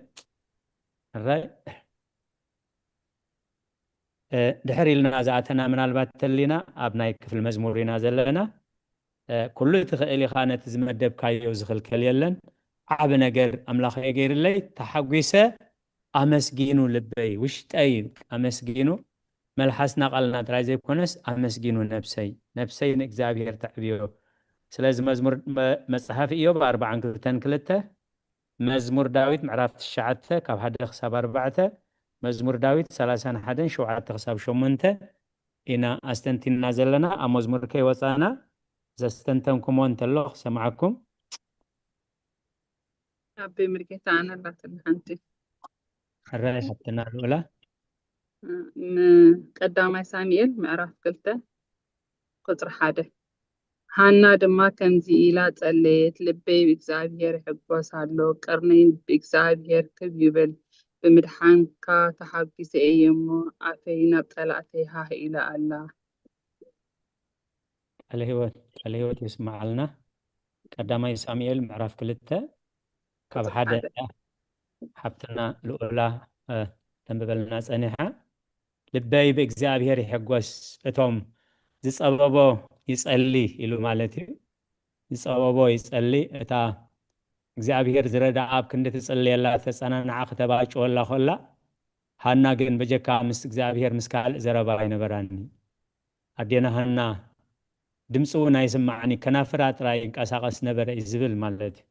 ራይ ድሕር ኢልና ዝኣተና ምናልባት ተሊና ኣብ ናይ ክፍል መዝሙር ኢና ዘለና። ኩሉ ትኽእል ኢኻ፣ ነቲ ዝመደብካዮ ዝኽልከል የለን። ዓቢ ነገር ኣምላኽ የገይርለይ፣ ተሓጒሰ ኣመስጊኑ ልበይ ውሽጠይ ኣመስጊኑ፣ መልሓስና ቃልና ጥራይ ዘይኮነስ ኣመስጊኑ ነብሰይ ነብሰይ ንእግዚኣብሔር ተዕብዮ። ስለዚ መዝሙር መጽሓፍ ኢዮብ ኣርባዓን ክልተን ክልተ፣ መዝሙር ዳዊት ምዕራፍ ትሽዓተ ካብ ሓደ ክሳብ ኣርባዕተ፣ መዝሙር ዳዊት ሰላሳን ሓደን ሸውዓተ ክሳብ ሸሞንተ ኢና ኣስተንቲና ዘለና። ኣብ መዝሙር ከይወጻና ዘስተንተንኩሞ እንተሎ ክሰምዓኩም። ኣቤ ምልጌታ ኣነ ኣላትኒ ሓንቲ። ሕራይ ሓብትና ልኡላ። ንቀዳማይ ሳሙኤል ምዕራፍ ክልተ ቁጽሪ ሓደ። ሃና ድማ ከምዚ ኢላ ጸለየት፣ ልበይ ብእግዚኣብሔር ይሕጎስ ኣሎ፣ ቀርነይ ብእግዚኣብሔር ክብ ይብል፣ ብምድሓንካ ተሓጒሰ እየ እሞ፣ ኣፈይ ናብ ጸላእተይ ሃህ ኢላ ኣላ። ቃለ ህይወት ቃለ ህይወት የስምዓልና። ቀዳማይ ሳሙኤል ምዕራፍ ክልተ ካብ ሓደ ሓብትና ልኡላ ተንብበልና ጸኒሓ። ልበይ ብእግዚኣብሔር ይሕጎስ፣ እቶም ዝጸበቦ ይጸሊ ኢሉ ማለት እዩ። ዝጸበቦ ይጸሊ። እታ እግዚኣብሔር ዝረድኣ ኣብ ክንዲ ትጽልየላ ተጸናንዓ ክተባጭወላ ኮላ፣ ሃና ግን በጀካ ምስ እግዚኣብሔር ምስ ካልእ ዘረባ ኣይነበራኒ። ኣዴና ሃና ድምፂ እውን ኣይስማዕኒ፣ ከናፍራ ጥራይ ይንቀሳቐስ ነበረ እዩ ዝብል ማለት እዩ።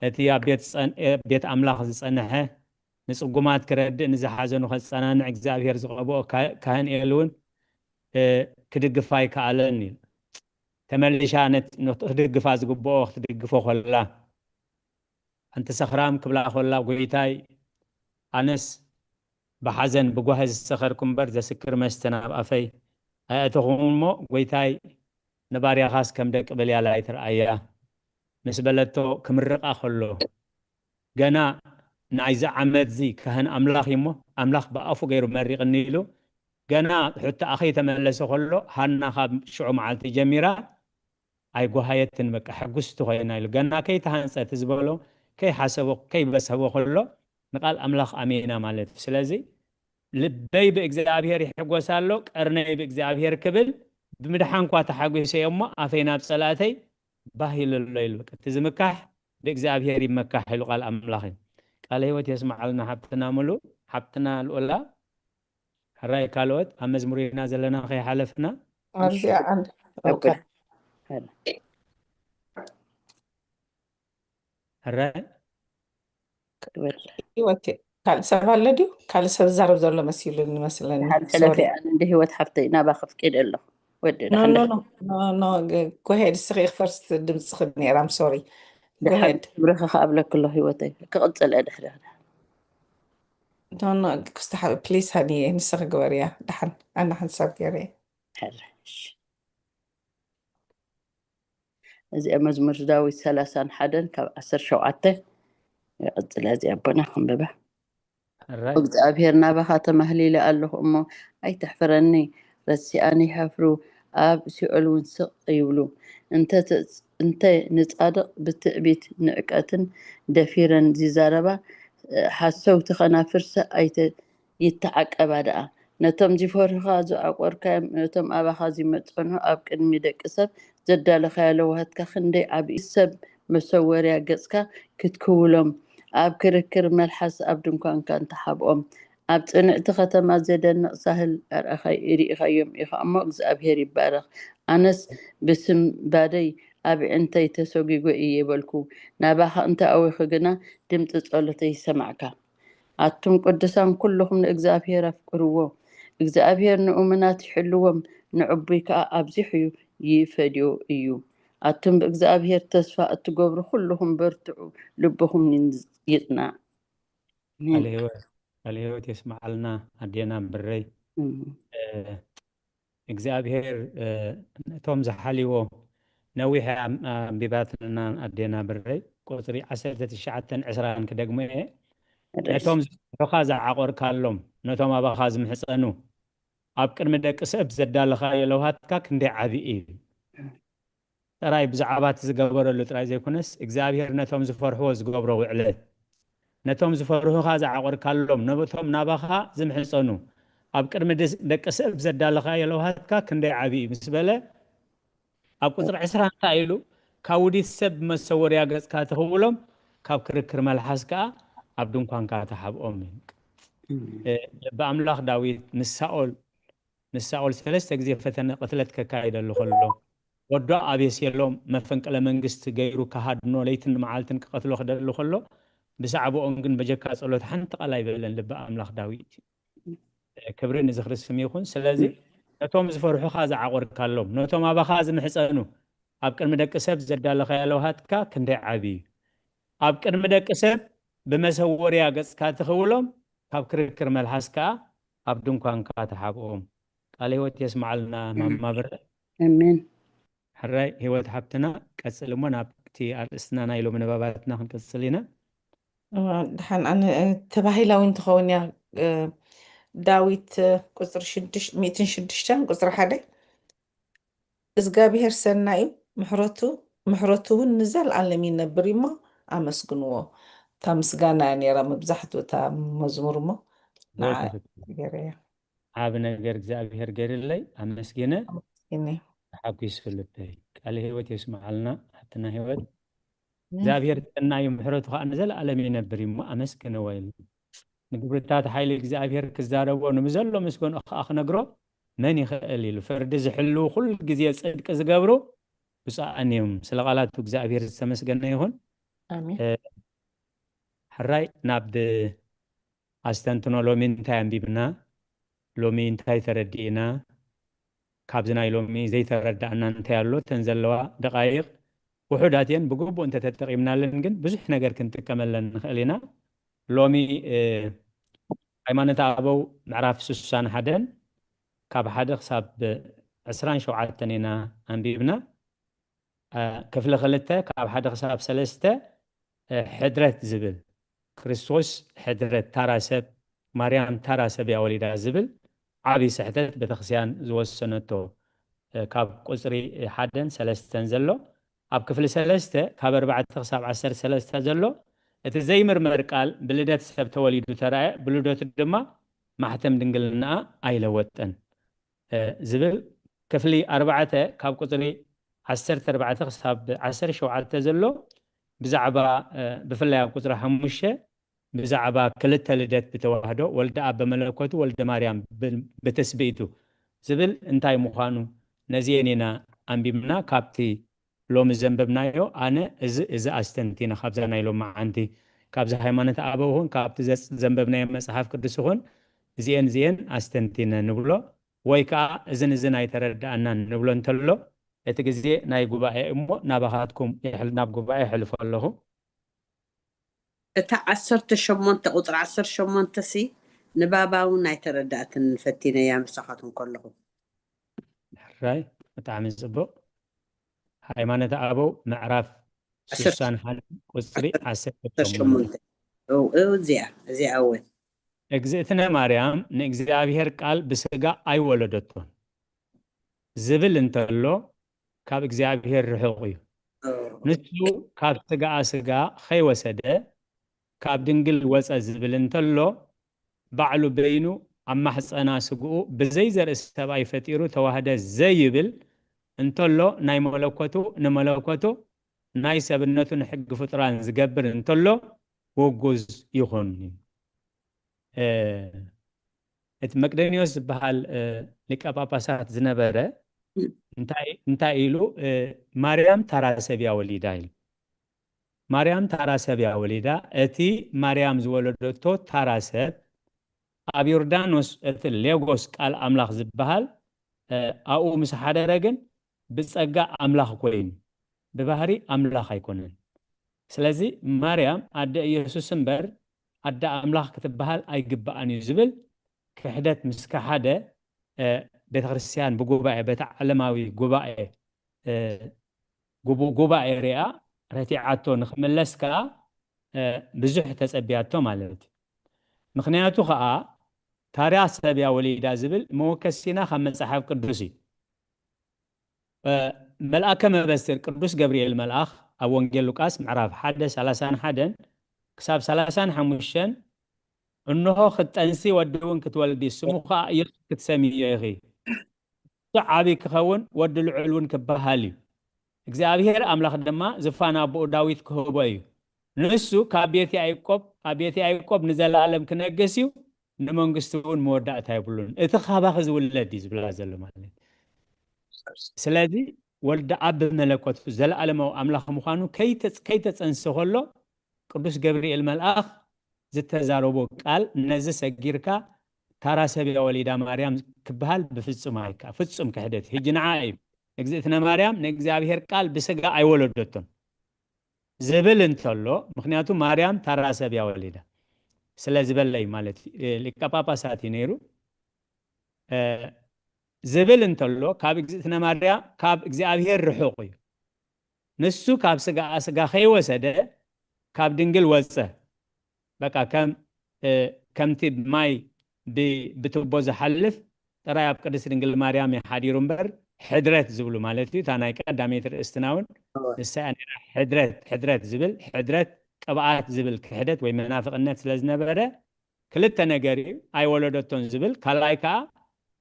እቲ ኣብ ቤት ኣምላኽ ዝጸንሐ ንጽጉማት ክረድእ ንዝሓዘኑ ከጸናንዕ እግዚኣብሔር ዝቐብኦ ካህን ኤሊ እውን ክድግፋ ኣይከኣለን እዩ። ተመሊሻ ክድግፋ ዝግብኦ ክትድግፎ ኮላ፣ ኣንቲ ሰኽራም ክብላ ኮላ፣ ጎይታይ ኣነስ ብሓዘን ብጓሂ ዝሰኸርኩ እምበር ዘስክር መስተ ናብ ኣፈይ ኣየእተኹን እሞ፣ ጎይታይ ንባርያኻስ ከም ደቂ በልያል ኣይትርኣያ ምስ በለቶ ክምርቓ ከሎ፣ ገና ናይዚ ዓመት እዚ ካህን ኣምላኽ እዩ እሞ ኣምላኽ ብኣፉ ገይሩ መሪቕኒ ኢሉ ገና ሕቶኣ ከይተመለሰ ከሎ፣ ሃና ካብ ሽዑ መዓልቲ ጀሚራ ኣይጓሃየትን፣ በቃ ሕጉስቲ ኮይና ኢሉ ገና ከይተሃንጸ እቲ ዝበሎ ከይሓሰቦ ከይበሰቦ ከሎ ንቃል ኣምላኽ ኣሚና ማለት እዩ። ስለዚ ልበይ ብእግዚኣብሔር ይሕጎስ ኣሎ፣ ቀርነይ ብእግዚኣብሔር ክብል ብምድሓንኳ ተሓጒሰ እየ እሞ ኣፈይ ናብ ጸላእተይ ባህ ኢሉ ኣሎ ኢሉ። በቃ እቲ ዝምካሕ ብእግዚኣብሔር ይመካሕ ኢሉ ቃል ኣምላኽ እዩ። ቃለ ህይወት የስምዓልና ሓብትና ሙሉ፣ ሓብትና ልኡላ። ሕራይ ካልኦት ኣብ መዝሙር ኢና ዘለና ከይሓለፍና። ኣብዚኣ ኣንድ ሕራይ ክብል ህይወት ካልእ ሰብ ኣሎ ድዩ? ካልእ ሰብ ዝዛረብ ዘሎ መሲሉ ይመስለኒ። ሓንቲ ሕለፊ ኣነ እንደ ህይወት ሓፍተይ ናባ ከፍቂድ ኣለኹ። ወዲ ጎሄድ እስኺ ፈርስት ድምፅኺ ነይራ። ኣም ሶሪ። ጎሄድ ብርኺ ክኣብለክ ኣሎ ህይወተይ ክቕፅል እየ ድሕሪ ኖ ኖ ክስተ ሓብ ፕሊስ ሃኒ ንስኺ ግበርያ። ደሓን ኣነ ሓንሳብ ገይረ። ሕራይ እሺ። እዚኣ መዝሙር ዳዊት ሰላሳን ሓደን ካብ ዓሰርተ ሸውዓተ ይቕጽል። እዚኣ ኣቦና ክንብባ። ሕራይ እግዚኣብሔር ናባኻ ተማህሊለ ኣለኹ እሞ ኣይትሕፍረኒ። ረሲኣን ይሓፍሩ ኣብ ሲኦል እውን ስቕ ይብሉ። እንተ እንተ ንጻድቕ ብትዕቢት ንዕቀትን ደፊረን ዝዛረባ ሓሰውቲ ከናፍርሰ ኣይተ ይተዓቀባ ደኣ። ነቶም ዚፈርሁኻ ዝዓቆርካዮም፣ ነቶም ኣባኻ ዚመጸንሑ ኣብ ቅድሚ ደቂ ሰብ ዘዳለኻዮ ለውሃትካ ክንደይ ዓብዪ እዩ። ሰብ መሰወርያ ገጽካ ክትክውሎም፣ ኣብ ክርክር መልሓስ ኣብ ድንኳንካ እንተሓብኦም፣ ኣብ ጽንዕቲ ኸተማ ዜደንቕ ሳህል ኣርኣኻይ ርኢኻዮም ኢኻ እሞ፣ እግዚኣብሄር ይባረኽ። ኣነስ ብስንባደይ ኣዕንተይ ተሰጒጎ እየ በልኩ፣ ናባኻ እንተ ኣዊኹ ግና ድምጺ ጸሎተይ ሰማዕካ። ኣቱም ቅዱሳን ኩልኹም ንእግዚኣብሔር ኣፍቅርዎ፣ እግዚኣብሔር ንእሙናት ይሕልዎም፣ ንዕቡይ ከኣ ኣብዚሑ ይፈድዮ እዩ። ኣቱም ብእግዚኣብሔር ተስፋ እትገብሩ ኩልኹም በርትዑ፣ ልብኹም ይጽናዕ። ኣሜን። ቃለ ህይወት፣ ቃለ ህይወት የስምዓልና ኣዴና ብረይ። እም። እ፣ እግዚኣብሔር፣ እ፣ ነቶም ዝሓልዎ ነዊሕ ኣም-፣ ኣንቢባትልና ኣዴና ብረይ። ቁጽሪ ዓሰርተ ትሽዓተን ዕስራን ክደግሞ እየ። ርዕስ። ነቶም ዝፈርሑኻ ዝዓቆርካሎም፣ ነቶም ኣባኻ ዝምሕጸኑ፣ ኣብ ቅድሚ ደቂ ሰብ ዘዳለኻዮ ለውሃትካ ክንደይ ዓቢ እዩ። ጥራይ ብዛዕባ እቲ ዝገበረሉ ጥራይ ዘይኮነስ፣ እግዚኣብሔር ነቶም ዝፈርሕዎ ዝገብሮ ውዕለት፣ ነቶም ዝፈርሑኻ ዝዓቆርካሎም፣ ነቶም ናባኻ ዝምሕጸኑ፣ ኣብ ቅድሚ ደስ-፣ ደቂ ሰብ ዘዳለኻዮ ለውሃትካ ክንደይ ዓቢ እዩ ምስ በለ፣ ኣብ ቁጽሪ ዕስራ እንታይ ኢሉ? ካብ ውዲት ሰብ መሰወርያ ገጽካ ትኽውሎም፣ ካብ ክርክር መልሓስ ከኣ ኣብ ድንኳንካ ትሓብኦም። እ፣ ልበ ኣምላኽ ዳዊት ምስ ሳኦል፣ ምስ ሳኦል ሰለስተ ግዜ ፈተነ ቅትለት ከካይደሉ ከሎ፣ ወዶ ኣቤሴሎም መፈንቅለ መንግስቲ ገይሩ ክሃድኖ ለይትን መዓልትን ክቐትሎ ክደሊ ከሎ፣ ብዛዕባኦም ግን በጀካ ጸሎት ሓንቲ ቃል ኣይበለን ልበ ኣምላኽ ዳዊት። ክብሪ ንዝኽሪ ስም ይኹን። ስለዚ ነቶም ዝፈርሑኻ ዝዓቆርካሎም፣ ነቶም ኣባኻ ዝምሕጸኑ፣ ኣብ ቅድሚ ደቂ ሰብ ዘዳለኻዮ ለውሃትካ ክንደይ ዓቢ እዩ። ኣብ ቅድሚ ደቂ ሰብ ብመሰወርያ ገጽካ ትኽውሎም፣ ካብ ክርክር መልሓስ ከኣ ኣብ ድንኳንካ ትሓብኦም። ቃለ ህይወት የስምዓልና ማማ ብረ። ኣሜን። ሕራይ ህይወት ሓብትና፣ ቀጽል እሞ ናብቲ ኣርእስትና ናይ ሎሚ ንባባትና ክንቀጽል ኢና። እዋ፣ ደሓን፣ ኣነ፣ እ፣ ተባሂላዊ እንትኸውን እያ፣ እ፣ ዳዊት፣ እ፣ ቁጽሪ ሽዱሽተ፣ ሚእትን ሽዱሽተን ቁጽሪ ሓደ፣ "እግዚኣብሔር ሰናይ እዩ፣ ምሕረቱ፣ ምሕረቱ እውን ንዘለኣለም ይነብር እዩ እሞ ኣመስግንዎ።" እታ ምስጋና እያ ነይራ መብዛሕትኡ እታ መዝሙር እሞ ንዓ ብትኽክል። ገይረያ። ዓቢ ነገር እግዚኣብሔር ገይርለይ፣ ኣመስጊነ፣ እኔ ተሓጒስ ፍልበይ። ቃለ ህይወት የስምዓልና፣ ሓብትና ህይወት። እኔ እግዚኣብሔር ሰናይ እዩ፣ ምሕረቱ ኸዓ ንዘለኣለም ይነብር እዩ እሞ ኣመስግንዎ ኢሉ። ንግብርታት ሓይሊ እግዚኣብሔር ክዛረቦ፣ ንምዘሎ ምስገንኡ ኸዓ ክነግሮ መን ይኽእል ኢሉ። ፍርዲ ዝሕልዉ፣ ኩሉ ግዜ ጽድቂ ዝገብሩ ብፁዓን እዮም። ስለ ቃላቱ እግዚኣብሔር ዝተመስገነ ይኹን። ኣሜን። እ፣ ሕራይ ናብ ኣስተንትኖ ሎሚ እንታይ ኣንቢብና? ሎሚ እንታይ ተረዲእና? ካብዚ ናይ ሎሚ ዘይተረዳእና እንታይ ኣሎ? እተን ዘለዋ ደቃይቕ ውሑዳት እየን፣ ብግቡእ እንተተጠቒምናለን ግን ብዙሕ ነገር ክንጥቀመለን ንኽእል ኢና። ሎሚ፣ እ፣ ሃይማኖተ ኣበው ምዕራፍ ስሳን ሓደን ካብ ሓደ ክሳብ ዕስራን ሸውዓተን ኢና ኣንቢብና። እ፣ ክፍሊ ክልተ ካብ ሓደ ክሳብ ሰለስተ፣ እ፣ ሕድረት ዝብል፣ ክርስቶስ ሕድረት ታራ ሰብ፣ ማርያም ታራ ሰብ እያ ወሊዳ ዝብል ዓቢ ስሕተት ቤተክርስትያን ዝወሰነቶ፣ እ፣ ካብ ቁጽሪ ሓደን ሰለስተን ዘሎ፣ ኣብ ክፍሊ ሰለስተ ካብ ኣርባዕተ ክሳብ ዓሰርተ ሰለስተ ዘሎ፣ እቲ ዘይምርመር ቃል ብልደት ሰብ ተወሊዱ ተራእየ፣ ብልደቱ ድማ ማሕተም ድንግልናኣ ኣይለወጠን፣ እ፣ ዝብል ክፍሊ ኣርባዕተ ካብ ቁጽሪ ዓሰርተ ኣርባዕተ ክሳብ ዓሰርተ ሸውዓተ ዘሎ ብዛዕባ፣ እ፣ ብፍላይ ኣብ ቁጽሪ ሓሙሽተ ብዛዕባ ክልተ ልደት ብተዋህዶ፣ ወልደ ኣብ በመለኮቱ፣ ወልደ ማርያም ብ-፣ ብትስብእቱ ዝብል እንታይ ምዃኑ ነዚኤን ኢና ኣንቢብና። ካብቲ ሎሚ ዘንበብናዮ ኣነ እዚ፣ እዚ ኣስተንቲነ ካብዛ ናይ ሎማዓንቲ፣ ካብዚ ሃይማኖተ ኣበው ይኹን ካብቲ ዘጽ-፣ ዘንበብናዮ መጽሓፍ ቅዱስ ይኹን እዚኤን፣ እዚኤን ኣስተንቲነ ንብሎ፣ ወይ ከኣ እዝን እዝን ኣይተረድኣናን ንብሎ እንተሎ፣ እቲ ግዜ ናይ ጉባኤ እሞ ናባኻትኩም የሕል-፣ ናብ ጉባኤ የሕልፎ ኣለኹ። እታ ዓሰርተ ሸሞንተ፣ ቁጽሪ ዓሰርተ ሸሞንተ ሲ ንባባ እውን ኣይተረዳእትን፣ ፈቲነያ ምሳኻትኩም ከለኹ። ሕራይ፣ ብጣዕሚ ጽቡቕ። ሃይማኖተ ኣበው ምዕራፍ ዓሰርተ ስሳን ሓደን ቁጽሪ ዓሰርተ ዓሰርተ ሸሞንተ። ሸሞንተ። እው፣ እው፣ እዚኣ፣ እዚኣ እውን። እግዝእትነ ማርያም ንእግዚኣብሔር ቃል ብስጋ ኣይወለደቶን ዝብል እንተሎ ካብ እግዚኣብሔር ርሑቕ እዩ። እው። ንሱ ካብ ስጋኣ ስጋ ኸይወሰደ ካብ ድንግል ወጸ ዝብል እንተሎ ባዕሉ በይኑ ኣብ ማሕጸና ስግኡ ብዘይ ዘርኢ ሰብኣይ ፈጢሩ ተዋህደ ዘይብል እንተሎ ናይ መለኮቱ ንመለኮቱ ናይ ሰብነቱ ንሕጊ ፍጡራን ዝገብር እንተሎ ውጉዝ ይኹን። እ፣ እቲ መቅደኒዮስ ዝበሃል፣ እ፣ ሊቀ ጳጳሳት ዝነበረ እንታይ፣ እንታይ ኢሉ፣ እ፣ ማርያም ታራ ሰብ እያ ወሊዳ ኢሉ። ማርያም ታራ ሰብ እያ ወሊዳ። እቲ ማርያም ዝወለደቶ ታራ ሰብ ኣብ ዮርዳኖስ፣ እቲ ሌጎስ ቃል ኣምላኽ ዝበሃል፣ ኣብኡ ምስ ሓደረ ግን ብጸጋ ኣምላኽ ኮይኑ፣ ብባህሪ ኣምላኽ ኣይኮነን። ስለዚ ማርያም ኣደ ኢየሱስ እምበር ኣደ ኣምላኽ ክትበሃል ኣይግባኣን እዩ ዝብል ክሕደት ምስ ከሓደ፣ ቤተክርስትያን ብጉባኤ፣ በቲ ዓለማዊ ጉባኤ፣ ጉባኤ ሪኣ ረቲዓቶ ንክምለስ ከኣ ብዙሕ ተጸቢያቶ ማለት እዩ። ምክንያቱ ከኣ ታራ ሰብ እያ ወሊዳ ዝብል መወከሲና ካብ መጽሓፍ ቅዱስ እዩ። መልኣከ መበስር ቅዱስ ገብርኤል መልኣኽ ኣብ ወንጌል ሉቃስ ምዕራፍ ሓደ ሰላሳን ሓደን ክሳብ ሰላሳን ሓሙሽተን እንሆ ክትጠንሲ ወዲ እውን ክትወልዲ ስሙ ከኣ ኢየሱስ ክትሰምዮ ኢኺ። ንሱ ዓቢ ክኸውን ወዲ ልዑል እውን ክበሃል እዩ። እግዚኣብሔር ኣምላኽ ድማ ዝፋን ኣቦኡ ዳዊት ክህቦ እዩ። ንሱ ካብ ቤት ያዕቆብ ኣብ ቤት ያዕቆብ ንዘለኣለም ክነግስ እዩ፣ ንመንግስቱ እውን መወዳእታ የብሉን። እቲ ካባኺ ዝውለድ እዩ ዝብላ ዘሎ ማለት እዩ። ስለዚ ወልደ ኣብ ብመለኮቱ ዘለኣለማዊ ኣምላኽ ምዃኑ ከይተጸንሰ ከሎ ቅዱስ ገብርኤል መልኣኽ ዝተዛረቦ ቃል ነዚ ሰጊርካ ታራ ሰብ እያ ወሊዳ ማርያም ክበሃል ብፍጹም ኣይካ ፍጹም ክሕደት። ሕጂ ንዓ እዩ እግዝእትነ ማርያም ንእግዚኣብሔር ቃል ብስጋ ኣይወለደቶን ዝብል እንተሎ፣ ምክንያቱ ማርያም ታራ ሰብ እያ ወሊዳ ስለ ዝበለ እዩ ማለት እዩ። ሊቀ ጳጳሳት እዩ ነይሩ ዝብል እንተሎ፣ ካብ እግዝእትነ ማርያም ካብ እግዚኣብሔር ርሑቕ እዩ። ንሱ ካብ ስጋኣ ስጋ ከይወሰደ ካብ ድንግል ወፀ። በቃ ከም ከምቲ ማይ ብትቦ ዝሓልፍ ጥራይ ኣብ ቅድስት ድንግል ማርያም እዩ ሓዲሩ እምበር ሕድረት ዝብሉ ማለት እዩ። እታ ናይ ቀዳመይቲ ርእስትና እውን ንሳ እያ ነይራ። ሕድረት ሕድረት ዝብል ሕድረት ቅብኣት ዝብል ክሕደት ወይ መናፍቕነት ስለ ዝነበረ ክልተ ነገር እዩ። ኣይወለደቶን ዝብል ካልኣይ ከዓ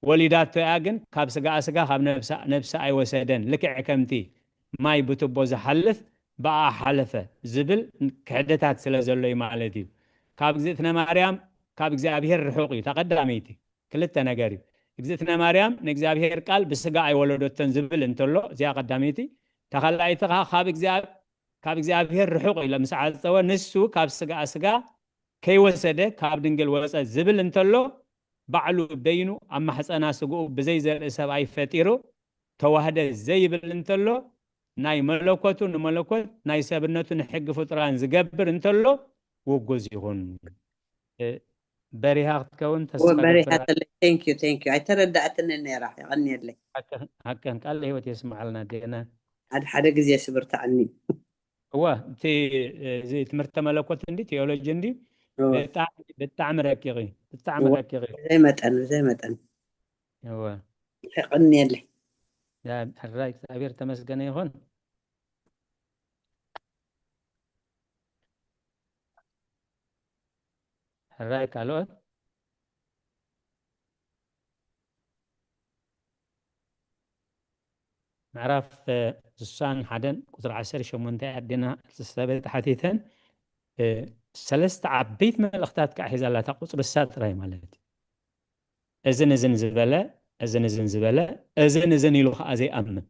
ወሊዳቶ እያ፣ ግን ካብ ስጋኣ ስጋ ካብ ነብሳ ነብሳ ኣይወሰደን። ልክዕ ከምቲ ማይ ብትቦ ዝሓልፍ ብኣ ሓለፈ ዝብል ክሕደታት ስለ ዘሎ እዩ ማለት እዩ። ካብ እግዝእትነ ማርያም ካብ እግዚኣብሔር ርሑቕ እዩ። እታ ቀዳመይቲ ክልተ ነገር እዩ። እግዝእትነ ማርያም ንእግዚኣብሔር ቃል ብስጋ ኣይወለደቶን ዝብል እንተሎ እዚኣ ቀዳመይቲ። እታ ካልኣይቲ ከዓ ካብ እግዚኣብ ካብ እግዚኣብሔር ርሑቕ ኢለ ምስ ዓጸወ ንሱ ካብ ስጋኣ ስጋ ከይወሰደ ካብ ድንግል ወፀ ዝብል እንተሎ ባዕሉ በይኑ ኣብ ማሕፀና ስግኡ ብዘይ ዘርኢ ሰብኣይ ፈጢሩ ተዋህደ ዘይብል እንተሎ ናይ መለኮቱ ንመለኮት ናይ ሰብነቱ ንሕጊ ፍጡራን ዝገብር እንተሎ ውጉዝ ይኹን። በሪሃ ክትከውን ተስፋ በሪሃ ተለይ። Thank you, thank you። ኣይተረዳእትኒ ነይራ። የቐንየለይ። ሓቅን ቃል ህይወት የስምዓልና ዴና። ሓደ ሓደ ግዜ ስብርታዕኒ። እወ፣ እቲ እዚ ትምህርተ መለኮት እንዲ ቴዎሎጂ እንዲ ብጣዕሚ ረቂቕ እዩ። ብጣዕሚ ረቂቕ እዩ። ብዘይ መጠን ብዘይ መጠን። እወ። የቐንየለይ። ሕራይ እግዚኣብሔር ተመስገነ ይኹን። ሕራይ ካልኦት ምዕራፍ ስሳን ሓደን ቁፅሪ ዓሰርተ ሸሞንተ ኣዴና ሰበይቲ ሓቲተን ሰለስተ ዓበይቲ መልእኽታት ከዓ ሒዛላታ ቁፅሪ ሳ ጥራይ ማለት እዩ። እዝን እዝን ዝበለ እዝን እዝን ዝበለ እዝን እዝን ኢሉ ከዓ ዘይኣምን።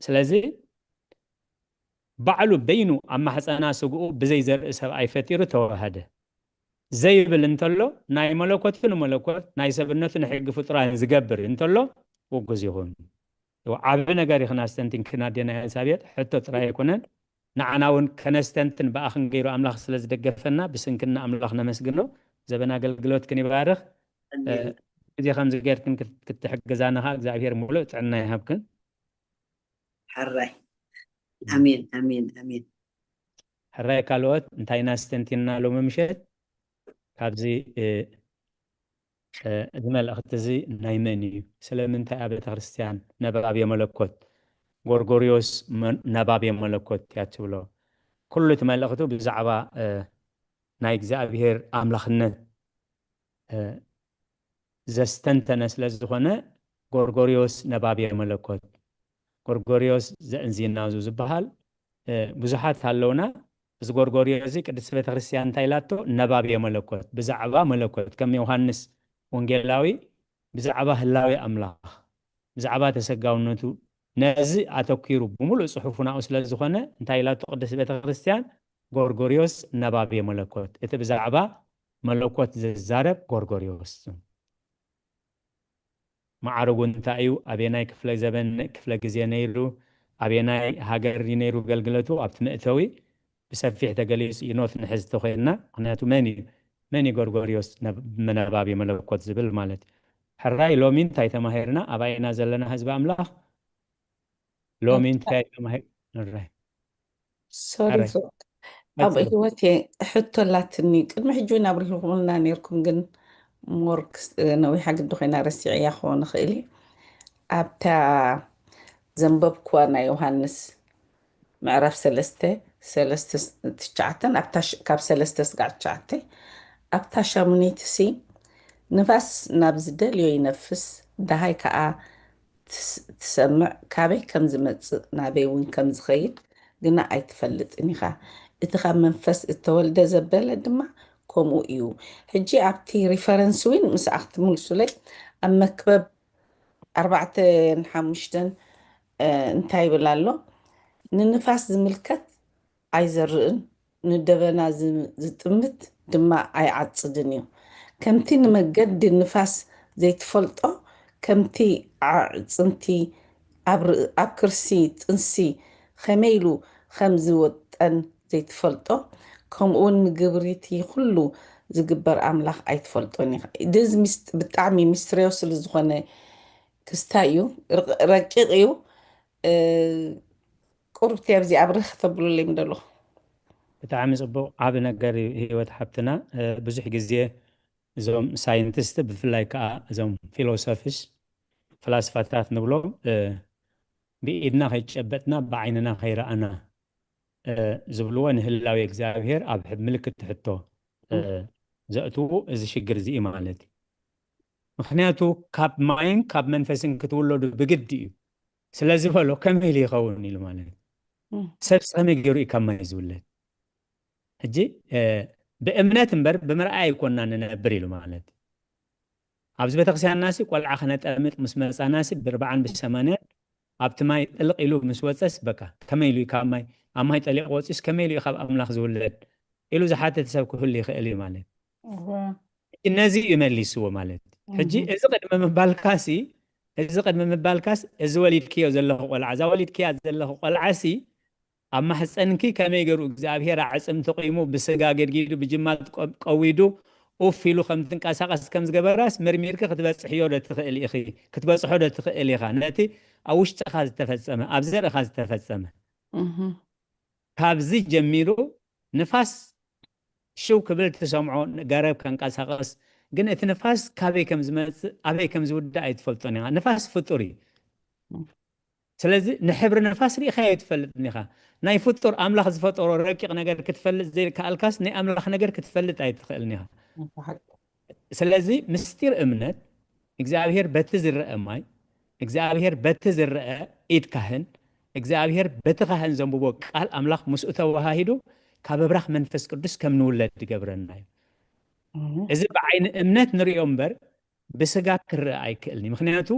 ስለዚ ባዕሉ በይኑ ኣብ ማሕፀና ስግኡ ብዘይ ዘርኢ ሰብኣይ ፈጢሩ ተዋሃደ ዘይብል እንተሎ ናይ መለኮቱ ንመለኮት ናይ ሰብነቱ ንሕጊ ፍጡራን ዝገብር እንተሎ ውጉዝ ይኹን። ዓቢ ነገር ኢኽና ኣስተንቲንክና ኣዴና ኤልሳቤጥ። ሕቶ ጥራይ ኣይኮነን ንዓና እውን ከነስተንትን ብኣኽን ገይሩ ኣምላኽ ስለ ዝደገፈና ብስንክና ኣምላኽ ነመስግኖ። ዘበን ኣገልግሎትክን ይባርኽ። ግዜ ከምዚ ጌርክን ክትሕግዛና ከዓ እግዚኣብሔር ሙሉእ ጥዕና ይሃብክን። ሕራይ ኣሜን ኣሜን ኣሜን። ሕራይ ካልኦት እንታይ ኢና ኣስተንቲንና ሎሚ ምሸት ካብዚ እዚ መልእኽቲ እዚ ናይ መን እዩ? ስለምንታይ ኣብ ቤተ ክርስቲያን ነባቤ መለኮት ጎርጎርዮስ ነባቤ መለኮት እያ ትብሎ? ኩሉ እቲ መልእኽቱ ብዛዕባ ናይ እግዚኣብሔር ኣምላኽነት ዘስተንተነ ስለ ዝኾነ ጎርጎርዮስ ነባቤ መለኮት፣ ጎርጎርዮስ ዘእንዚናዙ ዝበሃል ብዙሓት ኣለውና። እዚ ጎርጎርዮስ እዚ ቅድስቲ ቤተክርስትያን እንታይ ኢላቶ? ነባቤ መለኮት፣ ብዛዕባ መለኮት ከም ዮሃንስ ወንጌላዊ ብዛዕባ ህላዌ ኣምላኽ ብዛዕባ ተሰጋውነቱ ነዚ ኣተኪሩ ብምሉእ ጽሑፉ ናኡ ስለ ዝኾነ እንታይ ኢላቶ ቅድስቲ ቤተክርስትያን? ጎርጎርዮስ ነባቤ መለኮት፣ እቲ ብዛዕባ መለኮት ዝዛረብ ጎርጎርዮስ። ማዕረጉ እንታይ እዩ፣ ኣበየናይ ክፍለ ዘበን፣ ክፍለ ግዜ ነይሩ፣ ኣበየናይ ሃገር እዩ ነይሩ ኣገልግለቱ፣ ኣብቲ መእተዊ ብሰፊሕ ተገሊጹ እዩ። ኖት ንሕዝ ተኾይንና፣ ምኽንያቱ መን እዩ፣ መን እዩ ጎርጎርዮስ ነብ-፣ መነባቢ መለኮት ዝብል ማለት እዩ። ሕራይ ሎሚ እንታይ ተማሂርና? ኣባይና ዘለና ህዝቢ ኣምላኽ ሎሚ እንታይ ተማሂር-፣ ሕራይ። ሶሪ፣ ሕራይ። ሶ-፣ ኣብ ቀጽል። ህይወት ሕቶ ኣላትኒ። ቅድሚ ሕጂ እውን ኣብሪህኹምልና ነይርኩም፣ ግን ሞር ክስ-፣ ነዊሓ ግዲ ኮይና ረሲዐያ ክኸውን ይኽእል እዩ። ኣብታ ዘንበብኩዋ ናይ ዮሃንስ ምዕራፍ ሰለስተ፣ ሰለስተ ስ-፣ ትሽዓተን፣ ኣብታ ሽ-፣ ካብ ሰለስተ ስጋዕ ትሽዓተ፣ ኣብታ ሻሙነይቲ ሲ፣ ንፋስ ናብ ዝደልዮ ይነፍስ፣ ደሃይ ከኣ ትስ-፣ ትሰምዕ፣ ካበይ ከም ዝመጽእ፣ ናበይ እውን ከም ዝኸይድ ግና ኣይትፈልጥን ኢኻ። እቲ ካብ መንፈስ እተወልደ ዘበለ ድማ ከምኡ እዩ። ሕጂ ኣብቲ ሪፈረንስ እውን ምስኣ ክትምልሱለይ፣ ኣብ መክብብ ኣርባዕተን ሓሙሽተን፣ እ፣ እንታይ ይብል ኣሎ? "ንንፋስ ዝምልከት ኣይዘርእን፣ ንደበና ዝ-፣ ዝጥምት ድማ ኣይዓጽድን እዩ። ከምቲ ንመገዲ ንፋስ ዘይትፈልጦ፣ ከምቲ ኣዕጽምቲ ኣብ ር-፣ ኣብ ክርሲ ጥንሲ ከመይ ኢሉ ከም ዝወጠን ዘይትፈልጦ፣ ከምኡውን ንግብሪቲ ኩሉ ዝግበር ኣምላኽ ኣይትፈልጦን ኢኻ።" እዚ ሚስጥ-፣ ብጣዕሚ ሚስትርዮ ስለ ዝኾነ ክስታይ እዩ፣ ርቕ-፣ ረቂቕ እዩ። እ፣ ቁሩብቲ ኣብዚ ኣብርህ ከተብሉለይ ምደለኹ። ብጣዕሚ ጽቡቕ፣ ዓቢ ነገር እዩ ህይወት ሓብትና። እ፣ ብዙሕ ግዜ እዞም ሳይንቲስት፣ ብፍላይ ከኣ እዞም ፊሎሶፍስ፣ ፈላስፋታት ንብሎም፣ እ፣ ብኢድና ከይጨበጥና፣ ብዓይንና ከይረኣና፣ እ፣ ዝብልዎ ንህላዌ እግዚኣብሔር ኣብ ሕ-፣ ምልክት ሕቶ፣ እ፣ እም። ዘእትዉ እዚ ሽግር እዚ እዩ ማለት እዩ። ምኽንያቱ ካብ ማይን ካብ መንፈስን ክትውለዱ ብግዲ እዩ። ስለ ዝበሎ ከመይ ኢሉ ይኸውን ኢሉ ማለት እዩ። እም። ሰብስ ከመይ ገይሩ እዩ ካብ ማይ ዝውለድ? ሕጂ፣ እ፣ ብእምነት እምበር ብምርኣይ ኣይኮንና ንነብር ኢሉ ማለት እዩ። ኣብዚ ቤተክርስትያንና ሲ ቆልዓ ክነጠምቅ ምስ መጻና ሲ ብርብዓን ብሰማንያን ኣብቲ ማይ ጥልቕ ኢሉ ምስ ወጸስ በቃ ከመይ ኢሉ እዩ ካብ ማይ፣ ኣብ ማይ ጠሊቑ ወጺኡስ ከመይ ኢሉ እዩ ካብ ኣምላኽ ዝውለድ ኢሉ ዝሓትት ሰብ ክህሉ ይኽእል እዩ ማለት እዩ። እወ። ነዚ እዩ መሊስዎ ማለት እዩ። ሕጂ እህ። እዚ ቅድሚ ምባልካ ሲ፣ እዚ ቅድሚ ምባልካስ እዚ ወሊድክዮ ዘለኹ ቆልዓ፣ እዛ ወሊድክያ ዘለኹ ቆልዓ ሲ ኣብ ማሕፀንኪ ከመይ ገይሩ እግዚኣብሔር ኣዕፅምቲ ቂሙ ብስጋ ገድጊዱ ብጅማት ቆ-፣ ቀዊዱ ኡፍ ኢሉ ከም ትንቀሳቐስ ከም ዝገበራስ መርሚርኪ ክትበፅሕዮ ዶ ትኽእል ኢኺ? ክትበፅሖ ዶ ትኽእል ኢኻ? ነቲ ኣብ ውሽጥኻ ዝተፈፀመ፣ ኣብ ዘርእኻ ዝተፈፀመ። እህ። ካብዚ ጀሚሩ ንፋስ ሽው ክብል ትሰምዖ፣ ገረብ ከንቀሳቐስ፣ ግን እቲ ንፋስ ካበይ ከም ዝመፅእ፣ ኣበይ ከም ዝውዳእ ኣይትፈልጦን ኢኻ። ንፋስ ፍጡር እዩ። እም። ስለዚ ንሕብሪ ንፋስ ርኢኻዮ ኣይትፈልጥን ኢኻ። ናይ ፍጡር ኣምላኽ ዝፈጠሮ ረቂቕ ነገር ክትፈልጥ ዘይከኣልካስ ናይ ኣምላኽ ነገር ክትፈልጥ ኣይትኽእልን ኢኻ። ብሓቂ። ስለዚ ምስጢር እምነት እግዚኣብሔር በቲ ዝረአ ማይ፣ እግዚኣብሔር በቲ ዝረአ ኢድ ካህን፣ እግዚኣብሔር በቲ ካህን ዘንብቦ ቃል ኣምላኽ ምስኡ ተወሃሂዱ ካብ ኣብራኽ መንፈስ ቅዱስ ከም ንውለድ ይገብረና እዩ። እም። እዚ ብዓይኒ እምነት ንሪኦ እምበር ብስጋ ክረአ ኣይክእልን እዩ። ምኽንያቱ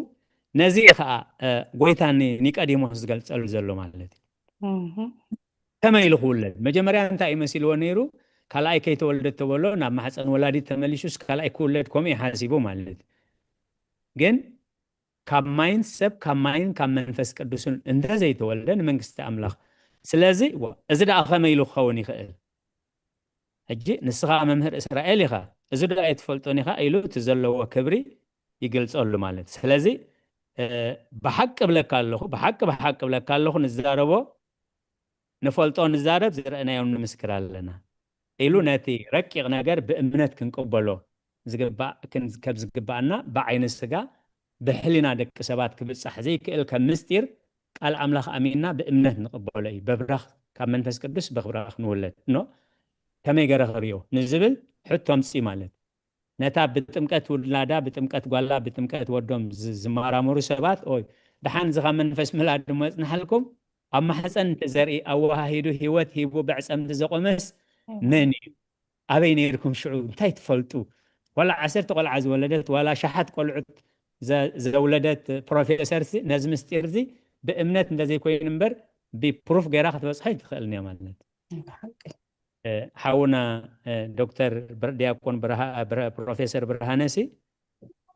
ነዚ እዩ ኸዓ፣ እ፣ ጎይታ ኒ-፣ ኒቀዲሞስ ዝገልጸሉ ዘሎ ማለት እዩ። እህ። ከመይ ኢሉ ክውለድ? መጀመርያ እንታይ እዩ መሲልዎ ነይሩ? ካልኣይ ከይተወልደ ተበሎ ናብ ማሕፀን ወላዲት ተመሊሱስ ካልኣይ ክውለድ ከምኡ እዩ ሓሲቡ ማለት እዩ። ግን ካብ ማይን ሰብ ካብ ማይን ካብ መንፈስ ቅዱስን እንተዘይተወልደ ንመንግስቲ ኣምላኽ። ስለዚ ዋ፣ እዚ ደኣ ከመይ ኢሉ ክኸውን ይኽእል? ሕጂ ንስኻ መምህር እስራኤል ኢኻ፣ እዚ ዶ ኣይትፈልጦን ኢኻ ኢሉ እቲ ዘለዎ ክብሪ ይገልጸሉ ማለት። ስለዚ፣ እ፣ ብሓቂ እብለካ ኣለኹ፣ ብሓቂ፣ ብሓቂ እብለካ ኣለኹ፣ ንዛረቦ ንፈልጦ ንዛረብ፣ ዝረእናዮ ንምስክር ኣለና ኢሉ ነቲ ረቂቕ ነገር ብእምነት ክንቅበሎ ዝግባእ፣ ክን-፣ ከም ዝግባኣና ብዓይኒ ስጋ ብሕሊና ደቂ ሰባት ክብጻሕ ዘይክእል ከም ምስጢር ቃል ኣምላኽ ኣሚንና ብእምነት ንቕበሎ እዩ። በብራኽ ካብ መንፈስ ቅዱስ በብራኽ ንውለድ ኖ ከመይ ገረ ክርእዮ ንዝብል ሕቶ ኣምጽእ ማለት። ነታ ብጥምቀት ውላዳ፣ ብጥምቀት ጓላ፣ ብጥምቀት ወዶም ዝ-፣ ዝመራመሩ ሰባት፣ ኦይ፣ ደሓን እዚ ካብ መንፈስ ምህላድ ድሞ የጽንሓልኩም፣ ኣብ ማሕፀን እቲ ዘርኢ ኣወሃሂዱ ህይወት ሂቡ ብዕፀምቲ ዘቆመስ እም። መን እዩ? ኣበይ ነይርኩም ሽዑ? እንታይ ትፈልጡ? ዋላ ዓሰርተ ቆልዓ ዝወለደት፣ ዋላ ሸሓት ቆልዑት ዘ-፣ ዘውለደት ፕሮፌሰር ሲ ነዚ ምስጢር እዚ ብእምነት እንተዘይኮይኑ እምበር ብፕሩፍ ገይራ ክትበጽሖ ኣይትኽእልን እያ ማለት። ብሓቂ። እ፣ ሓውና፣ እ፣ ዶክተር ብር-፣ ዲያቆን ብርሃ-፣ ብር-፣ ፕሮፌሰር ብርሃነ ሲ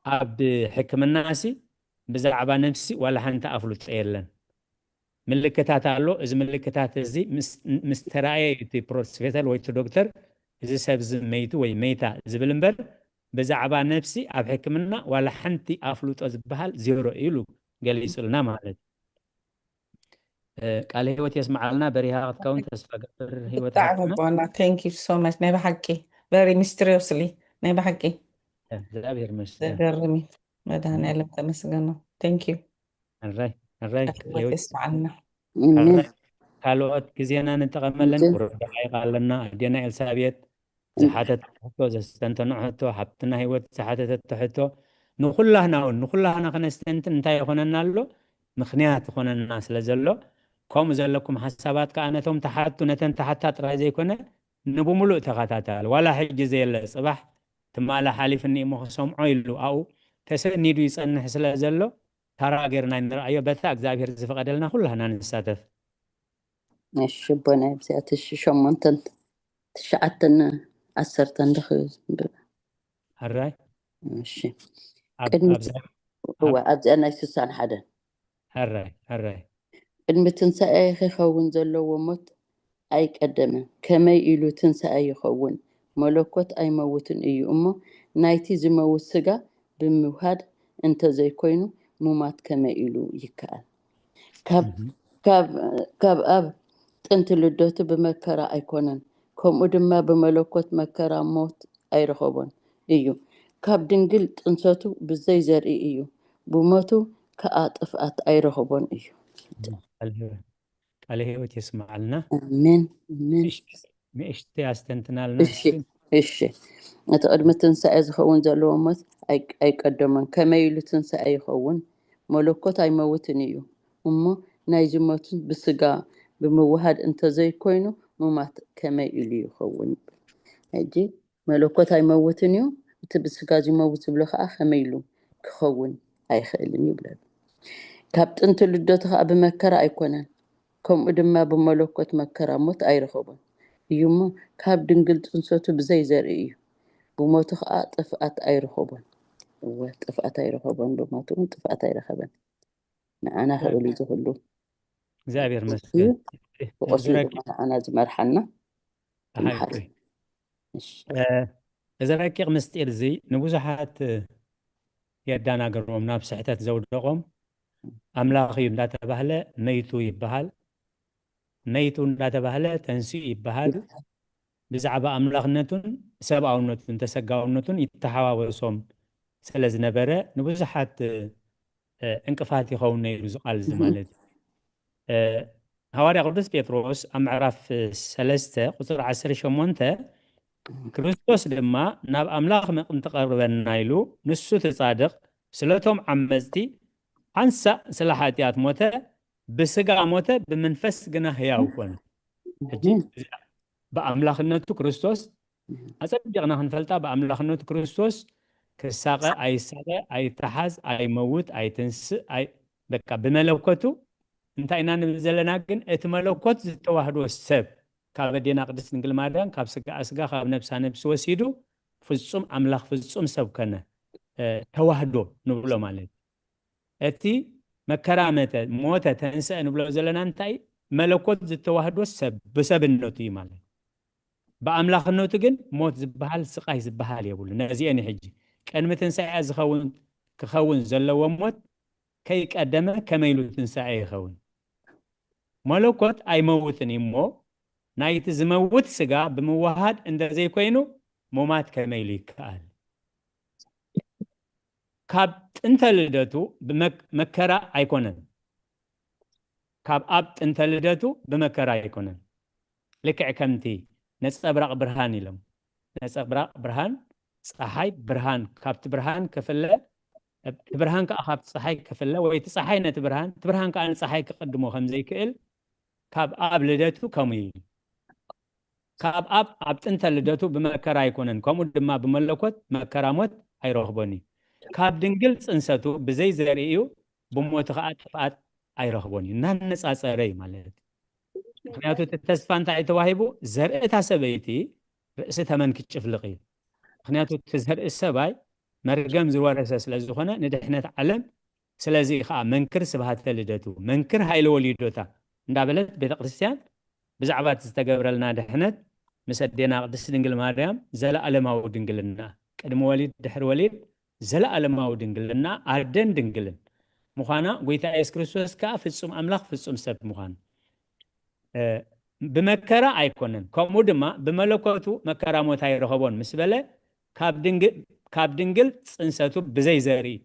ኣብ ሕክምና ሲ ብዛዕባ ነፍሲ ዋላ ሓንቲ ኣፍልጦ የለን። ምልክታት ኣሎ። እዚ ምልክታት እዚ ምስ ተራእየ እቲ ፕሮፌሰር ወይ እቲ ዶክተር እዚ ሰብ እዚ መይቱ ወይ መይታ ዝብል እምበር ብዛዕባ ነፍሲ ኣብ ሕክምና ዋላ ሓንቲ ኣፍልጦ ዝበሃል ዜሮ ኢሉ ገሊጹልና ማለት እዩ። ቃለ ህይወት የስምዓልና። በሪሃ ክትከውን ተስፋ ገብር። ህይወት ብጣዕሚ ኣቦና። Thank you so much። ናይ ብሓቂ very mysteriously ናይ ብሓቂ እግዚኣብሔር ይመስገን። ዘገርም እዩ። መድኃኔዓለም ተመስገኖ። Thank you። ሕራይ ሕራይ ህይወት የስምዓልና። ኣሜን። ካልኦት ግዜና ንጠቐመለን። ቁሩብ ደቂቕ ኣለና። ኣዴና ኤልሳቤጥ ዝሓተተቶ ሕቶ፣ ዘስተንተኖ ሕቶ፣ ሓብትና ህይወት ዝሓተተቶ ሕቶ ንኹላህና እውን ንኹላህና ከነስተንትን እንታይ ይኾነና ኣሎ? ምኽንያት ይኾነና ስለ ዘሎ ከምኡ ዘለኩም ሓሳባት ከዓ ነቶም ተሓቱ ነተን ተሓታ ጥራይ ዘይኮነ ንብምሉእ ተኸታተል። ዋላ ሕጂ ዘየለ ጽባሕ ትማሊ ሓሊፍኒ እሞ ክሰምዖ ኢሉ ኣብኡ ተሰኒዱ ይጸንሕ ስለ ዘሎ ታራ ጌርና ንርኣዮ። በታ እግዚኣብሔር ዝፈቐደልና ኩላህና ንሳተፍ። እሺ ኣቦና ኣብዚኣ ትሽ ሸሞንተን ትሽዓተን ዓሰርተን ድኽ ዝንብብ ሕራይ እሺ ኣብ- ቅድሚ- ኣብዛ- እወ ኣብዚኣ ናይ ስሳን ሓደን ሕራይ ሕራይ ቅድሚ ትንሳኤ ክኸውን ዘለዎ ሞት ኣይቀደመን። ከመይ ኢሉ ትንሳኤ ይኸውን? መለኮት ኣይመውትን እዩ እሞ ናይቲ ዝመውት ስጋ ብምውሃድ እንተዘይኮይኑ ሙማት ከመይ ኢሉ ይከኣል? ካብ እህ። ካብ ካብ ኣብ ጥንቲ ልደቱ ብመከራ ኣይኮነን፣ ከምኡ ድማ ብመለኮት መከራ ሞት ኣይረኸቦን እዩ። ካብ ድንግል ጥንሰቱ ብዘይ ዘርኢ እዩ፣ ብሞቱ ከኣ ጥፍኣት ኣይረኸቦን እዩ። ቃለ ህይወት- ቃለ ህይወት የስምዓልና። ኣሜን ኣሜን። ንእሽተይ ኣስተንትናልና እሺ እሺ። እቲ ቅድሚ ትንሳኤ ዝኸውን ዘለዎ ሞት ኣይ- ኣይቀደሞን። ከመይ ኢሉ ትንሳኤ ይኸውን? መለኮት ኣይመውትን እዩ እሞ ናይ ዝሞቱን ብስጋ ብምውሃድ እንተዘይኮይኑ ሙማት ከመይ ኢሉ ይኸውን? ሕጂ መለኮት ኣይመውትን እዩ፣ እቲ ብስጋ ዝመውት ዝብሎ ከዓ ከመይ ኢሉ ክኸውን ኣይኽእልን ይብለሉ። ካብ ጥንቲ ልደቱ ከዓ ብመከራ ኣይኮነን፣ ከምኡ ድማ ብመለኮት መከራ ሞት ኣይረኸቦን እዩ እሞ ካብ ድንግል ጥንሰቱ ብዘይ ዘርኢ እዩ፣ ብሞቱ ከዓ ጥፍኣት ኣይረኸቦን። እወ ጥፍኣት ኣይረኸቦን፣ ብሞቱ እውን ጥፍኣት ኣይረኸበን። ንዓና ክብል እዩ ዝኽሉ እግዚኣብሔር መስገን። ብቆስሉ ድማ ንዓና ዝመርሓና ተሓቂ ይምሓር። እሺ። እዚ ረቂቕ ምስጢር እዚ ንብዙሓት የዳናገሮም ናብ ስሕተት ዘውደቖም ኣምላኽ እዩ እንዳተባህለ መይቱ ይበሃል። መይቱ እንዳተባህለ ተንሲኡ ይበሃል። ብዛዕባ ኣምላኽነቱን ሰብኣውነቱን ተሰጋውነቱን ይተሓዋወሶም ስለ ዝነበረ ንብዙሓት ዕንቅፋት ይኸውን ነይሩ እዚ ቃል እዚ ማለት እዩ። ሃዋርያ ቅዱስ ጴጥሮስ ኣብ ምዕራፍ ሰለስተ ቁፅሪ ዓሰርተ ሸሞንተ ክርስቶስ ድማ ናብ ኣምላኽ ምእንቲ ቀርበና ኢሉ ንሱ እቲ ጻድቕ ስለቶም ዓመፅቲ ሓንሳእ ስለ ሓጢኣት ሞተ፣ ብስጋ ሞተ፣ ብመንፈስ ግና ህያው ኮነ። ሕጂ ብኣምላኽነቱ ክርስቶስ ኣጸቢቕና ክንፈልጣ ብኣምላኽነቱ ክርስቶስ ክሳቐ ኣይሳቐ ኣይተሓዝ ኣይመውት ኣይትንስእ ኣይ በቃ ብመለኮቱ እንታይ ኢና ንብል ዘለና ግን እቲ መለኮት ዝተዋህዶ ሰብ ካብ ኣዴና ቅድስት ድንግል ማርያም ካብ ስጋኣ ስጋ ካብ ነብሳ ነብሲ ወሲዱ ፍጹም ኣምላኽ ፍጹም ሰብ ከነ ተዋህዶ ንብሎ ማለት እቲ መከራ መተ ሞተ ተንስአ ንብሎ ዘለና እንታይ መለኮት ዝተዋህዶ ሰብ ብሰብነቱ እዩ ማለት ብኣምላኽነቱ ግን ሞት ዝበሃል ስቓይ ዝበሃል የብሉ ነዚአን ሕጂ ቅድሚ ትንሳኤ ዝኸውን ክኸውን ዘለዎ ሞት ከይቀደመ ከመይ ኢሉ ትንሳኤ ይኸውን መለኮት ኣይመውትን እዩ እሞ ናይቲ ዝመውት ስጋ ብምዋሃድ እንደዘይኮይኑ ሙማት ከመይ ኢሉ ይከኣል ካብ ጥንተ ልደቱ መከራ ኣይኮነን ካብ ኣብ ጥንተ ልደቱ ብመከራ ኣይኮነን ልክዕ ከምቲ ነፀብራቕ ብርሃን ኢሎም ነፀብራቕ ብርሃን ፀሓይ ብርሃን ካብቲ ብርሃን ክፍለ እቲ ብርሃን ከዓ ካብቲ ፀሓይ ክፍለ ወይ እቲ ፀሓይ ነቲ ብርሃን እቲ ብርሃን ከዓ ንፀሓይ ክቅድሞ ከምዘይክእል ካብ ኣብ ልደቱ ከምኡ እዩ ካብ ኣብ ኣብ ጥንተ ልደቱ ብመከራ ኣይኮነን ከምኡ ድማ ብመለኮት መከራ ሞት ኣይረኽቦን እዩ ካብ ድንግል ፅንሰቱ ብዘይ ዘርኢ እዩ ብሞቱ ከዓ ጥፍኣት ኣይረኽቦን እዩ እናነፃፀረ እዩ ማለት ምክንያቱ እቲ ተስፋ እንታይ ተዋሂቡ ዘርእታ ሰበይቲ ርእሲ ተመን ክጭፍልቕ እዩ ምክንያቱ እቲ ዘርኢ ሰባይ መርገም ዝወረሰ ስለ ዝኾነ ንድሕነት ዓለም ስለዚ ከዓ መንክር ስብሃተ ልደቱ፣ መንክር ኃይለ ወሊዶታ እንዳበለት ቤተ ክርስቲያን ብዛዕባ እቲ ዝተገብረልና ድሕነት ምስ ኣዴና ቅድስት ድንግል ማርያም ዘለኣለማዊ ድንግልና፣ ቅድሚ ወሊድ ድሕሪ ወሊድ ዘለኣለማዊ ድንግልና ኣደን ድንግልን ምዃና፣ ጎይታ የሱስ ክርስቶስ ከዓ ፍጹም ኣምላኽ ፍጹም ሰብ ምዃኑ ብመከራ ኣይኮነን፣ ከምኡ ድማ ብመለኮቱ መከራ ሞት ኣይረኸቦን ምስ በለ፣ ካብ ድንግል ጽንሰቱ ብዘይ ዘርኢ፣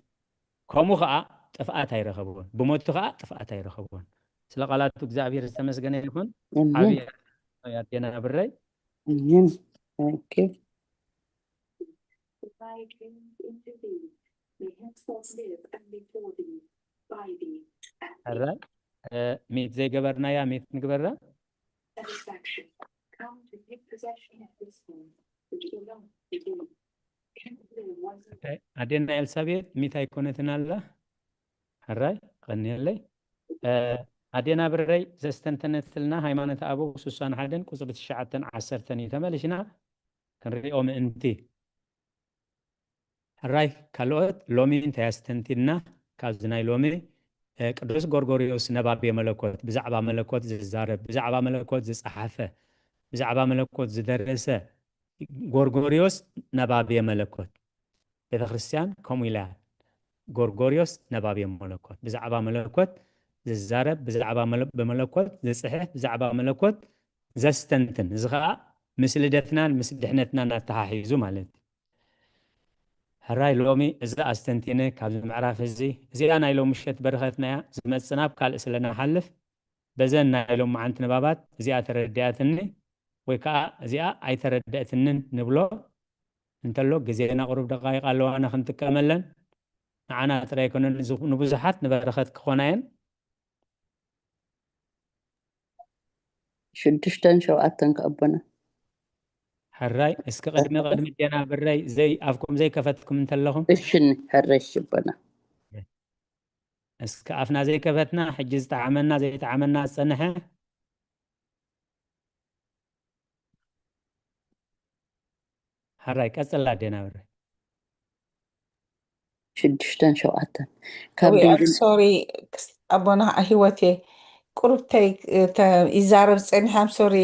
ከምኡ ኸዓ ጥፍኣት ኣይረኸቦን፣ ብሞቱ ኸዓ ጥፍኣት ኣይረኸቦን። ስለ ቃላቱ እግዚኣብሔር ዝተመስገነ ይኹን። ዓብዪ ኣዴና ብረይ። ሕራይ ሚት ዘይገበርናያ ሚት ንግበራ። ኣዴና ኤልሳቤጥ ሚት ኣይኮነትን ኣላ። ሕራይ ቀንየለይ። ኣዴና ብረይ ዘስተንተነትልና ሃይማኖት ኣበው ስሳን ሓደን ቁፅሪ ትሽዓተን ዓሰርተን እዩ። ተመልሽና ክንሪኦ ምእንቲ። ሕራይ ካልኦት ሎሚ እንታይ ኣስተንቲንና? ካብዚ ናይ ሎሚ ቅዱስ ጎርጎርዮስ ነባቤ መለኮት፣ ብዛዕባ መለኮት ዝዛረብ፣ ብዛዕባ መለኮት ዝጸሓፈ፣ ብዛዕባ መለኮት ዝደረሰ ጎርጎርዮስ ነባቤ መለኮት። ቤተ ክርስቲያን ከምኡ ኢላ፣ ጎርጎርዮስ ነባቤ መለኮት፣ ብዛዕባ መለኮት ዝዛረብ፣ ብዛዕባ ብመለኮት ዝጽሕፍ፣ ብዛዕባ መለኮት ዘስተንትን። እዚ ኸዓ ምስ ልደትናን ምስ ድሕነትናን ኣተሓሒዙ ማለት እዩ። ሕራይ ሎሚ እዚ ኣስተንቲነ ካብዚ ምዕራፍ እዚ፣ እዚኣ ናይ ሎሚ ምሸት በረኸትና እያ። ዝመጽእ ናብ ካልእ ስለ ንሓልፍ፣ በዘን ናይ ሎሚ መዓንቲ ንባባት እዚኣ ተረዲኣትኒ ወይ ከዓ እዚኣ ኣይተረደእትንን ንብሎ እንተሎ፣ ግዜና ቁሩብ ደቃይቕ ኣለዋና ክንጥቀመለን። ንዓና ጥራይ ኣይኮነን፣ ንብዙሓት ንበረኸት ክኾና እየን። ሽዱሽተን ሸውዓተን ከኣቦና። ሕራይ እስኪ ቅድሚ ቅድሚ ዴና ብረይ ዘይ ኣፍኩም ዘይከፈትኩም እንተለኹም። እሽኒ ሕራይ ሽቦና። እስኪ ኣፍና ዘይከፈትና ሕጂ ዝጠዓመና ዘይጠዓመና ዝጸንሐ። ሕራይ ቀጽላ ዴና ብረይ። ሽዱሽተን ሸውዓተን ካብ ድንግል ሶሪ ኣቦና ህይወቴ ቁርብተይ ይዛረብ ጸኒሓም ሶሪ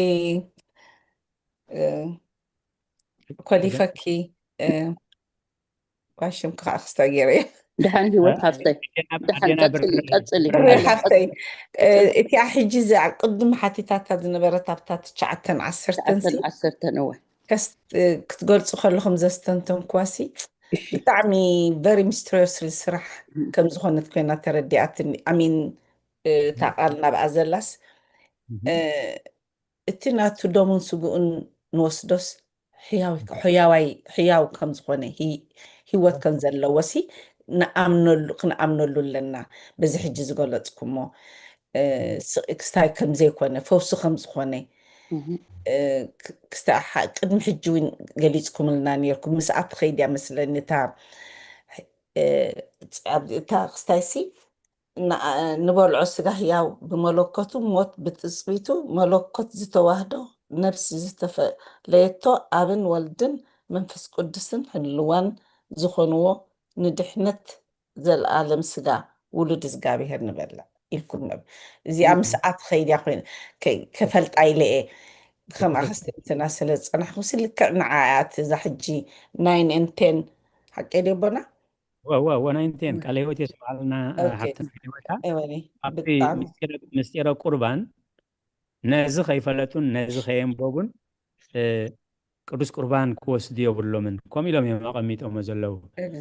ኮሊፈኪ ዋሽም ከዓ ክስታ ገይረ ድሓን ህይወት ሃፍተይ ድሓን ቀፅሊ ቀፅሊ ሃፍተይ እቲኣ ሕጂ ቅድም ሓቲታታ ዝነበረት ኣብታ ትሽዓተን ዓሰርተን ዓሰርተን እወ ክትገልፁ ከለኹም ዘስተንተንኳሲ ብጣዕሚ very mysterious ስራሕ ከም ዝኾነት ኮይና ተረዲኣትኒ። ኣሚን እታ ቃል ናብኣ ዘላስ እቲ ናቱ ደሙን ስግኡን ንወስዶስ ሕያዋይ ሕያው ከም ዝኾነ ህይወት ከም ዘለዎ ሲ ንኣምነሉ ክንኣምነሉ ኣለና። በዚ ሕጂ ዝገለፅኩሞ ክስታይ ከም ዘይኮነ ፈውሲ ከም ዝኾነ ክስታይ ቅድሚ ሕጂ እውን ገሊፅኩምልና ነርኩም። ምስኣ ትኸይድ እያ መስለኒ እታ እታ ክስታይ ሲ ንበልዖ ስጋ ህያው ብመለኮቱ ሞት ብትጽቢቱ መለኮት ዝተዋህዶ ነብሲ ዝተፈለየቶ ኣብን ወልድን መንፈስ ቅዱስን ህልዋን ዝኾንዎ ንድሕነት ዘለኣለም ስጋ ውሉድ እግዚኣብሔር ንበልዕ ኢልኩም ነብ እዚኣ ምስኣ ትኸይድ እያ ኮይነ ከፈልጣ ኢለ እየ ከምኣ ከስተንትና ስለ ዝፀናሕኩ ስልክዕ ንዓያት እዛ ሕጂ ናይን ኤን ቴን ሓቂ ደቦና ወወ ናይንቴን ቃለ ህይወት የስምዓልና ሓብትና ህይወታ ኣብቲ ምስጢረ ቁርባን ነዚ ከይፈለጡን ነዚ ከየንበቡን ቅዱስ ቁርባን ክወስዱ የብሎምን። ከምኡ ኢሎም እዮም ኣቐሚጦሞ ዘለዉ።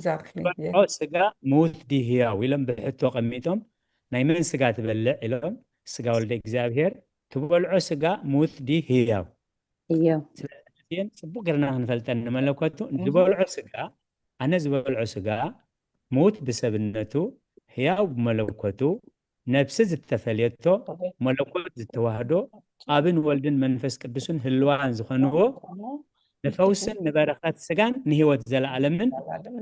ዝበልዖ ስጋ ምዉት ድዩ ህያው ኢሎም ብሕቶ ኣቐሚጦም ናይ መን ስጋ ትበልዕ ኢሎም ስጋ ወልደ እግዚኣብሔር ትበልዖ ስጋ ምዉት ድዩ ህያው ህያው ስለዚን ጽቡቅ ገርና ክንፈልጠን ንመለኮቱ ዝበልዖ ስጋ ኣነ ዝበልዖ ስጋ ምዉት ብሰብነቱ ህያው ብመለኮቱ ነብሲ ዝተፈልየቶ መለኮት ዝተዋህዶ ኣብን ወልድን መንፈስ ቅዱስን ህልዋን ዝኾንዎ ንፈውስን ንበረኸት ስጋን ንህይወት ዘለኣለምን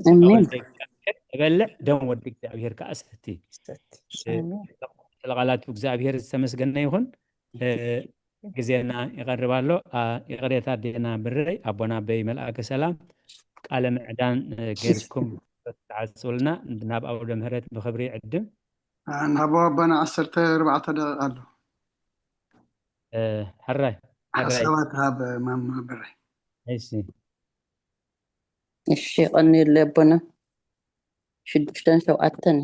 ስጋ ወልደ እግዚኣብሔር ትበልዕ ደም ወዲ እግዚኣብሔር ከዓ ሰቲ። ስለ ቃላቱ እግዚኣብሔር ዝተመስገነ ይኹን። ግዜና ይቐርብ ኣሎ። ይቕሬታ ኣዴና ብረይ ኣቦና ኣበይ መልኣከ ሰላም ቃለ ምዕዳን ገይርኩም ትዓጽውልና ናብ ኣውደ ምህረት ብኽብሪ ይዕድም። ናብ ኣባና ዓሰርተ ኣርባዕተ ደቂቃ ኣሎ። ሕራይ ሕራይ ሓሳባት ሃብ ማማ ብራይ። እሺ እሺ ቀኒለ ኣቦና ሽዱሽተን ሸውዓተን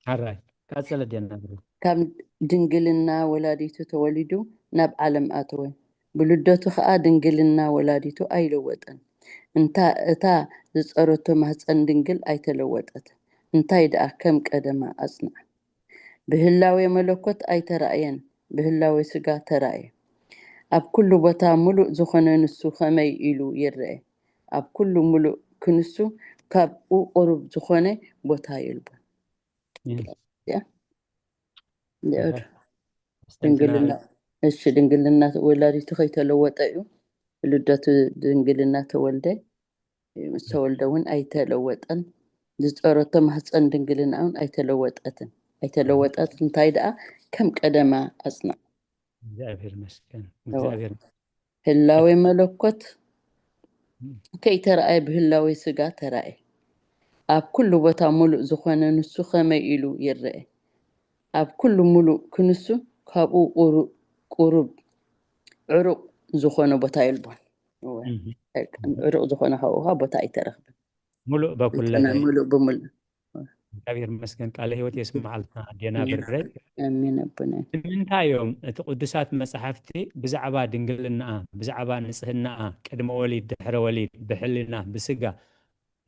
ሕራይ ቀጽለ ደና ብራይ ካብ ድንግልና ወላዲቱ ተወሊዱ ናብ ዓለም ኣተወ። ብልደቱ ኸኣ ድንግልና ወላዲቱ ኣይለወጠን። እንታ እታ ዝጸረቶ ማህጸን ድንግል ኣይተለወጠትን። እንታይ ደኣ ከም ቀደማ ኣጽንዓ። ብህላዌ መለኮት ኣይተራእየን፣ ብህላዌ ስጋ ተራእየ። ኣብ ኩሉ ቦታ ምሉእ ዝኾነ ንሱ ኸመይ ኢሉ ይረአ? ኣብ ኩሉ ምሉእ ክንሱ ካብኡ ቁሩብ ዝኾነ ቦታ የልቦን። ድንግልና እሺ ድንግልና ወላዲቱ ከይተለወጠ እዩ። ልደቱ ድንግልና ተወልደ ምስ ተወልደ እውን ኣይተለወጠን። ዝፀረቶ ማህፀን ድንግልና እውን ኣይተለወጠትን ኣይተለወጠት እንታይ ደኣ ከም ቀደማ ኣፅንዓ። እግዚኣብሔር ይመስገን። እግዚኣብሔር ህላዌ መለኮት ከይተረኣየ ብህላዌ ስጋ ተራእየ። ኣብ ኩሉ ቦታ ሙሉእ ዝኾነ ንሱ ከመይ ኢሉ ይረአ? ኣብ ኩሉ ሙሉእ ክንሱ ካብኡ ቁሩ- ቁሩብ ዕሩቕ ዝኾነ ቦታ የልቦን። እወ። እህ። ዕሩቕ ዝኾነ ካብኡ ኸዓ ቦታ ኣይተረኽብን። ሙሉእ በኩለ እንተና ሙሉእ ብምሉእ። እግዚኣብሔር ይመስገን። ቃለ ህይወት የስምዓልና ኣዴና ብረይ። ኣሜን ኣቦና። ንምንታይ እዮም እቲ ቅዱሳት መጽሓፍቲ ብዛዕባ ድንግልናኣ ብዛዕባ ንጽህናኣ ቅድመ ወሊድ ድሕረ ወሊድ ብሕልና ብስጋ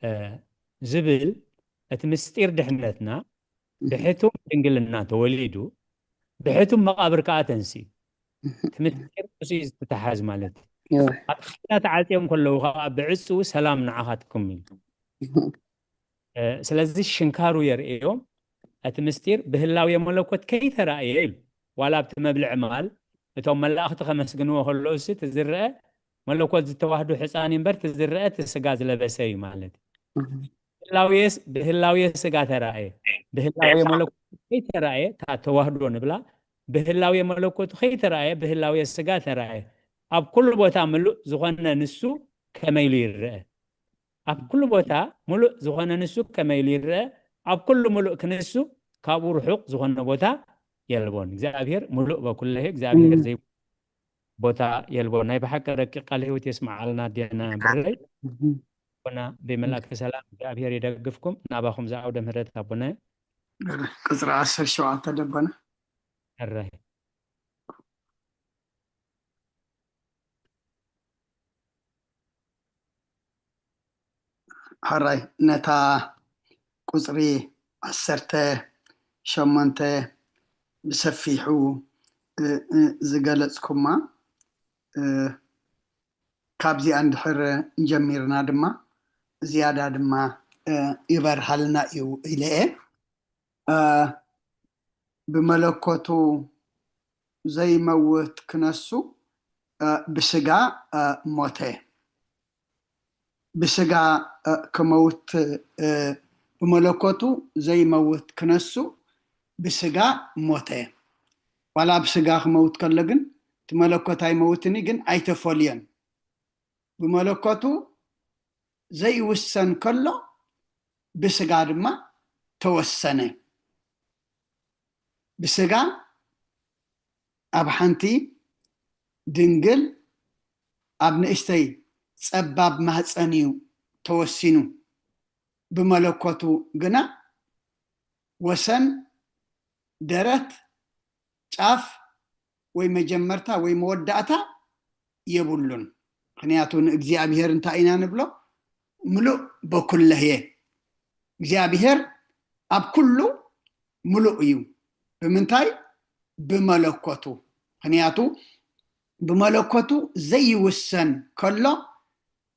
እ፣ ዝብል እቲ ምስጢር ድሕነትና ብሕቱም ድንግልና ተወሊዱ ብሕቱም መቓብር ከዓ ተንስኡ። እቲ ምስጢር ምስኡ እዩ ዝተተሓዝ ማለት እዩ። እወ። ኣብ ሓጢኣት ተዓፅዮም ከለዉ ከዓ ብዕፅዉ ሰላም ንዓኻትኩም ኢሉ። እ፣ ስለዚ ሽንካሩ የርእዮም። እቲ ምስጢር ብህላዌ መለኮት ከይተራእየ ኢሉ ዋላ ኣብቲ መብልዒ ማል እቶም መላእኽቲ ከመስግንዎ ከለዉ ሲ ትዝረአ መለኮት ዝተዋህዱ ሕፃን እምበር ትዝረአ እቲ ስጋ ዝለበሰ እዩ ማለት እዩ። ብህላዌ ስ- ብህላዌ ስጋ ተራእየ ብህላዌ መለኮት ከይተራእየ እታ ተዋህዶ ንብላ ብህላዌ መለኮቱ ከይተራእየ ብህላዌ ስጋ ተራእየ ኣብ ኩሉ ቦታ ምሉእ ዝኾነ ንሱ ከመይ ኢሉ ይረአ ኣብ ኩሉ ቦታ ሙሉእ ዝኾነ ንሱ ከመይ ኢሉ ይረአ ኣብ ኩሉ ሙሉእ ክንሱ ካብኡ ርሑቕ ዝኾነ ቦታ የልቦን እግዚኣብሔር ሙሉእ በኩለሄ እግዚኣብሔር ዘይ ቦታ የልቦን ናይ ብሓቂ ረቂቕ ቃል ህይወት የስምዓልና ኣዴና ብረይ ኣቦና ብመላእክተ ሰላም እግዚኣብሔር ይደግፍኩም ናባኹም ዝኣውደ ምህረት ኣቦና ቅፅሪ ዓሰርተ ሸውዓተ ደበና ሕራይ ሕራይ ነታ ቁፅሪ ዓሰርተ ሸሞንተ ብሰፊሑ እ፣ እ፣ ዝገለፅኩማ እ፣ ካብዚኣ እንድሕር ጀሚርና ድማ ዝያዳ ድማ እ፣ ይበርሃልና እዩ ኢለ እየ። እ፣ ብመለኮቱ ዘይመውት ክነሱ እ፣ ብስጋ እ፣ ሞተ። ብስጋ እ፣ ክመውት እ፣ ብመለኮቱ ዘይመውት ክነሱ ብስጋ ሞተ። ዋላ ብስጋ ክመውት ከሎ ግን እቲ መለኮት ኣይመውትን እዩ፣ ግን ኣይተፈልዮን። ብመለኮቱ ዘይውሰን ከሎ ብስጋ ድማ ተወሰነ። ብስጋ ኣብ ሓንቲ ድንግል ኣብ ንእሽተይ ጸባብ ማህፀን እዩ ተወሲኑ። ብመለኮቱ ግና ወሰን፣ ደረት፣ ጫፍ ወይ መጀመርታ ወይ መወዳእታ የብሉን። ምክንያቱ ንእግዚኣብሔር እንታይ ኢና ንብሎ? ምሉእ በኩለህየ። እግዚኣብሔር ኣብ ኩሉ ምሉእ እዩ። ብምንታይ? ብመለኮቱ። ምክንያቱ ብመለኮቱ ዘይውሰን ከሎ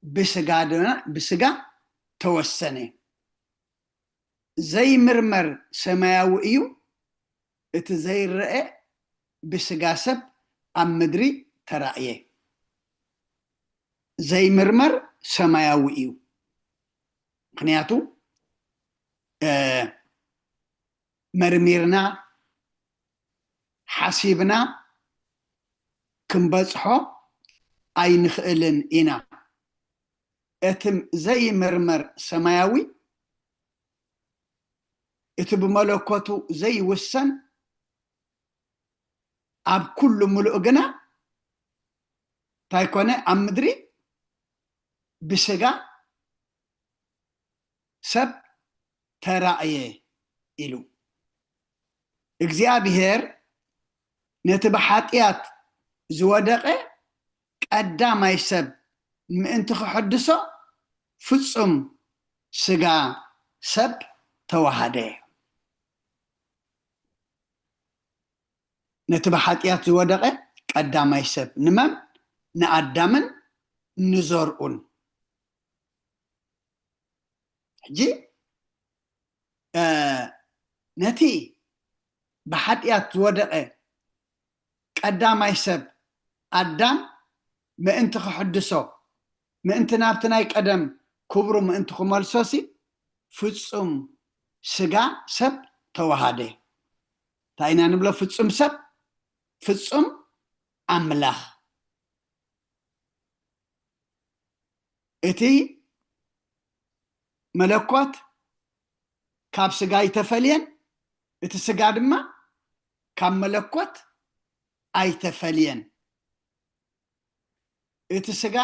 ብስጋ ድ- ብስጋ ተወሰነ። ዘይምርመር ሰማያዊ እዩ፣ እቲ ዘይረአ ብስጋ ሰብ ኣብ ምድሪ ተራእየ። ዘይምርመር ሰማያዊ እዩ። ምክንያቱ እ፣ መርሚርና ሓሲብና ክንበፅሖ ኣይንኽእልን ኢና። እቲ ዘይምርመር ሰማያዊ እቲ ብመለኮቱ ዘይውሰን ኣብ ኩሉ ምሉእ ግና እንታይ ኮነ? ኣብ ምድሪ ብስጋ ሰብ ተራእየ ኢሉ። እግዚኣብሔር ነቲ ብሓጢኣት ዝወደቐ ቀዳማይ ሰብ ምእንቲ ክሕድሶ ፍጹም ስጋ ሰብ ተዋሃደ። ነቲ ብሓጢኣት ዝወደቐ ቀዳማይ ሰብ ንመን? ንኣዳምን ንዘርኡን። ሕጂ ነቲ ብሓጢኣት ዝወደቐ ቀዳማይ ሰብ ኣዳም ምእንቲ ክሕድሶ፣ ምእንቲ ናብቲ ናይ ቀደም ክብሩ ምእንቲ ክመልሶሲ ፍጹም ስጋ ሰብ ተዋሃደ። እንታይ ኢና ንብሎ? ፍጹም ሰብ፣ ፍጹም ኣምላኽ። እቲ መለኮት ካብ ስጋ ኣይተፈልየን፣ እቲ ስጋ ድማ ካብ መለኮት ኣይተፈልየን። እቲ ስጋ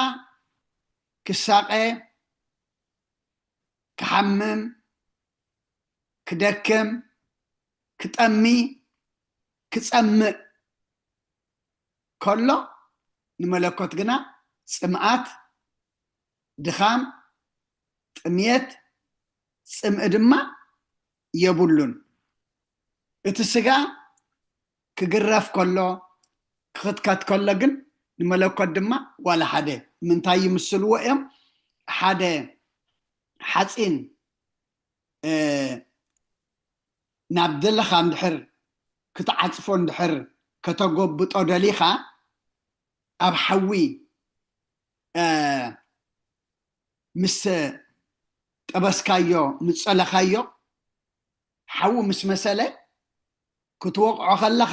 ክሳቐ፣ ክሓምም፣ ክደክም፣ ክጠሚ፣ ክጸምእ ከሎ፣ ንመለኮት ግና ጽምኣት፣ ድኻም፣ ጥምየት፣ ጽምኢ ድማ የብሉን። እቲ ስጋ ክግረፍ ከሎ፣ ክኽትከት ከሎ ግን ንመለኮት ድማ ዋላ ሓደ። ምንታይ ይምስልዎ እዮም? ሓደ ሓፂን ናብ ዘለኻ እንድሕር ክትዓፅፎ እንድሕር ከተጎብጦ ደሊኻ፣ ኣብ ሓዊ ምስ ጠበስካዮ፣ ምስ ፀለኻዮ፣ ሓዊ ምስ መሰለ ክትወቕዖ ከለኻ፣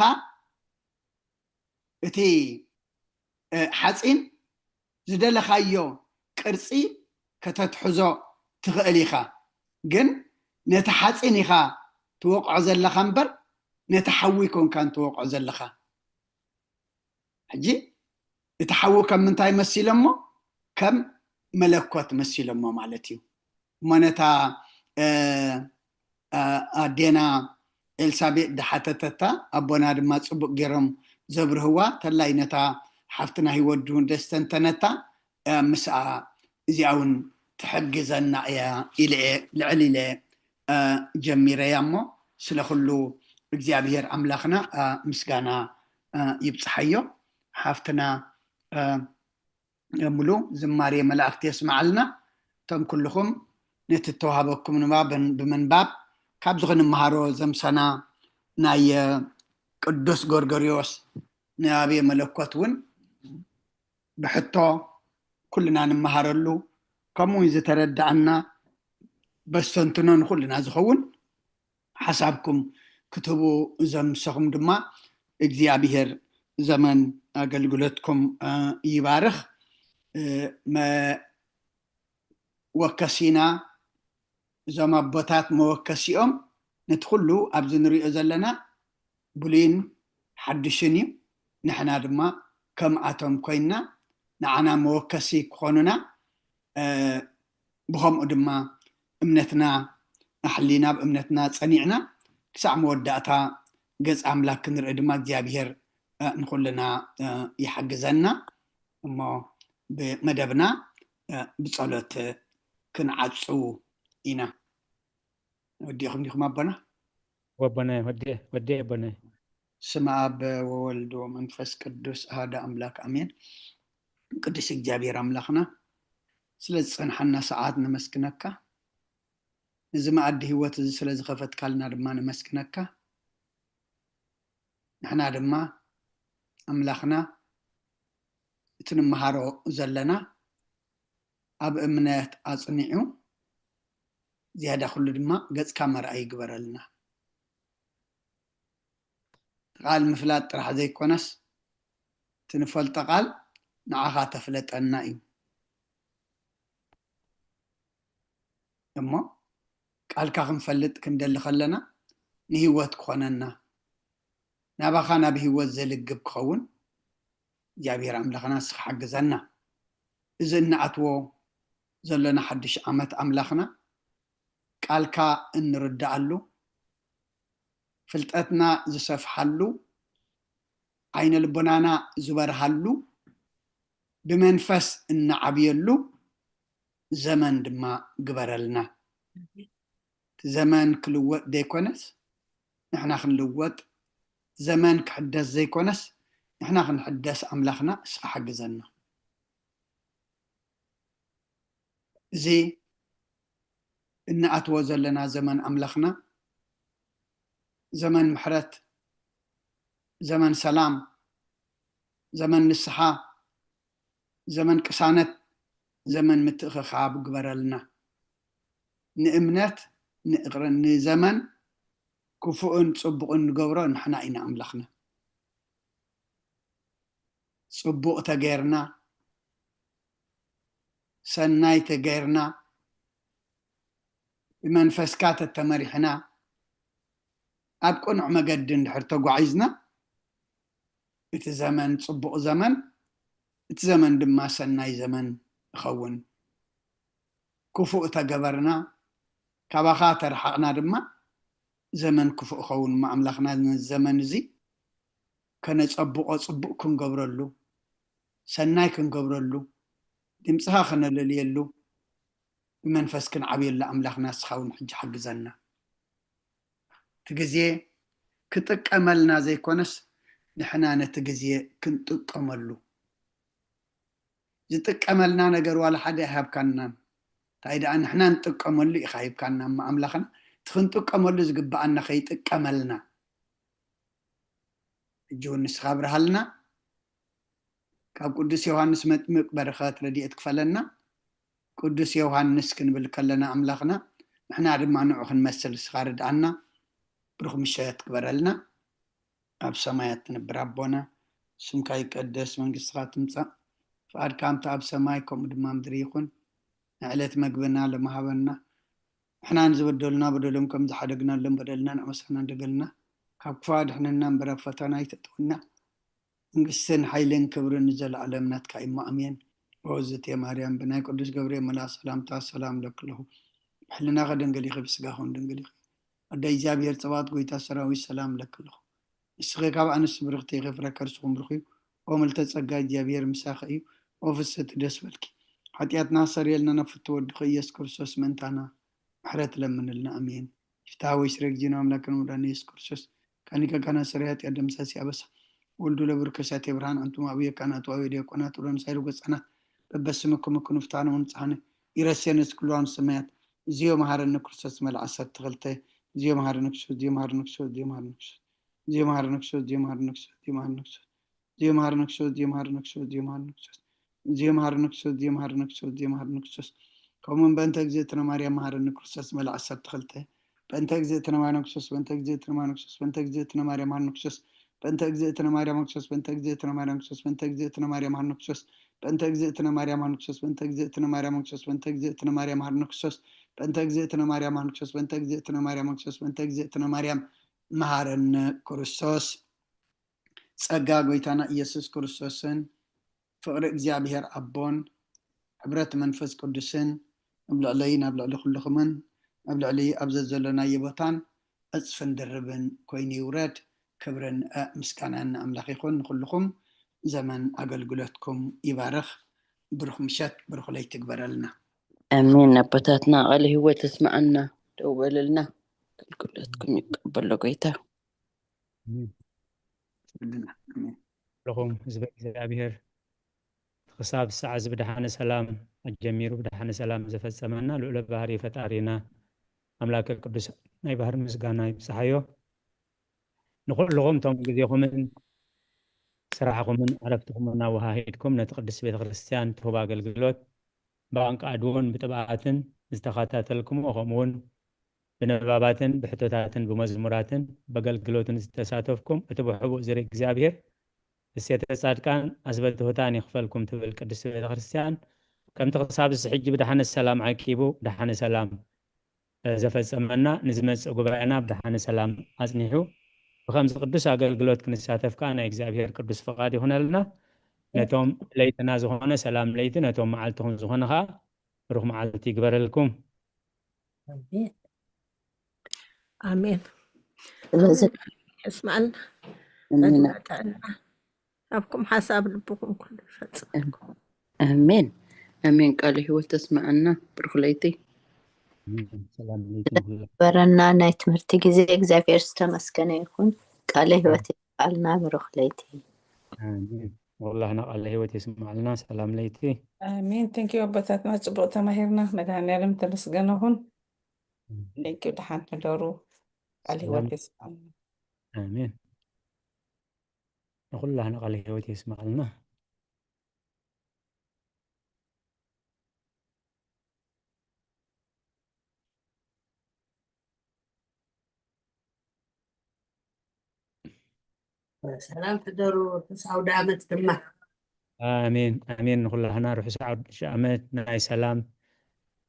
እቲ ሓፂን ዝደለኻዮ ቅርፂ ከተትሕዞ ትኽእል ኢኻ። ግን ነቲ ሓፂን ኢኻ ትወቕዖ ዘለኻ እምበር፣ ነቲ ሓዊ ኣይኮንካን ትወቕዖ ዘለኻ። ሕጂ እቲ ሓዊ ከም ምንታይ መሲሎሞ? ከም መለኮት መሲሎሞ ማለት እዩ። እሞ ነታ ኣዴና ኤልሳቤጥ ዝሓተተታ፣ ኣቦና ድማ ፅቡቅ ገይሮም ዘብርህዋ፣ ተላይ ነታ ሓፍትና ህይወት ድሁን ደስተንተነታ ምስኣ እዚኣ እውን ትሕግዘና እያ ኢለ ልዕል ኢለ ጀሚረያ። እሞ ስለ ኩሉ እግዚኣብሔር ኣምላኽና ምስጋና ይብፅሓዮ። ሓፍትና ሙሉ ዝማሬ መላእክቲ የስምዓልና። እቶም ኩልኹም ነቲ እተዋህበኩም ንባብ ብምንባብ ካብዚ ክንመሃሮ ዘምሰና ናይ ቅዱስ ጎርጎርዮስ ንባቤ መለኮት እውን ብሕቶ ኩልና ንመሃረሉ፣ ከምኡ እውን ዝተረዳእና በስተንትኖ ንኩልና ዝኸውን ሓሳብኩም ክትህቡ ዘምሰኹም ድማ እግዚኣብሔር ዘመን ኣገልግሎትኩም ይባርኽ። መወከሲና እዞም ኣቦታት መወከሲኦም ነቲ ኩሉ ኣብዚ ንሪኦ ዘለና ብሉይን ሓድሽን እዩ። ንሕና ድማ ከምኣቶም ኮይንና ንዓና መወከሲ ክኾኑና፣ ብኸምኡ ድማ እምነትና ኣሕሊና፣ ብእምነትና ጸኒዕና ክሳዕ መወዳእታ ገጽ ኣምላክ ክንርኢ ድማ እግዚኣብሔር ንኹልና ይሓግዘና። እሞ ብመደብና ብጸሎት ክንዓጹ ኢና። ወዲኹም ዲኹም ኣቦና? ወቦነ ወዴ ወዴ ኣቦነ። ስመ ኣብ ወወልድ ወመንፈስ ቅዱስ ኣሃደ ኣምላክ ኣሜን። ቅዱስ እግዚኣብሔር ኣምላኽና፣ ስለ ዝጸንሓና ሰዓት ነመስግነካ። ነዚ መኣዲ ህይወት እዚ ስለ ዝኸፈትካልና ድማ ነመስግነካ። ንሕና ድማ ኣምላኽና እቲ ንመሃሮ ዘለና ኣብ እምነት ኣጽኒዑ ዝያዳ ኩሉ ድማ ገጽካ መርኣይ ይግበረልና። ቃል ምፍላጥ ጥራሕ ዘይኮነስ እቲ ንፈልጦ ቃል ንዓኻ ተፍለጠና እዩ። እሞ ቃልካ ክንፈልጥ ክንደሊ ከለና ንህይወት ክኾነና፣ ናባኻ ናብ ህይወት ዘልግብ ክኸውን እግዚኣብሔር ኣምላኽና እስኻ ሓግዘና። እዚ እንኣትዎ ዘለና ሓድሽ ዓመት ኣምላኽና ቃልካ እንርድኣሉ፣ ፍልጠትና ዝሰፍሓሉ፣ ዓይነ ልቦናና ዝበርሃሉ፣ ብመንፈስ እንዓብየሉ ዘመን ድማ ግበረልና። እቲ ዘመን ክልወጥ ዘይኮነስ ንሕና ክንልወጥ፣ ዘመን ክሕደስ ዘይኮነስ ንሕና ክንሕደስ ኣምላኽና እስኻ ሓግዘና። እዚ እንኣትዎ ዘለና ዘመን ኣምላኽና ዘመን ምሕረት፣ ዘመን ሰላም፣ ዘመን ንስሓ፣ ዘመን ቅሳነት፣ ዘመን ምትእኽኻብ ግበረልና። ንእምነት ንእቕረ-፣ ንዘመን ክፉእን ጽቡቕን ንገብሮ ንሕና ኢና ኣምላኽና። ጽቡቕ ተገይርና፣ ሰናይ ተገይርና፣ ብመንፈስካ ተተመሪሕና፣ ኣብ ቅኑዕ መገዲ እንድሕር ተጓዒዝና፣ እቲ ዘመን ጽቡቕ ዘመን፣ እቲ ዘመን ድማ ሰናይ ዘመን ይኸውን። ክፉእ ተገበርና፣ ካባኻ ተረሓቕና ድማ፣ ዘመን ክፉእ ይኸውን። እሞ ኣምላኽና ነዚ ዘመን እዚ ከነጸብቖ፣ ጽቡቕ ክንገብረሉ፣ ሰናይ ክንገብረሉ፣ ድምፅኻ ከነለልየሉ፣ ብመንፈስ ክንዓብየሉ ኣምላኽና ንስኻ እውን ሕጂ ሓግዘና። እቲ ግዜ ክጥቀመልና ዘይኮነስ ንሕና ነቲ ግዜ ክንጥቀመሉ። ዝጥቀመልና ነገር ዋላ ሓደ ኣይሃብካናን። እንታይ ደኣ ንሕና ንጥቀመሉ ኢኻ ሂብካና እሞ ኣምላኽና፣ እቲ ክንጥቀመሉ ዝግብኣና ከይጥቀመልና። ሕጂ እውን ንስኻ ኣብርሃልና። ካብ ቅዱስ ዮሃንስ መጥምቅ በረኸት ረድኤት ክፈለና። ቅዱስ ዮሃንስ ክንብል ከለና ኣምላኽና፣ ንሕና ድማ ንዑ ክንመስል ንስኻ ርድኣና። ብሩኽ ምሸት ግበረልና። ኣብ ሰማያት ትነብር ኣቦና፣ ስምካ ይቀደስ፣ መንግስትኻ ትምጻእ፣ ፍቓድካ ከምቲ ኣብ ሰማይ ከምኡ ድማ ምድሪ ይኹን። ንዕለት መግብና ሎሚ ሃበና፣ ንሕና ንዝበደሉና በደሎም ከም ዝሓደግናሎም በደልና ንዕመሰና እንደገልና፣ ካብ ክፉእ ኣድሕነና እምበር ኣብ ፈተና ኣይተእትወና። መንግስትን ሓይልን ክብርን ንዘለኣለም ናትካ እዩ እሞ ኣሜን። ኦዝቴ ማርያም ብናይ ቅዱስ ገብርኤል መልኣክ ሰላምታ ሰላም እለኪ ኣለኹ። ብሕልናኺ ድንግል ኢኺ፣ ብስጋኺ እውን ድንግል ኢኺ። ኣደ እግዚኣብሔር ጽባኦት ጎይታ ሰራዊት ሰላም እለኪ ኣለኹ። ንስኺ ካብ ኣንስቲ ብርኽቲ ኢኺ፣ ፍረ ከርስኹም ብሩኽ እዩ። ኦ ምልዕተ ጸጋ እግዚኣብሔር ምሳኺ እዩ። ኦ ፍስሕቲ ደስ በልኪ። ሓጢኣትና ኣስተሰርየልና ናብ ፍትው ወድኺ ኢየሱስ ክርስቶስ ምእንታና ምሕረት ለምንልና። ኣሜን። ይፍትሐ ወይ ስረግ ጊዜና ኣምላክን መድኃኒነ ኢየሱስ ክርስቶስ ካኒካ ካና ሰሪ ኃጢአት ደምሳሲ አበሳ ወልዱ ለብር ከሳቴ ብርሃን አንቱም አብየ ካህናት ወአብየ ዲያቆናት ወለንሳይሉ ገጻናት በበስምክሙ ክንፍታነ ወንጽሐነ ይረሴነ እስክልዋን ሰማያት። እዚዮ መሐረነ ክርስቶስ መልዓ ዓሰርተ ክልተ። እዚዮ መሐረነ ክርስቶስ፣ እዚዮ መሐረነ ክርስቶስ፣ እዚዮ መሐረነ ክርስቶስ፣ እዚዮ መሐረነ ክርስቶስ፣ እዚዮ መሐረነ ክርስቶስ፣ እዚዮ መሐረነ ክርስቶስ፣ እዚዮ መሐረነ ክርስቶስ፣ እዚዮ መሐረነ ክርስቶስ፣ እዚዮ መሐረነ ክርስቶስ፣ እዚዮ መሐረነ ክርስቶስ፣ እዚዮ መሐረነ ክርስቶስ። ከምኡውን በእንተ እግዝእትነ ማርያም መሐረነ ክርስቶስ መልዓ ዓሰርተ ክልተ። በእንተ እግዝእትነ ማርያም ክርስቶስ፣ በእንተ እግዝእትነ ማርያም ክርስቶስ፣ በእንተ እግዝእትነ ማርያም መሐረነ ክርስቶስ፣ በእንተ እግዝእትነ ማርያም ክርስቶስ፣ በእንተ እግዝእትነ ማርያም ክርስቶስ፣ በእንተ እግዝእትነ ማርያም መሐረነ ክርስቶስ፣ በእንተ እግዝእትነ ማርያም ክርስቶስ፣ በእንተ እግዝእትነ ማርያም ክርስቶስ፣ በእንተ እግዝእትነ ማርያም መሐረነ ክርስቶስ፣ በእንተ እግዝእትነ ማርያም መሐረነ ክርስቶስ፣ በእንተ እግዝእትነ ማርያም ክርስቶስ፣ በእንተ እግዝእትነ ማርያም መሐረነ ክርስቶስ። ጸጋ ጐይታና ኢየሱስ ክርስቶስን ፍቕሪ እግዚኣብሔር ኣቦን ሕብረት መንፈስ ቅዱስን ኣብ ልዕለይን ኣብ ልዕሊ ኩልኹምን ኣብ ልዕሊ ኣብ ዘዘሎናዮ ቦታን ዕጽፍን ድርብን ኮይኑ ይውረድ። ክብርን ምስጋናን ንኣምላኽ ይኹን። ንኹልኹም ዘመን ኣገልግሎትኩም ይባርኽ። ብሩኽ ምሸት፣ ብሩኽ ለይቲ ይግበረልና። ኣሜን። ኣቦታትና ቃለ ህይወት ተስምዓና፣ ደው በለልና፣ ኣገልግሎትኩም ይቀበሎ ጐይታ። ኣሜን። ኣሜን። ኩልኹም ህዝበ እግዚኣብሔር፣ ክሳብ ሰዓት እዚ ብደሓነ ሰላም ኣጀሚሩ ብደሓነ ሰላም ዘፈጸመና ልዑለ ባህሪ ፈጣሪና ኣምላከ ቅዱስ ናይ ባህሪ ምስጋና ይብጽሓዮ። ንኹልኹም እቶም ግዜኹምን ስራሕኹምን ዕረፍትኹምን ኣወሃሂድኩም ነቲ ቅድስት ቤተ ክርስቲያን ትህቦ ኣገልግሎት ብኣንቃድዎን ብጥብዓትን ዝተኸታተልኩምዎ፣ ከምኡውን ብንባባትን ብሕቶታትን ብመዝሙራትን በገልግሎትን ዝተሳተፍኩም፣ እቲ ብሕቡእ ዝርኢ እግዚኣብሔር እሴተ ጻድቃን ኣስበ ትሑታን ይኽፈልኩም ትብል ቅድስቲ ቤተ ክርስቲያን፣ ከምቲ ክሳብ እዚ ሕጂ ብደሓነ ሰላም ዓቂቡ፣ ደሓነ ሰላም ዘፈጸመና፣ ንዝመጽእ ጉባኤና ብደሓነ ሰላም ኣጽኒሑ ብከምዚ ቅዱስ ኣገልግሎት ክንሳተፍ ከኣ ናይ እግዚኣብሔር ቅዱስ ፍቓድ ይኹነልና። ነቶም ለይትና ዝኾነ ሰላም ለይቲ፣ ነቶም መዓልትኹም ዝኾነ ከኣ ብሩኽ መዓልቲ ይግበረልኩም። ኣሜን። ስለዚ እስማል እምና ጥዕና ኣብኩም ሓሳብ ልብኩም ኩሉ ይፈጽም። ኣሜን ኣሜን። ቃለ ህይወት ተስማዓና ብሩኽ ለይቲ። ሰላም ለይቲ ንኹላ- በረና ናይ ትምህርቲ ግዜ እግዚኣብሔር ዝተመስገነ ይኹን። ቃለ ህይወት ይስማዓልና ብሩኽ ለይቲ። ኣሜን። ንኹላህና ቃለ ህይወት የስማዓልና። ሰላም ለይቲ። ኣሜን። ቴንኪዩ ኣቦታትና፣ ጽቡቕ ተማሂርና። መድሃኒዓለም ተመስገነ ይኹን። ቴንኪዩ። ደሓን ሕደሩ። ቃለ ህይወት የስማዓልና። ኣሜን። ንኹላህና ቃለ ህይወት የስማዓልና። ሰላም ሕደሩ። ርሑስ ኣውደ ዓመት ድማ። ኣሜን ኣሜን። ንኹላህና ርሑስ ሓድሽ ዓመት ናይ ሰላም፣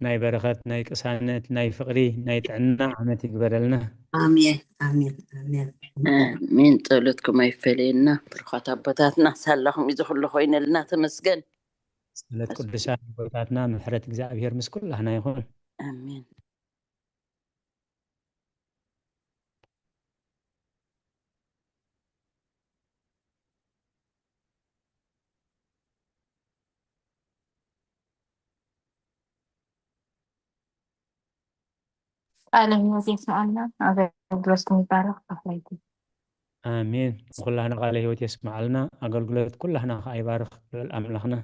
ናይ በረኸት፣ ናይ ቅሳነት፣ ናይ ፍቕሪ፣ ናይ ጥዕና ዓመት ይግበረልና። ኣሜን ኣሜን ኣሜን። ኣሜን። ጸሎትኩም ኣይፈለየና ብሩኻት ኣቦታትና፣ ሳላኹም እዩ ዝኹሉ ኮይነልና። ተመስገን። ጸሎት ቅዱሳን ኣቦታትና፣ ምሕረት እግዚኣብሔር ምስ ኩላህና ይኹን። ኣሜን። ቃለ ህይወት የስምዓልና። ኣገልግሎትኩም ይባረኽ። ኣፍላይቲ ኣሜን። ንኹላህና ቃለ ህይወት የስምዓልና። ኣገልግሎት ኩላህና ከዓ ይባርኽ ልዑል ኣምላኽና።